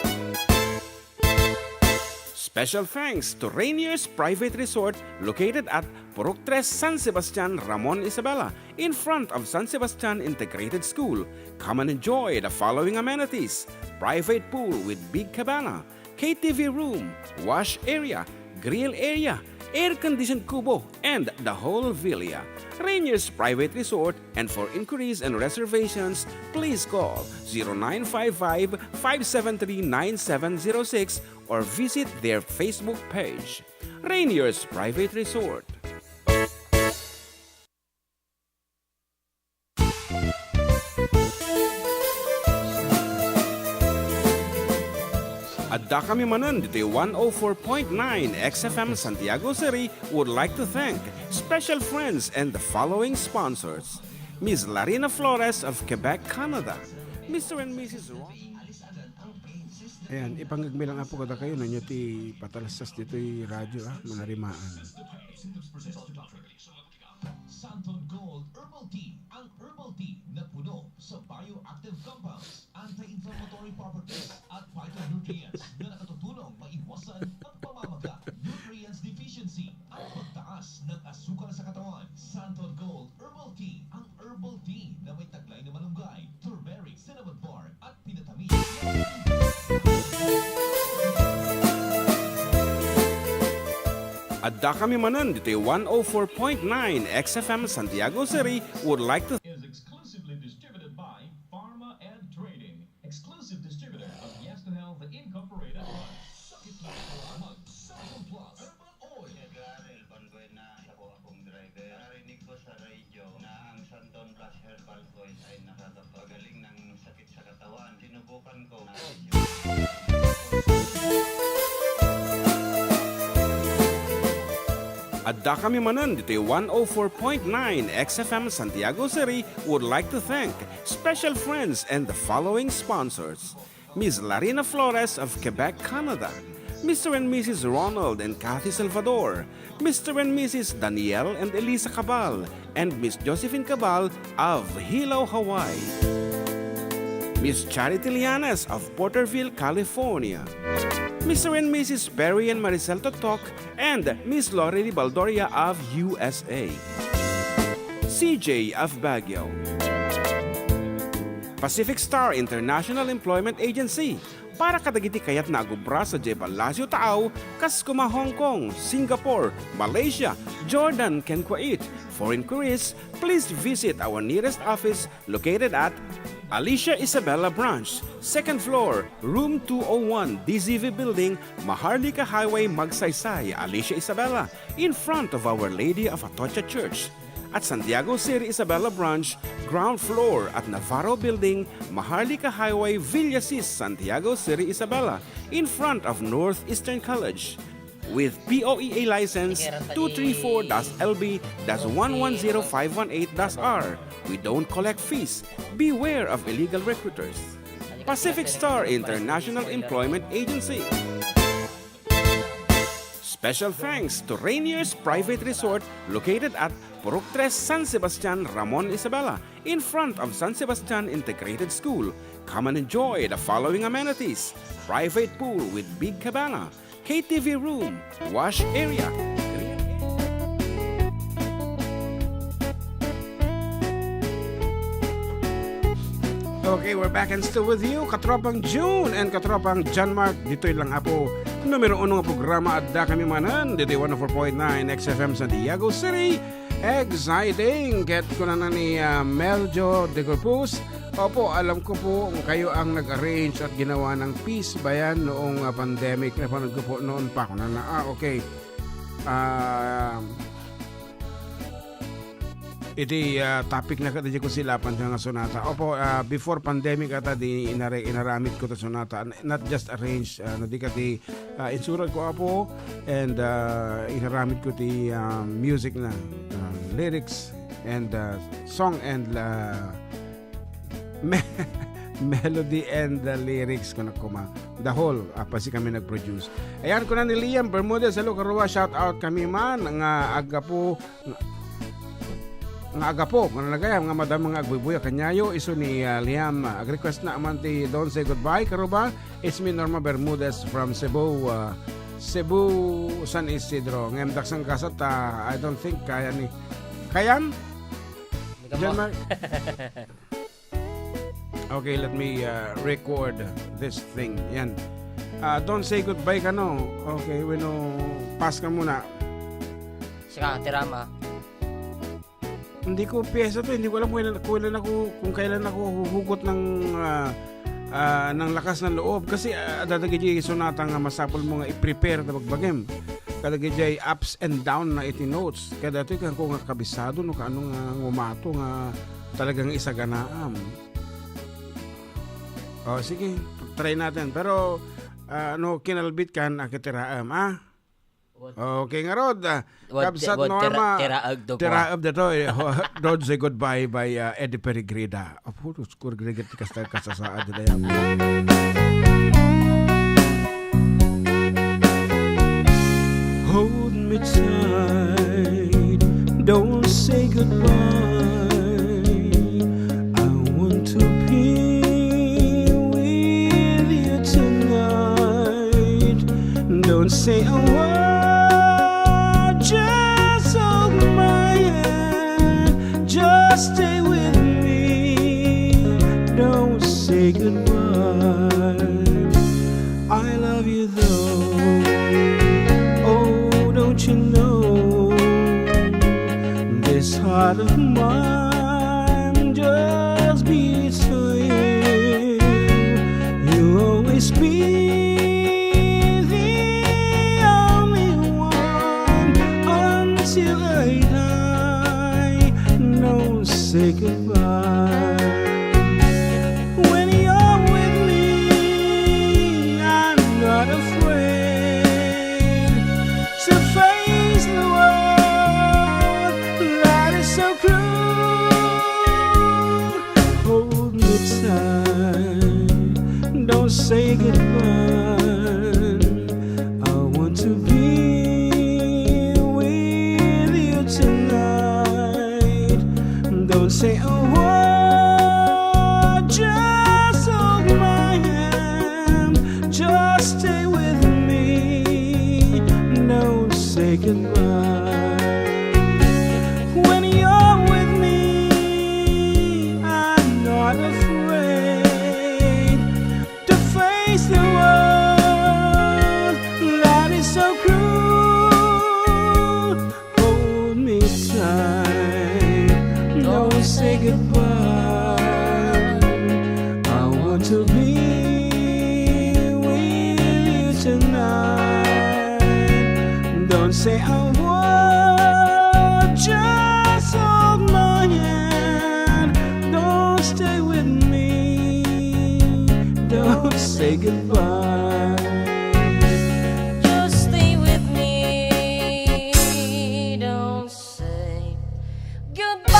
Special thanks to Rainier's Private Resort located at Purok Tres, San Sebastian, Ramon, Isabela, in front of San Sebastian Integrated School. Come and enjoy the following amenities: private pool with big cabana, K T V room, wash area, grill area, air-conditioned kubo, and the whole villa. Rainier's Private Resort, and for inquiries and reservations, please call zero nine five five, five seven three, nine seven zero six or visit their Facebook page, Rainier's Private Resort. Adda kami manen ditoy one oh four point nine X F M Santiago City would like to thank special friends and the following sponsors: Miss Larina Flores of Quebec, Canada, Mister and Missus Ron. Ayan, ipangngegmi lang, Apo, kadakayo, no, ania ti patalastas ditoy radio, ah, manarimaan. Santon Gold Herbal Tea, ang herbal tea na puno sa bioactive compounds, anti-inflammatory properties, at phytonutrients na nakatutulong maiwasan ang pamamaga, nutrients deficiency, at pagtaas ng asukal sa katawan. Santon Gold Herbal Tea, ang herbal tea na may taglay na malunggay, turmeric, cinnamon bark, at pinatamis. Adda kami manen ditoy one oh four point nine X F M Santiago City would like to is exclusively distributed by Pharma and Trading. Exclusive distributor of Yes to Health Incorporated. Magsakit lang sa mag Santon Plus Herbal Oil. Edgar Elban Buena, isa po akong driver. Narinig ko sa radyo na ang Santon Plus Herbal Oil ay nakakapagaling ng sakit sa katawan. Sinubukan ko. Adda kami manen ditoy one oh four point nine X F M Santiago City would like to thank special friends and the following sponsors: Miss Larina Flores of Quebec, Canada, Mister and Missus Ronald and Kathy Salvador, Mister and Missus Daniel and Elisa Cabal, and Miss Josephine Cabal of Hilo, Hawaii, Miss Charity Lianes of Porterville, California, Mister and Missus Perry and Maricel Totok, and Miss Lorely Baldoria of U S A, C J of Baguio, Pacific Star International Employment Agency, Para kadagiti kayatna a gubra sadiay Palacio Taaw, kas kuma Hong Kong, Singapore, Malaysia, Jordan, ken Kuwait. For inquiries, please visit our nearest office located at Alicia Isabela Branch, second floor, room two oh one, D Z V Building, Maharlika Highway, Magsaysay, Alicia Isabela, in front of Our Lady of Atocha Church. At Santiago City Isabela Branch, ground floor at Navarro Building, Maharlika Highway, Villasis, Santiago City Isabela, in front of Northeastern College. With P O E A license two three four dash L B dash one one zero five one eight dash R. We don't collect fees. Beware of illegal recruiters. Pacific Star International Employment Agency. Special thanks to Rainier's Private Resort located at Purok Tres, San Sebastian, Ramon Isabela, in front of San Sebastian Integrated School. Come and enjoy the following amenities: private pool with big cabana, K T V room, wash area. Okay, we're back and still with you, Katropang June and Katropang John Mark. Ditoy lang, Apo, numero uno nga programa. Adda kami manen ditoy one oh four point nine X F M Santiago City. Exciting! Ket kunana ni, ah, Meljo de Corpus, "Opo, alam ko po, kayo ang nag-arrange at ginawa ng Peace Bayan noong, ah, pandemic." Napanood ko po noon pa. Kunana, ah, okay. Ah, iti, ah, topic na kadi ko silapan nga sonata. Opo, ah, before pandemic ata di inare-, inaramid ko to sonata. Not just arrange, ah, no, di kadi, ah, insurat ko, Apo, and, ah, inaramid ko ti, ah, music na, ah, lyrics and, ah, song and, ah, me-, melody and, ah, lyrics kuna koma. The whole, ah, apay kami nag-produce. Ayan, kuna ni Liam Bermudez, "Hello, Karua, shout out kami man nga agapo, nga, nga agapo, nga nagayam, nga madam nga agbuybuya kaniayo," isu ni, ah, Liam. Ah, ag-request na man ti Don't Say Goodbye, Karuba. It's me, Norma Bermudez from Cebu, ah, Cebu, San Isidro. Ngem dagsen kasat, ah, I don't think kaya ni, kayam? John Mar-, okay, let me, uh, record this thing. Yan. Ah, Don't Say Goodbye kano. Okay, wenno, pass ka muna. Saka, tirama. Hindi ko piyesa to, hindi ko alam kung kailan, kung kailan ako, kung kailan ako huhugot ng, ah, ah, ng lakas ng loob. Kasi, ah, adda dagiti sonata nga masapul mo nga i-prepare ta bagbagem. Kadagiti ups and down na iti notes. Kaya dati kaya ko nga kabisado no kaano nga ngumato nga talagang isaganaam. O, sige, try natin. Pero, ah, no kinalbit kan akitiraam, ah? What? Okay, ngarud, ah, what, kabsat what, Norma, tira-, tiraag to ko. Tiraag dito, eh. Don't Say Goodbye by, ah, Eddie Peregrida. Apo, Diyos ko, regret ti kasta kasasaad dito, ya. Hold me tight, don't say goodbye. I want to be with you tonight. Don't say a word, just hold my hand. Just stay with me. Don't say goodbye. I love you though. Oh, don't you know? This heart of mine just beats for you. You'll always be the only one until I die. No, say goodbye. When you're with me, I'm not afraid to face the world that is so cruel. Hold me tight, don't say goodbye. I want to be with you tonight. Don't say a word, just hold my hand. Just stay with me. Don't say goodbye. When you're with me, I'm not afraid to face the goodbye. I want to be with you tonight. Don't say a word, just hold my hand. Don't stay with me. Don't say goodbye. Just stay with me. Don't say goodbye.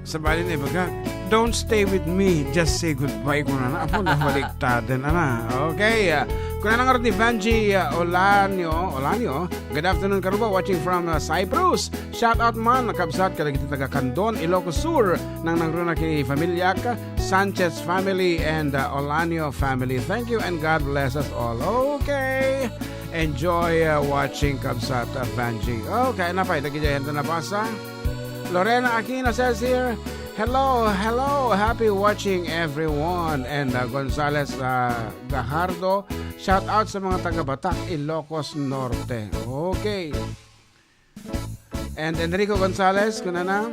Sabali na ibaga, "Don't stay with me, just say goodbye," kunana. Apo, nabaliktadan, ana. Okay, ah, kunana nga ni Vanji, ah, Olanio, Olanio, "Good afternoon, Karuba, watching from, ah, Cyprus. Shout out man, kabsat, kadagiti taga Candon, Ilocos Sur, nangnangruna ken ni familiak, Sanchez family and, uh, Olanio family. Thank you and God bless us all." Okay. Enjoy, uh, watching, kabsat, uh, Vanji. Okay, napay, dagiti enda nabasa. Lorena Aquino says here, "Hello, hello, happy watching everyone." And, uh, Gonzales, uh, Gajardo, shout out sa mga taga Batac, Ilocos Norte. Okay. And Enrico Gonzalez, kunana,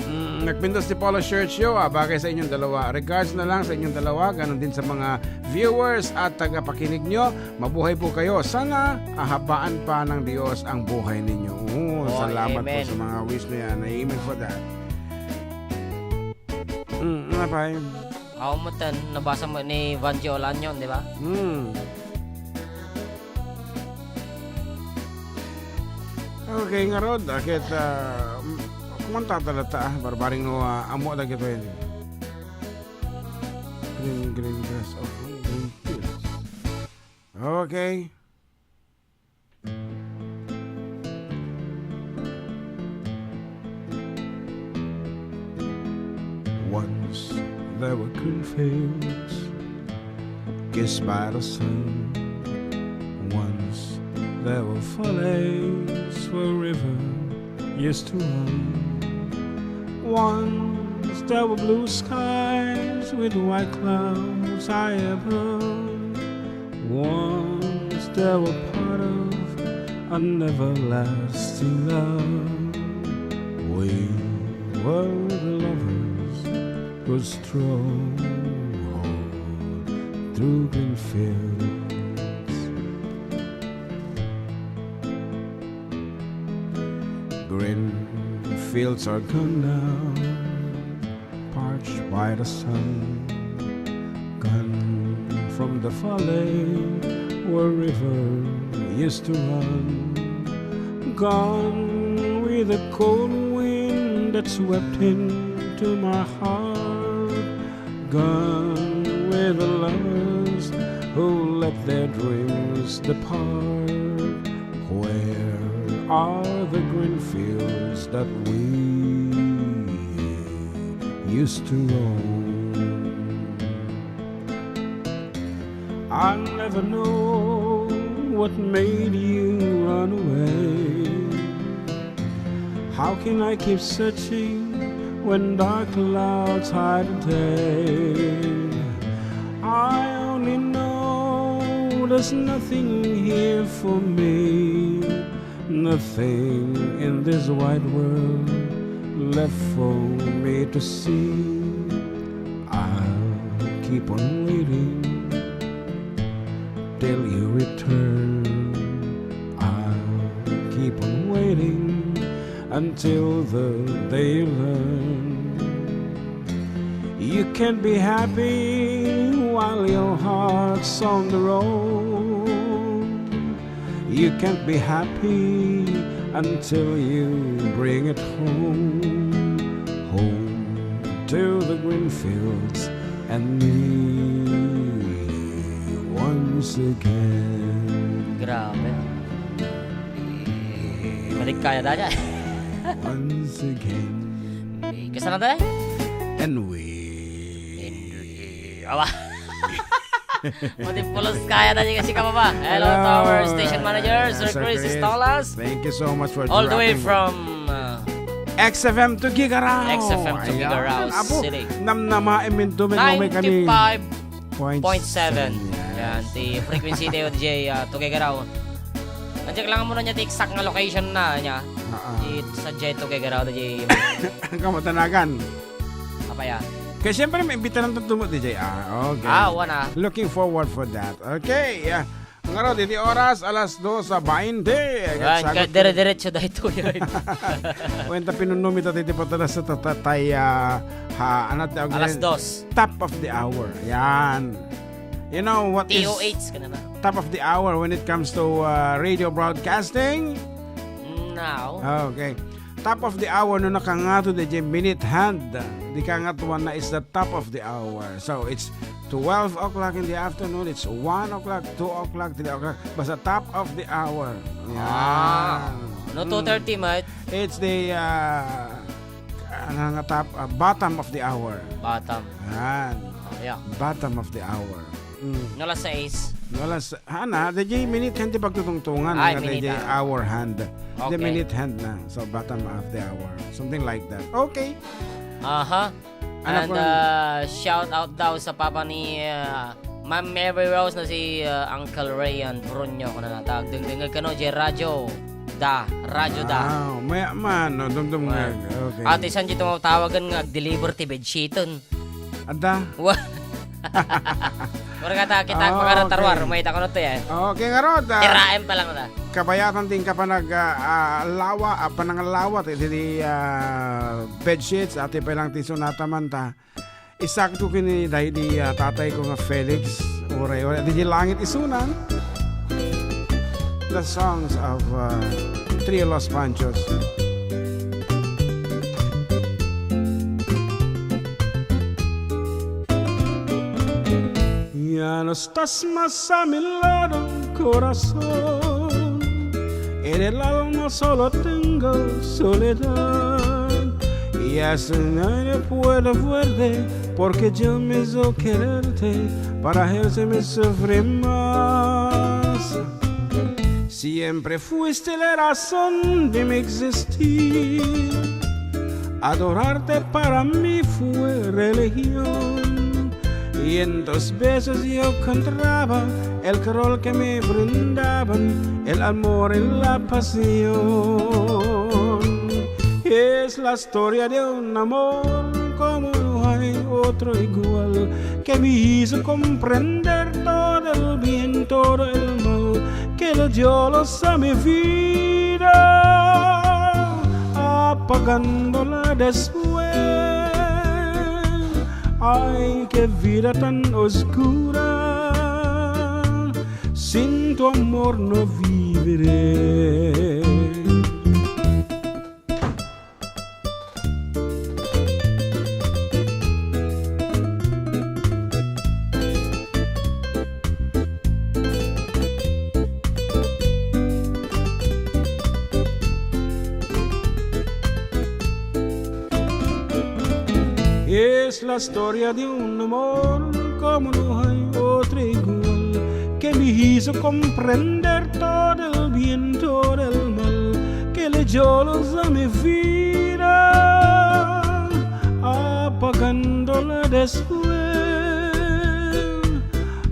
mm, "Nagpintas ti polo shirt yo, ah, bagay sa inyong dalawa. Regards na lang sa inyong dalawa, ganun din sa mga viewers at tagapakinig nyo. Mabuhay po kayo. Sana ahabaan pa ng Diyos ang buhay ninyo." Oh, oh, salamat po, amen, sa mga wish na yan. Amen for that. Mm, ano pa yun? Ako mo ten, nabasa mo ni Vanji Olanio, di ba? Hmm. Okay, ngarud, akit, ah, m-, kumanta talaga, ah, barbaring no, ah, amo da gito yun. Green, green grass of green fields. Okay. Once there were green fields kissed by the sun. Once there were valleys where river used to run. Once there were blue skies with white clouds high above. Once there were part of an everlasting love. We were the lovers who strolled through green fields. Green fields are gone now, parched by the sun. Gone from the valley where river used to run. Gone with the cold wind that swept into my heart. Gone with the lovers who let their dreams depart. Where are the green fields that we used to roam? I'll never know what made you run away. How can I keep searching when dark clouds hide the day? I only know there's nothing here for me. Nothing in this wide world left for me to see. I'll keep on waiting till you return. I'll keep on waiting until the day you learn. You can't be happy while your heart's on the road. You can't be happy until you bring it home. Home to the green fields and me once again. Grabe. Balik kaya da niya. Once again. Kasana tayo? And we Awa. Mati pulos kaya na niya kasi ka, Papa. Hello to our station manager, Sir Chris Estolas. Thank you so much for all the way dropping from, uh, X F M to Gigarao. X F M to Gigarao City. Apo, namnama, emindumin mo may kami. Ninety-five Point seven. Point seven, yes. Yan, ti frequency tayo, D J, ah, Tugegaraw. Nandiyan lang muna niya ti exact nga location na niya. Ah, ah. Di sa J Tugegaraw, D J. Ang kamatanagan. Apa ya? Kaya siyempre, may imbitaran to tumo, D J. Ah, okay. Ah, wana. Looking forward for that. Okay, yeah. Ngarud, iti oras, alas dos a bainte. Yan, agsagot ka, dire-diretso daytoy. Kuwenta pinunumi ta ti patalas sa tatatay, ah, ha, ano, tawag Alas na yun? Dos. Top of the hour. Yan. You know what is T O H ka na na. Top of the hour when it comes to, uh, radio broadcasting? Now. Okay. Top of the hour no nakangato di minute hand. Di kangatuan na is the top of the hour. So it's twelve o'clock in the afternoon, it's one o'clock, two o'clock, three o'clock. Basta top of the hour. Ah. Yan. No, Mm. Two thirty, mate. It's the, uh, ano nga top, uh, bottom of the hour. Bottom. Yan. Oh, yeah. Bottom of the hour. Mm. No alas sais. No alas, hana, di minute hand ti pagtutungtungan, Ay, nga di minute, ah. Hour hand. Di Okay. Minute hand na. So, bottom of the hour. Something like that. Okay. Aha. Anak And, ko uh, shout out daw sa papa ni, uh, Ma'am Mary Rose na si, uh, Uncle Rayan Brunyo, kung nanatag. Dingdingag kano, J Radio Da. Radio Da. Wow, maya man, no? Dumdum nga. Wow. Okay. Ate, saan dito matawagan nga ag-deliver ti bedsheeten? Adda. Wa-, Mura ka ta, kita, Ah, makaratarwar, okay. May ta kuno to yan. Okay, ngarud, ah, Tiraem pa lang ta. Kabayatan ti inka panag, ah, ah, lawa, ah, pananglawa, ti, ti, ah, bedsheets, ati pa lang ti sunata man ta. Isakto kini day di, ah, tatay ko nga Felix, uray, uray, di langit isunan. The songs of, uh, Trio Los Panchos. Ya no estás más a mi lado, corazón. En el alma solo tengo soledad. Y así nadie puede verte, porque yo me hizo quererte, para él se me sufre más. Siempre fuiste la razón de mi existir. Adorarte para mí fue religión. Y en tus besos yo encontraba el calor que me brindaban el amor y la pasión. Es la historia de un amor como no hay otro igual, que me hizo comprender todo el bien, todo el mal, que le dio luz a mi vida, apagándola después. Ay, qué vida tan oscura, sin tu amor no viviré. Es la historia de un amor como no hay otro igual, que me hizo comprender todo el bien, todo el mal, que le dio luz a mi vida, apagándola después.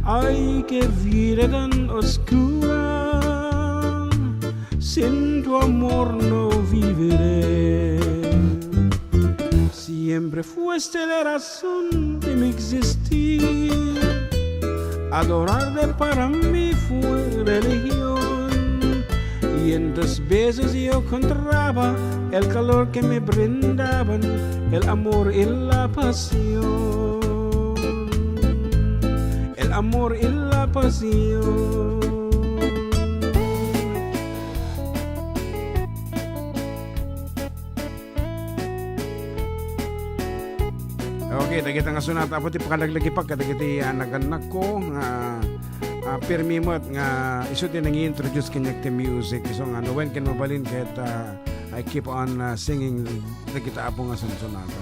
Ay, qué vida tan oscura, sin tu amor no viviré. Siempre fuiste la razón de mi existir. Adorarte para mí fue religión. Y en tus besos yo encontraba el calor que me brindaban el amor y la pasión. El amor y la pasión. Okay, dagita nga sunata, apo ti pakalaglagipak kadagiti, ah, nagannakko nga, ah, pirmi met nga isu ti nangi-introduce kaniak ti music. Isu nga, no, when ken mabalin ket, ah, I keep on, ah, singing dagita apo nga sunsunata.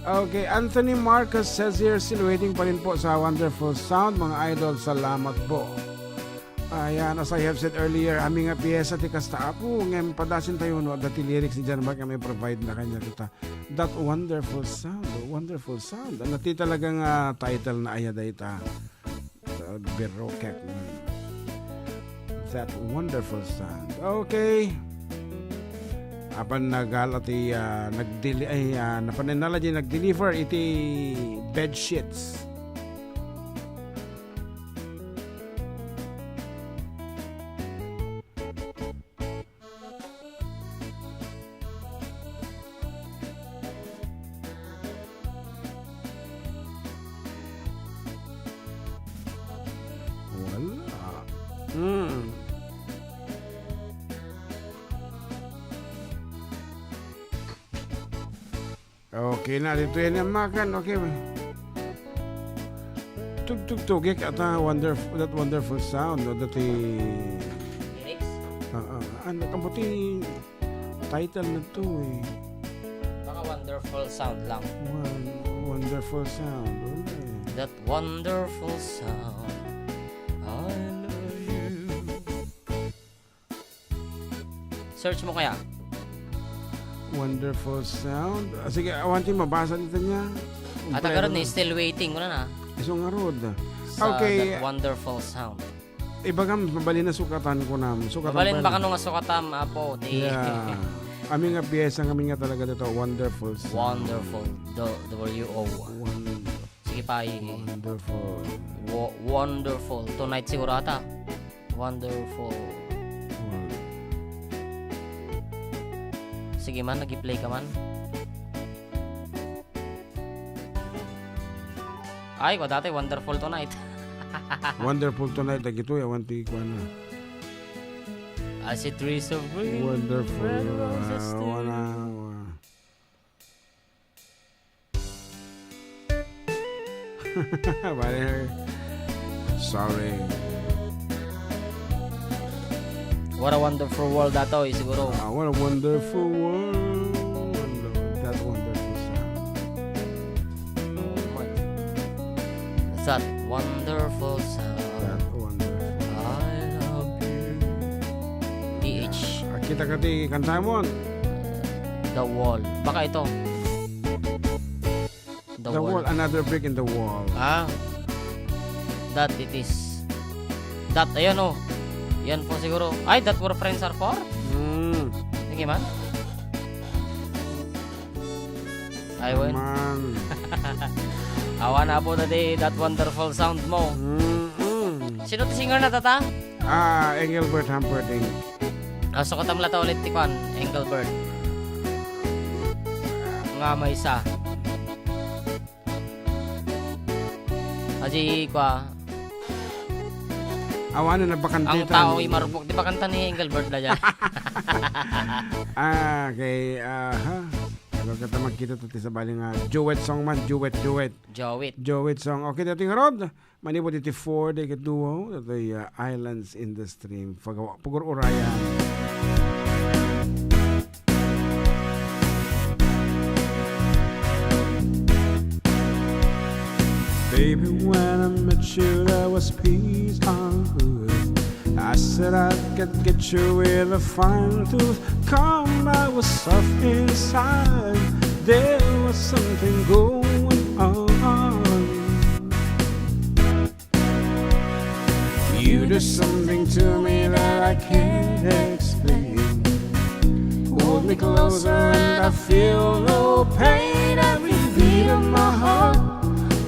Okay, Anthony Marcos says here, "Still waiting pa rin po sa wonderful sound, mga idol. Salamat po." Ayan, as I have said earlier, amin nga piyesa ti kasta, apo, ngem padasin tayo, no, adda ti lyrics ni John Mark nga may provide na kanya kita. That wonderful sound. Wonderful sound. Ano ti talagang, ah, title na aya dayta? Sa Berokek. That wonderful sound. Okay. Apan nagala ti, ah, nagdeli-, ay, ah, napanenala di nag-deliver iti bed sheets. Wala. Hmm. Okay na, dito yan ang makan. Okay. Tugtugtugik at, ah, wonderf-, that wonderful sound, no? Dati, Lyrics? Ah, ah. Ah, nakabuti title na to, eh. Baka wonderful sound lang. Won-, wonderful sound. Wala, eh. That wonderful sound. I love you. Search mo kaya? Wonderful sound. Ah, sige, awan ti mabasa dito niya. Ata karon ni Still Waiting, wala na. Isu ngarud. Sa Okay. That wonderful sound. Ibagam, mabalin na sukatan ko nam. Sukatan Mabalin pa baka rin. Nung nga sukatam, apo, ti Yeah. Kami nga piyesa, kami nga talaga dito. Wonderful sound. Wonderful. Do, W O. Won- Sige pa, i- Wonderful. Wo-, wonderful. Tonight siguro ata. Wonderful. Won- Sige man, nag-play ka man. Ay, ko dati, wonderful tonight. Wonderful tonight, dagito, yawan ti kuana. I see trees of green, Wonderful. Red roses Wow, too. Wow. Bale, sorry. What a wonderful world ato, eh, siguro. Ah, what a wonderful world. That wonderful sound. That wonderful sound. That wonderful. I love you. T H. Ah, kita ka ti kantaen mo. The Wall. Baka ito. The The wall. Wall, another brick in the wall. Ah. That it is. That, ayan, oh. Yan po siguro. Ay, that where friends are for? Hmm. Sige man. Ay, wen. Man. Awan na po dati that wonderful sound mo. Mm-mm. Sino ti singer na, tata? Ah, Engelbert Humperdinck. Ah, sukatam la ta ulit ti kwan, Engelbert. Nga maysa. Aji kwa. Awan na bakante Ang tan- tao ay marupok. Di ba kanta ni Engelbert na dyan? Ah, okay. Aha. Ano ka ta magkita to ti sabali nga duet song man, duet, duet. Jawit. Duet song. Okay, dating Rod. Manipud iti four, the duo, the, uh, Islands in the Stream. Pag-, pag-urayan. Baby, when I met you, there was peace on earth. I said I could get you with a fine tooth comb. I was soft inside. There was something going on. You do something to me that I can't explain. Hold me closer and I feel no pain. Every beat of my heart,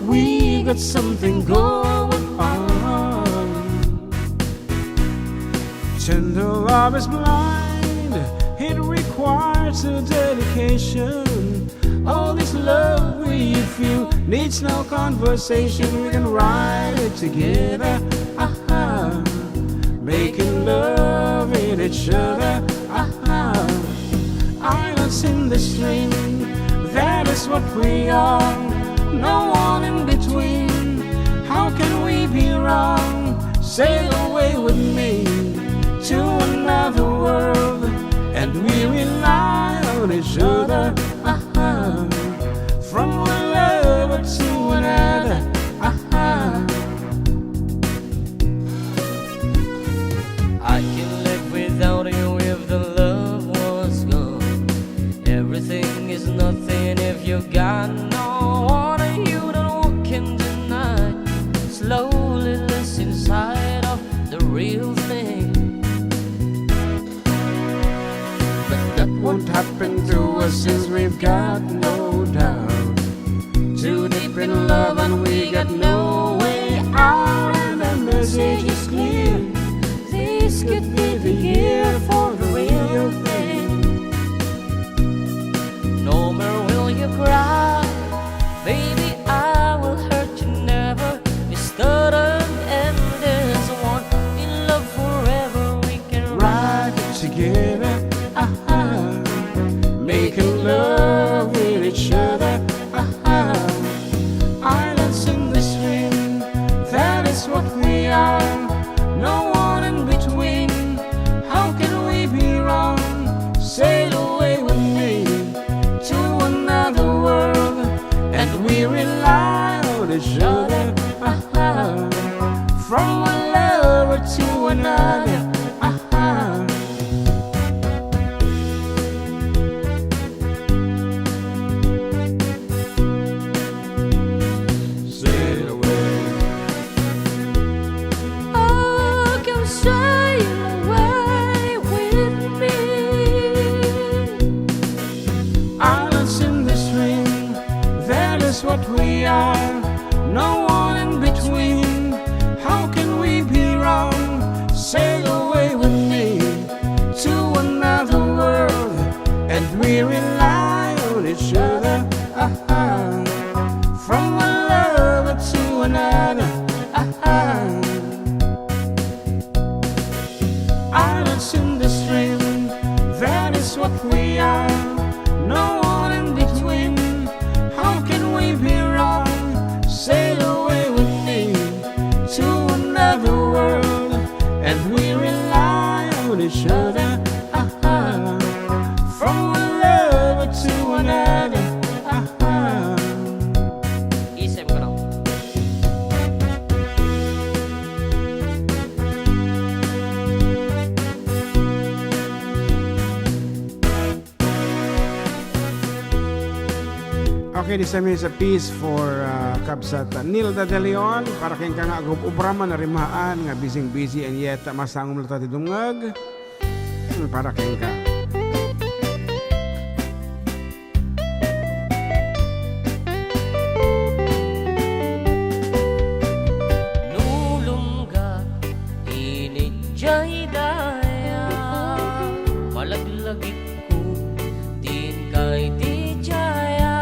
we got something going on. Tender love is blind, it requires a dedication. All this love we feel needs no conversation. We can ride it together, aha. Making love in each other, aha. Islands in the stream, that is what we are. No one in between, how can we be wrong? Sail away with me to another world, and we rely on each other, aha. From one lover to another, aha. I can live without you if the love was gone. Everything is nothing if you got no real thing. But that won't happen to us since we've got no doubt. Too deep in love and we got no way out, and the message is clear. This could be the year for the real thing. No more will you cry, baby, I will hurt you never. Be stubborn and this one. In love forever, we can ride it together. Aha. Making love with each other. Aha. Islands in the stream, that is what we are. No one in between. How can we be wrong? Sail away with me to another world, and we rely on each other. Aha. From one lover to another. Aha. Sail away. Oh, come sail away with me. Islands in the stream, that is what we are. No one in between. How can we be wrong? Sail away with me to another world, and we rely on each other. Aha. From one lover to another. Aha. Islands in the stream, that is what we are. No one in between. How can we be wrong? Sail away with me to another world, and we rely on each other. Aha. From one lover to another. Aha. Isem ko lang. Okay, this time is a piece for, uh, Kabsat Nilda De Leon. Para kenka nga agub-ubram a narimaan nga busy-busy and yet masangom latta ti dumngeg. Hmm, para kenka. Nulongga inidiay daya, malaglagipko ti inkay ti daya.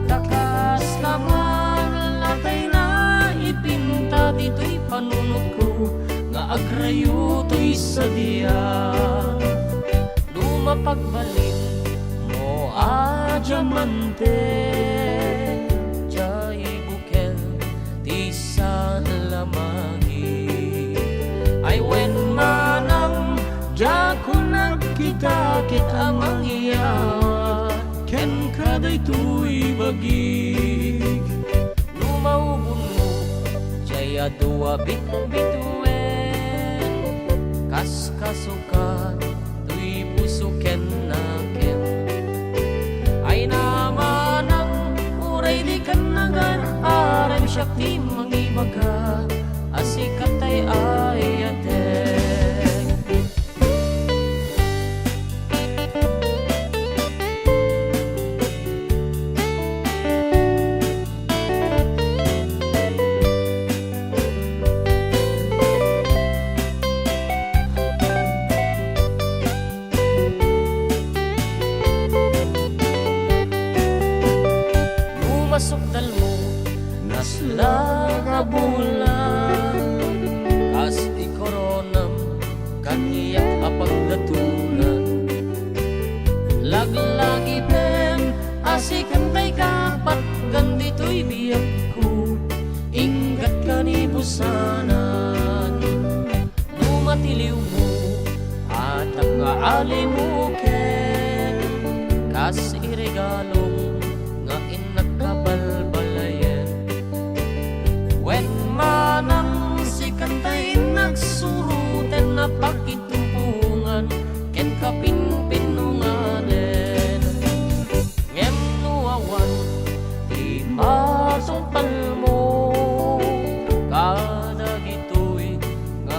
Ta kasla man latayna ipinta ditoy panunotko nga agrayo toy sadiak. No mapagbalinmo a diamante, diay bukel ti salamagi. Ay wen manang diakon agkita ket a mangyawat kenka daytoy bagik. No maubonmo diay adu a bitbituen, kaskasuka toy puso ken nakem. Ay namanang uray dikan nagar-arem, siak ti mangibaga a sika tay ayatek. No masuktalmo, nasla nga bulan, kas ikoronam, kaniak a pagdatunan. Laglagipem a sikan tay kapatgan ditoy biagko, inggat kanibusanan. No matiliwmo, atak nga alimuken, kas iregalom nga innak a balbalayen. Wen manang sikan tay innak suroten a pakitumpongan ken kapinpinnunganen. Ngem no awan ti matungpalmo kadagitoy nga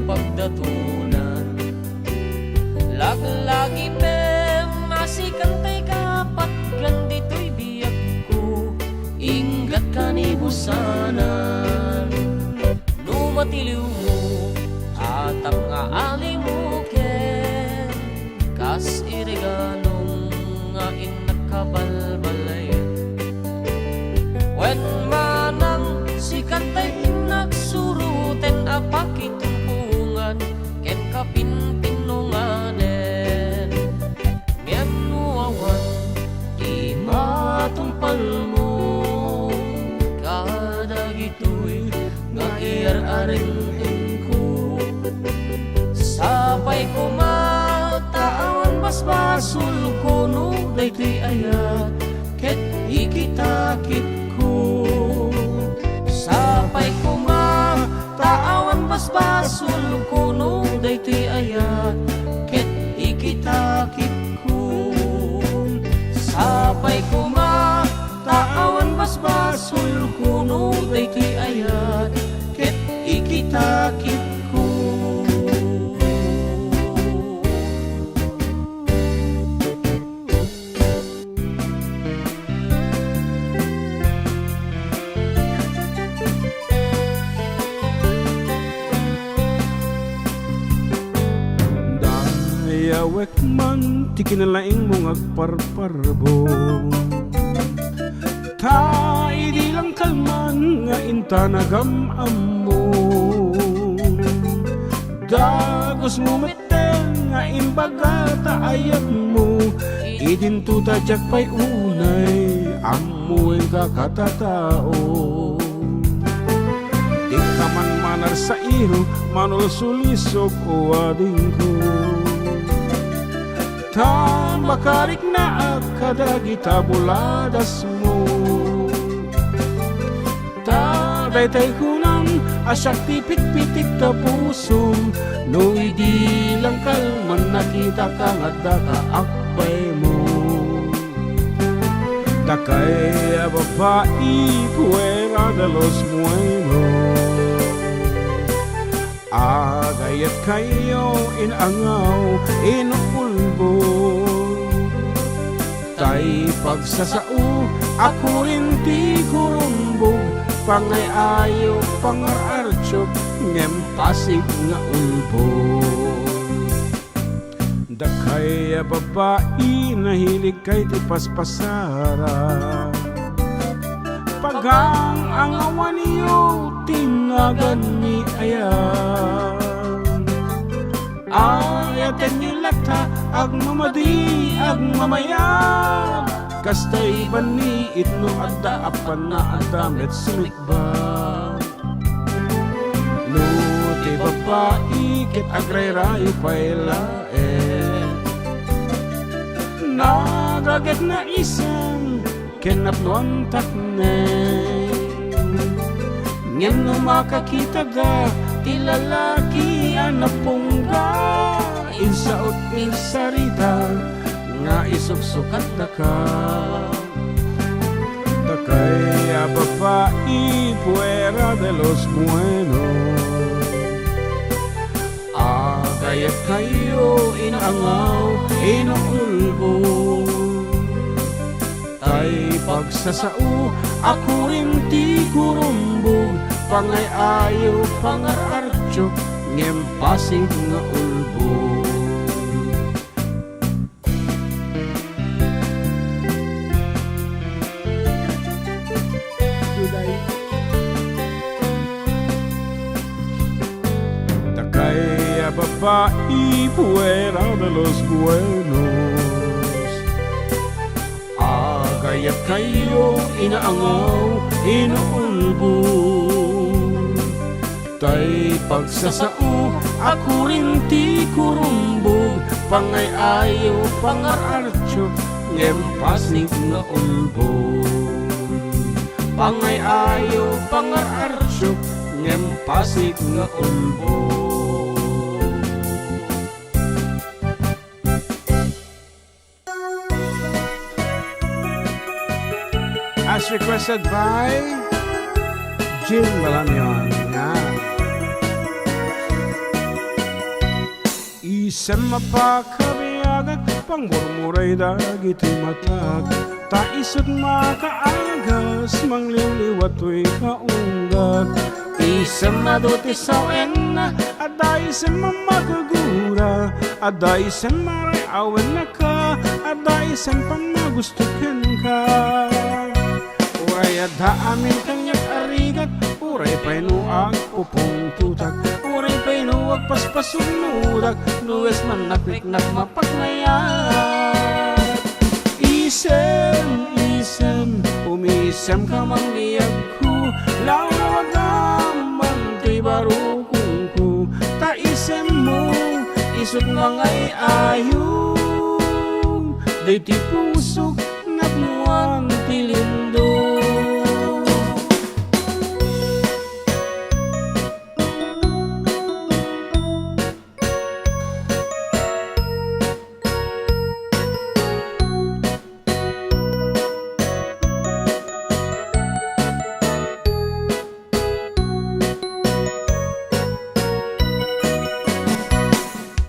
pagdatunan. Laglagipem a sikantay kapatgan ditoy biagko, inggat kanibusanan. No matiliwmo, atam nga alimoken, kas iriganong nga innak kabalbalayet. Wen manang sikantay innak suroten a pakitumpungan ken kapinpinnunganen. Ngem no awan ti matungpalmo kadagitoy nga iyar-areng-engko, sapay koma ta awan basbasolko no daytoy ayat ket ikitakitko. Sapay koma ta awan basbasolko no daytoy ayat ket ikitakitko. Sapay koma ta awan basbasolko no daytoy ayat ket ikitakitko. Dayawek man ti kinalaingmo nga agparparbo. Ta idi langkalman nga inta nagam-ammo, dagusmo met nga imbaga ta ayatmo, idinto ta diak pay unay ammoenka katatao. Dika man manarsairo, manulsulisog o adingko. Ta makariknaak kadagita buladasmo. Ta daytay kunam a siak ti pitpitik ta pusom, no idi langkalman nakitaka nga addaka agpaymo. Dakay a babai, fuera de los buenos. Agayat kayo, inangaw, inulbod. Tay pagsasao a kurin ti kurumbog, pangay-ayo, pangar-artiok, ngem pasig nga ulbod. Dakay a babai, nahiligkay ti paspasara. Pagang-angawaniyo ti naganmi aya. Ayatenyo latta, agmamadi, agmamayat. Kasta ibanni, itno adda a pannaadda met sumikba. No ti babai ket agrayrayo pay laeng, nagaget na isem ken napnoan takneng. Ngem no makakitaga ti lalaki a napungga, insaot, insarita nga isuksukat daka. Dakay a babai, fuera de los buenos. Agayat kayo, inangaw, inulbod. Tay pagsasao a kurin ti kurumbog, pangay-ayo, pangar-artiok, ngem pasig nga ulbod. Juday. Dakay a babai, fuera de los buenos. Agayat kayo, inaangaw, inuulbod. Tay pagsasao a kurin ti kurumbog, pangay-ayo, pangar-artiok, ngem pasig nga ulbod. Pangay-ayo, pangar-artiok, ngem pasig nga ulbod. As requested by Jean Balamion. Yan. Isem a pakabiagak, pangmurmuray dagiti matak, ta isut' makaagas, mangliwliwa toy kaunggak. Isem adu ti sawenna, adda isem a makagura, adda isem a ray-awenna ka, adda isem panagusto kenka. Uray adda amin kaniak a rigat, uray pay no agpupungtotak, uray pay no agpaspasugnodak, no wisem a nakriknak mapagmayat. Isem, isem, umisemka man biagko, lawlawagam man toy barukongko, ta isemmo, isut' mangay-ayo, daytoy pusok napnoan ti lindong.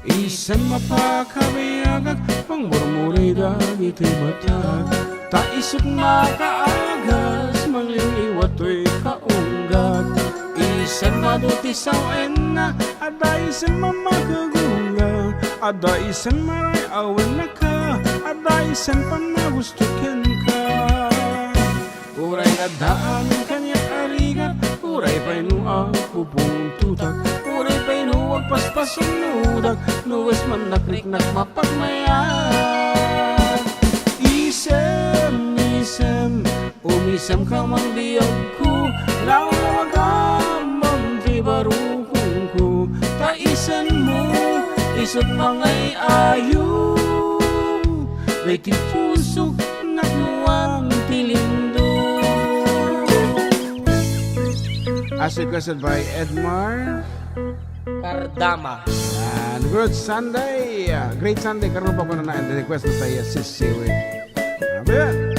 Isem a pakabiagak, pangmurmuray dagiti matak, ta isut' makaagas, mangliwliwa toy kaunggak. Isem adu ti sawenna, adda isem a makagura, adda isem a ray-awenna ka, adda isem panagusto kenka. Uray adda amin kaniak a rigat, uray pay no agpupungtotak, uray pay no agpaspasugnodak, no wisem a nakriknak mapagmayat. Isem, isem, umisemka man biagko, lawlawagam man ti barukongko, ta isemmo, isut' mangay-ayo, daytoy pusok napnoan ti lindong. As requested by Edmar Cardama. And good Sunday, uh, great Sunday, karno pa ko na na, and the request na tayo, Sisiwit. Amen.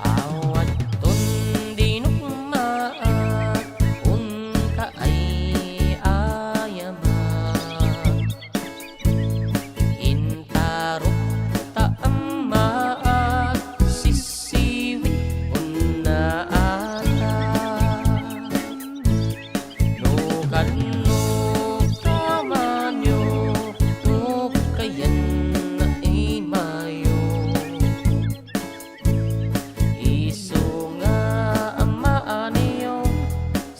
Awan ton dinukmaak, unka ay ayamak. Intarok ta ammaak, sisiwit unna ata. No kanno kamanyo, no kayan na imayo. Isu nga ammaanyo,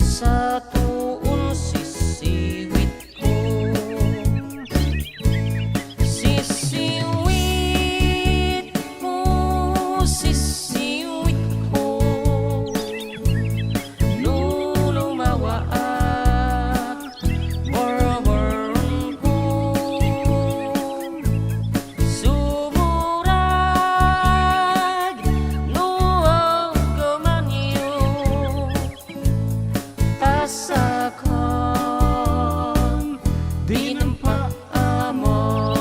sa tuon sisiwit ko. Sisiwit ko, sisiwit ko. No lumawaak, burburongko. Sumurag no aggamanyo. Tasakan, di nang paamo.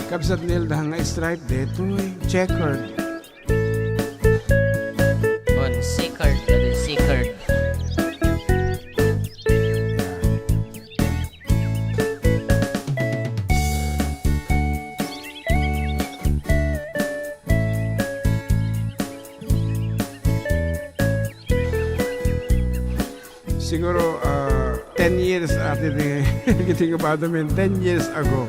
Kabsat ni Elda nga stripe detoy, checkered. Bon, checkered, checkered. Siguro, ah, ten years, ati, di, iti nga bado men, ten years ago.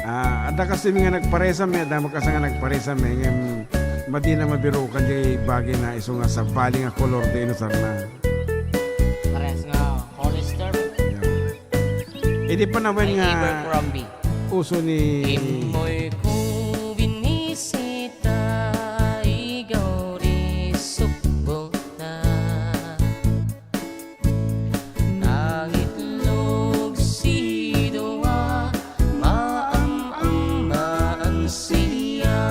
Ah, adda kasi nga nagparesam, eh, adda makasa nga nagparesam, eh, ngem madi na mabirukan di bagay na isu nga sabali nga kolor di inusarna. Parehas nga Hollister. Yeah. Idi panawen nga Abercrombie. Uso ni Immoy ko binisita, igaw di subong na. Nangitlog si Dua, maam-am maan siya.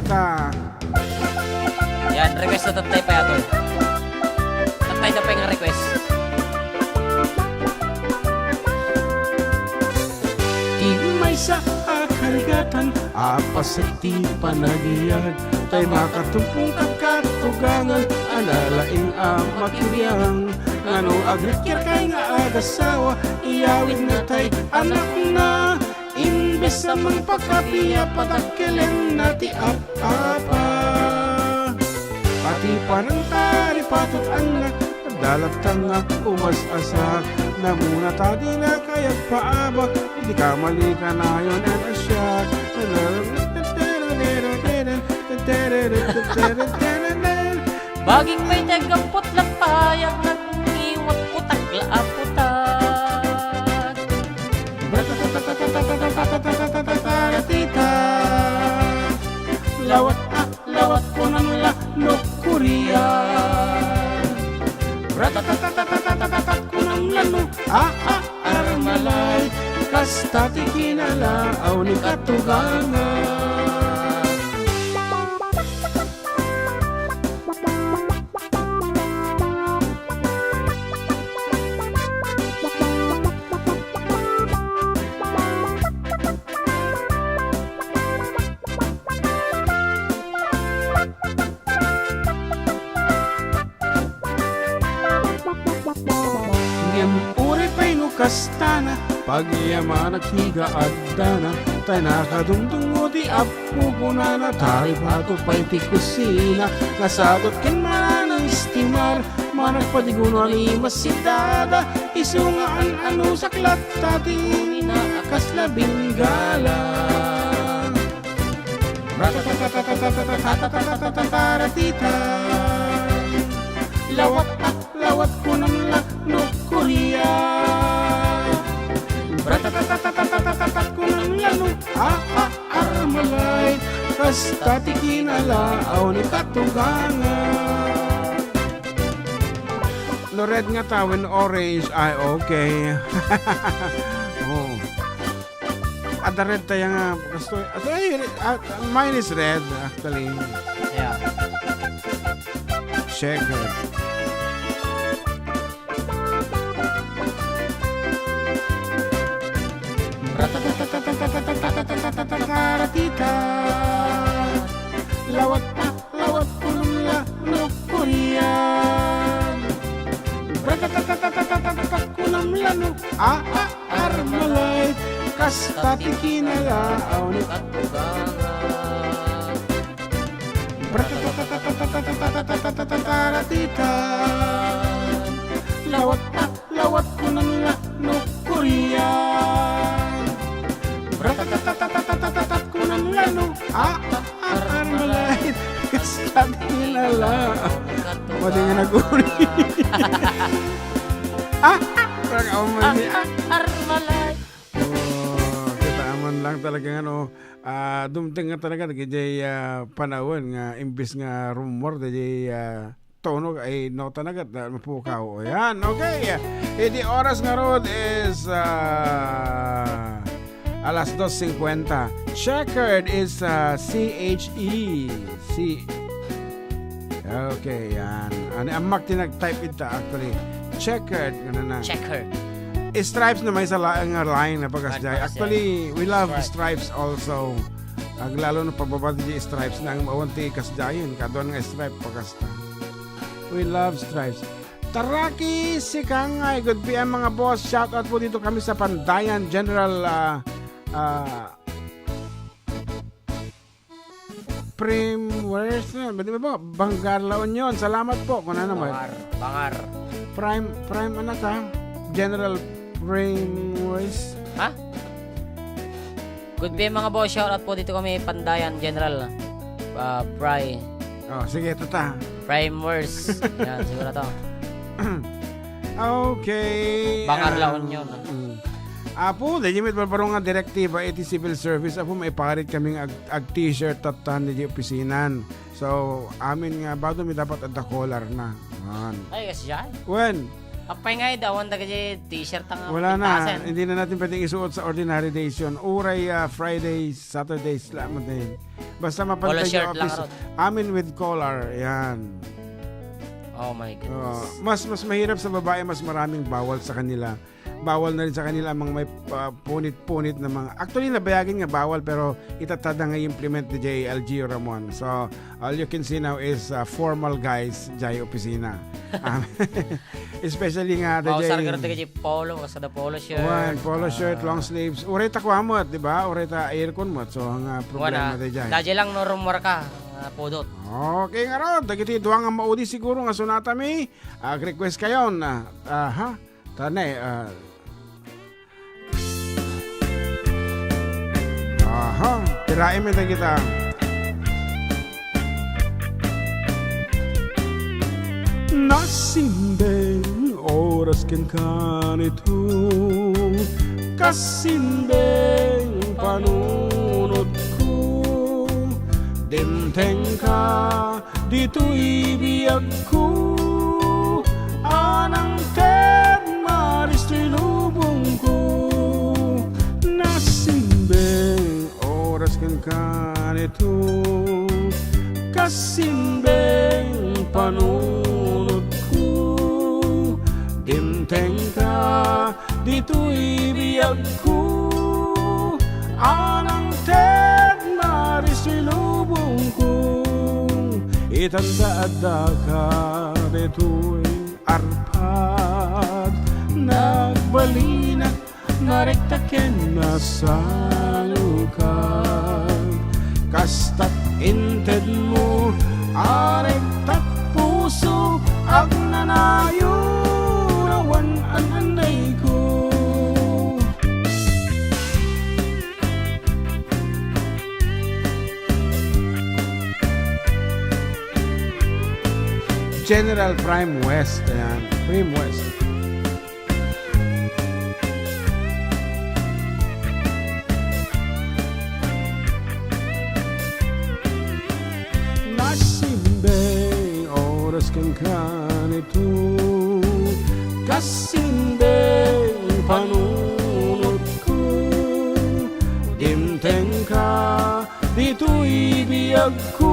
Ta. Yan, request na tattay pa yato. Tattay na pa yung request. Ti maysa a karigatan a paset ti panagbiag, tay makatumpong ket katugangan a nalaing a makiriang. Ngano agrikkirkay nga agasawa, iyawidna tay anakna. Imbes a mangpakabiag, padakkelenna ti ap-apa. Pati panangtaripatot annak, dalatang nga umas-asak. Namuna ta dina kayat paabak, idi kamali kanayon a siak. Bagik pay ti aggampot lapayag, nagniwat putak la a putak. Ratita. Lawat a, lawat kunam la no Korea. Ratatatatatatat kunam la no, a, a, Armalite. Kasta ti kinalaaw ni katugangan. Ngem uray pay no kastana, pagyamanak ti kaaddana, tay nakadungdungngo ti appo kunana, taripato pay ti kusina, nasagot ken mananang estimar, managpadiguno ni masidada, isu nga an-anusak latta ti ina a kasla Bengala. Ratatatatatatatatatatatatatatatatata. Lawat a, lawat kunam la no Korea. Ratatatatatatatatatat kunam la no, a, a, Armalite. Kasta ti kinalaaw ni katugangan. No red nga ta, when orange, ay, okay. Oh. Adda red tayo nga, kastoy. At, ay, ah, mine is red, actually. Yeah. Check it. Ratatatatatatatatatatatatatatatatata. Lawat a, lawat kunam la no Korean. Ratatatatatatatatatat kunam la no, a, a, Armalite. Kasta ti kinalaaw ni katugangan. Ratatatatatatatatatatatatatatatatata. Lawat a, lawat kunam la no Korean. Ratatatatatatatatatat kunam la no, a, a, Armalite. Kasta ti kinalaaw. Madi nga naguri. Ah, ah, parang ako man ni, ah. Armalite. Oh, kita man lang talaga nga, no, ah, dumteng nga talaga, dagiti, ah, panawen nga imbes nga rumor, dagiti, ah, tono, ay, nota na kat, ah, mapukaw. O, yan, okay. Iti oras nga rod is, ah, alas dos cincuenta. Checkered is, ah, C H E. C-, okay, yan. Ani, ammak ti nag-type ita, actually. Checkered, ano na. Checkered. Stripes na maysa laeng nga line na pagkasdiay. Pagkasdiay. Actually, we love Stripes. Stripes also. Aglalo na pababa ti Stripes na ang awan ti kasdiayen. Kaduan nga stripe pagkasta. We love Stripes. Taraki, Sikangay, good P M mga boss. Shout out po dito kami sa Pandayan, General, ah, ah, Primwers, eh, di ba po? Bangar La Union. Salamat po. Kung ano naman. Bangar, bangar. Prime, Prime, ano ka? General Primwers. Ha? Good day, mga boss. Shout out po dito kami, Pandayan, General. Ah, Pri-, Oh, sige, tata. Primwers. Yan, siguro to. Okay. Bangar La Ah, Union, ah. Mm. Apo, daydi met barbaro nga direktiba iti civil service. Apo, maiparit kami nga ag-, ag-t-shirt tattan iti opisinan. So, amin nga bado mi dapat adda collar na. Yan. Ay, kasdiay. Wen, Apay nga, eh, awan dagiti t-shirt nga Wala na. pintasen. Hindi na natin pwedeng isuot sa ordinary days yun. Uray, ah, Fridays, Saturdays lang mo din. Basta Polo mapantay shirt lang office. Amin with collar. Yan. Oh my goodness. Oh, mas, mas mahirap sa babae, mas maraming bawal sa kanila. Bawal na rin sa kanila ang mga may, ah, punit-punit na mga, actually, nabayagan nga bawal, pero itatada nga i-implement ni J L G Ramon. So, all you can see now is, ah, formal guys, jay opisina. Um, especially nga, the Pausar J- ka rin taga polo, kasada polo shirt. Wan, polo shirt, Ah. long sleeves. Uray ta kuamot, di ba? Uray ta aircon mo. So, ang, ah, problema Wana, di jay. Daje lang no rumor ka, ah, pudot. Okay, nga ron. Dagiti duwa nga maudi siguro nga sunata mi. Ag-request kayo na, ah, ha? Tane, ah. Aha, tiraem ita kita. Nasimbeng oras ken kanito, kasimbeng panunotko, dimtengka ditoy biagko, anang ted maris toy lubongko. Nasimbeng oras ken kanito, kasimbeng panunotko, dimtengka ditoy biagko, anang ted maris toy lubongko. Itanta addaka ditoy arpad, nagbalinak, narekta ken nasalukag. Kastat intedmo, arektak puso, agnanayon awan an-annayko. General Prime West, ayan. Prime West. Nasimbeng oras ken kanito, kasimbeng panunotko, dimtengka ditoy biagko,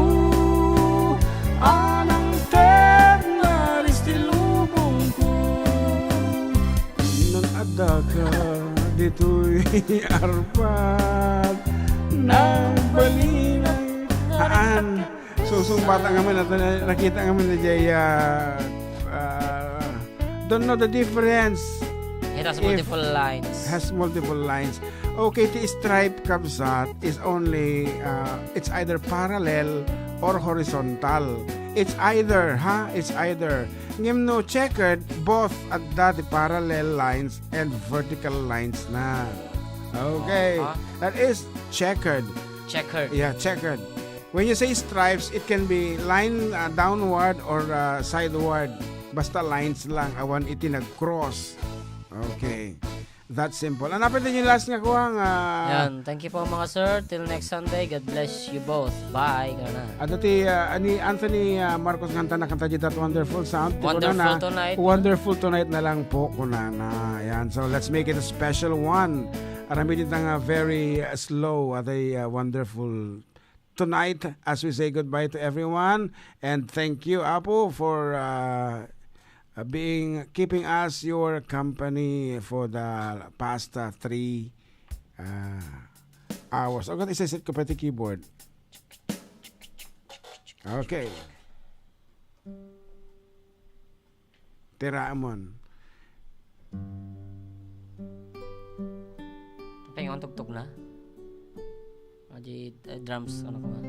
anang ted maris ti lubongko. Nang addaka ditoy arpad, nagbalinak. Haan. Susungbatan nga man, at na-, nakita nga man ni Jay, ah, ah, don't know the difference. It has If multiple lines. Has multiple lines. Okay, ti stripe, kabsat, is only, uh, it's either parallel or horizontal. It's either, ha? It's either. Ngem no checkered, both adda ti parallel lines and vertical lines na. Okay. Aha. That is checkered. Checkered. Yeah, checkered. When you say stripes, it can be line, uh, downward or, uh, sideward. Basta lines lang, awan iti nag-cross. Okay. That simple. Ano pa din yung last nga kuha nga? Yan. Thank you po, mga sir. Till next Sunday, God bless you both. Bye. Kana. Adda ti, ah, ani Anthony, ah, Marcos nga kanta, nakanta di That Wonderful Sound. Ti Wonderful kunana, Tonight. Wonderful Tonight na lang po, kunana. Yan. So, let's make it a special one. Aramid ita nga very, ah, slow, adda, ah, wonderful tonight as we say goodbye to everyone. And thank you, Apo, for, uh, uh, being, keeping us your company for the past, uh, three, uh, hours. Okay, isa-set ko pa ti keyboard. Okay. Tiraamon. Apay nga tugtog na? Adi, eh, drums, ano ko man.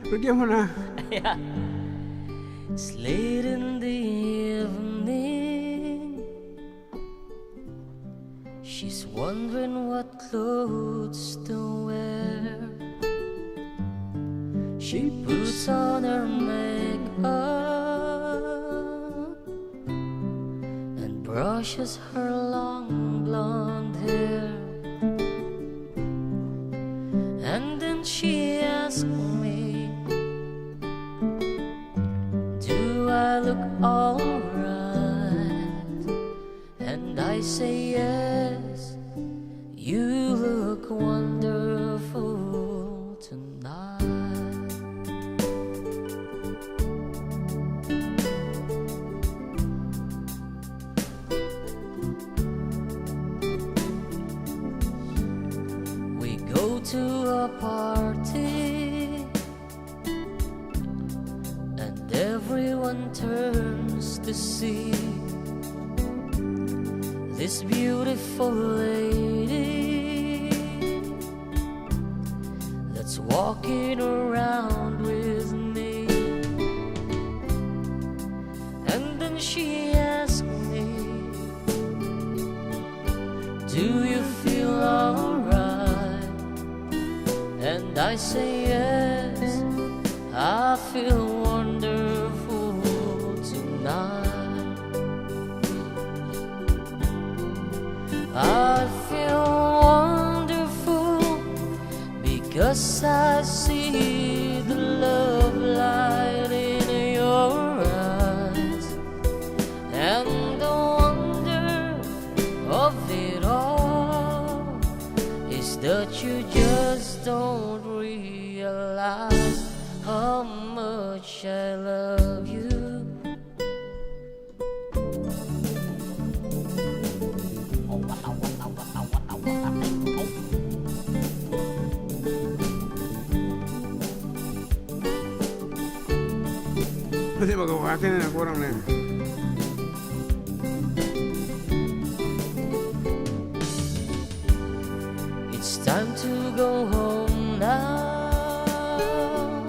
Rugyan mo na. Yeah. It's late in the evening. She's wondering what clothes to wear. She puts on her makeup. brushes her long blonde hair, and then she asked me, "Do I look alright?" And I say, "Yes, you look wonderful tonight." We go to a party and everyone turns to see this beautiful lady that's walking around with me. And then she asked me, "Do you feel alright?" And I say, "Yes, I feel wonderful tonight. I feel wonderful because I see the love light in your eyes. And the wonder of it all is that you just don't realize how much I love you." Pwede ba gawkatin na kurang na yan? It's time to go home now,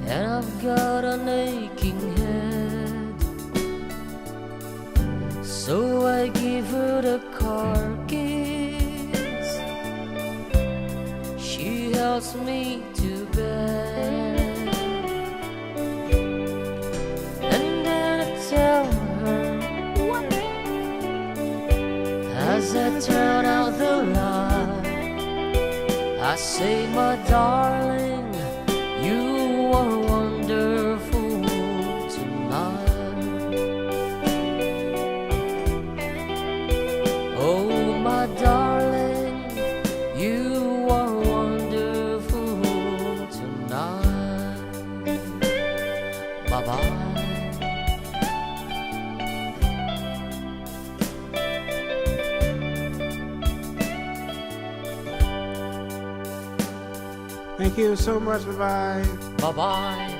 and I've got an aching head. So I give her the car keys. She helps me to bed. And then I tell her, as I turn out the light, I say, "My darling, you are wonderful tonight. Oh, my darling, you are wonderful tonight." Bye-bye. Thank you so much. Bye-bye. Bye-bye.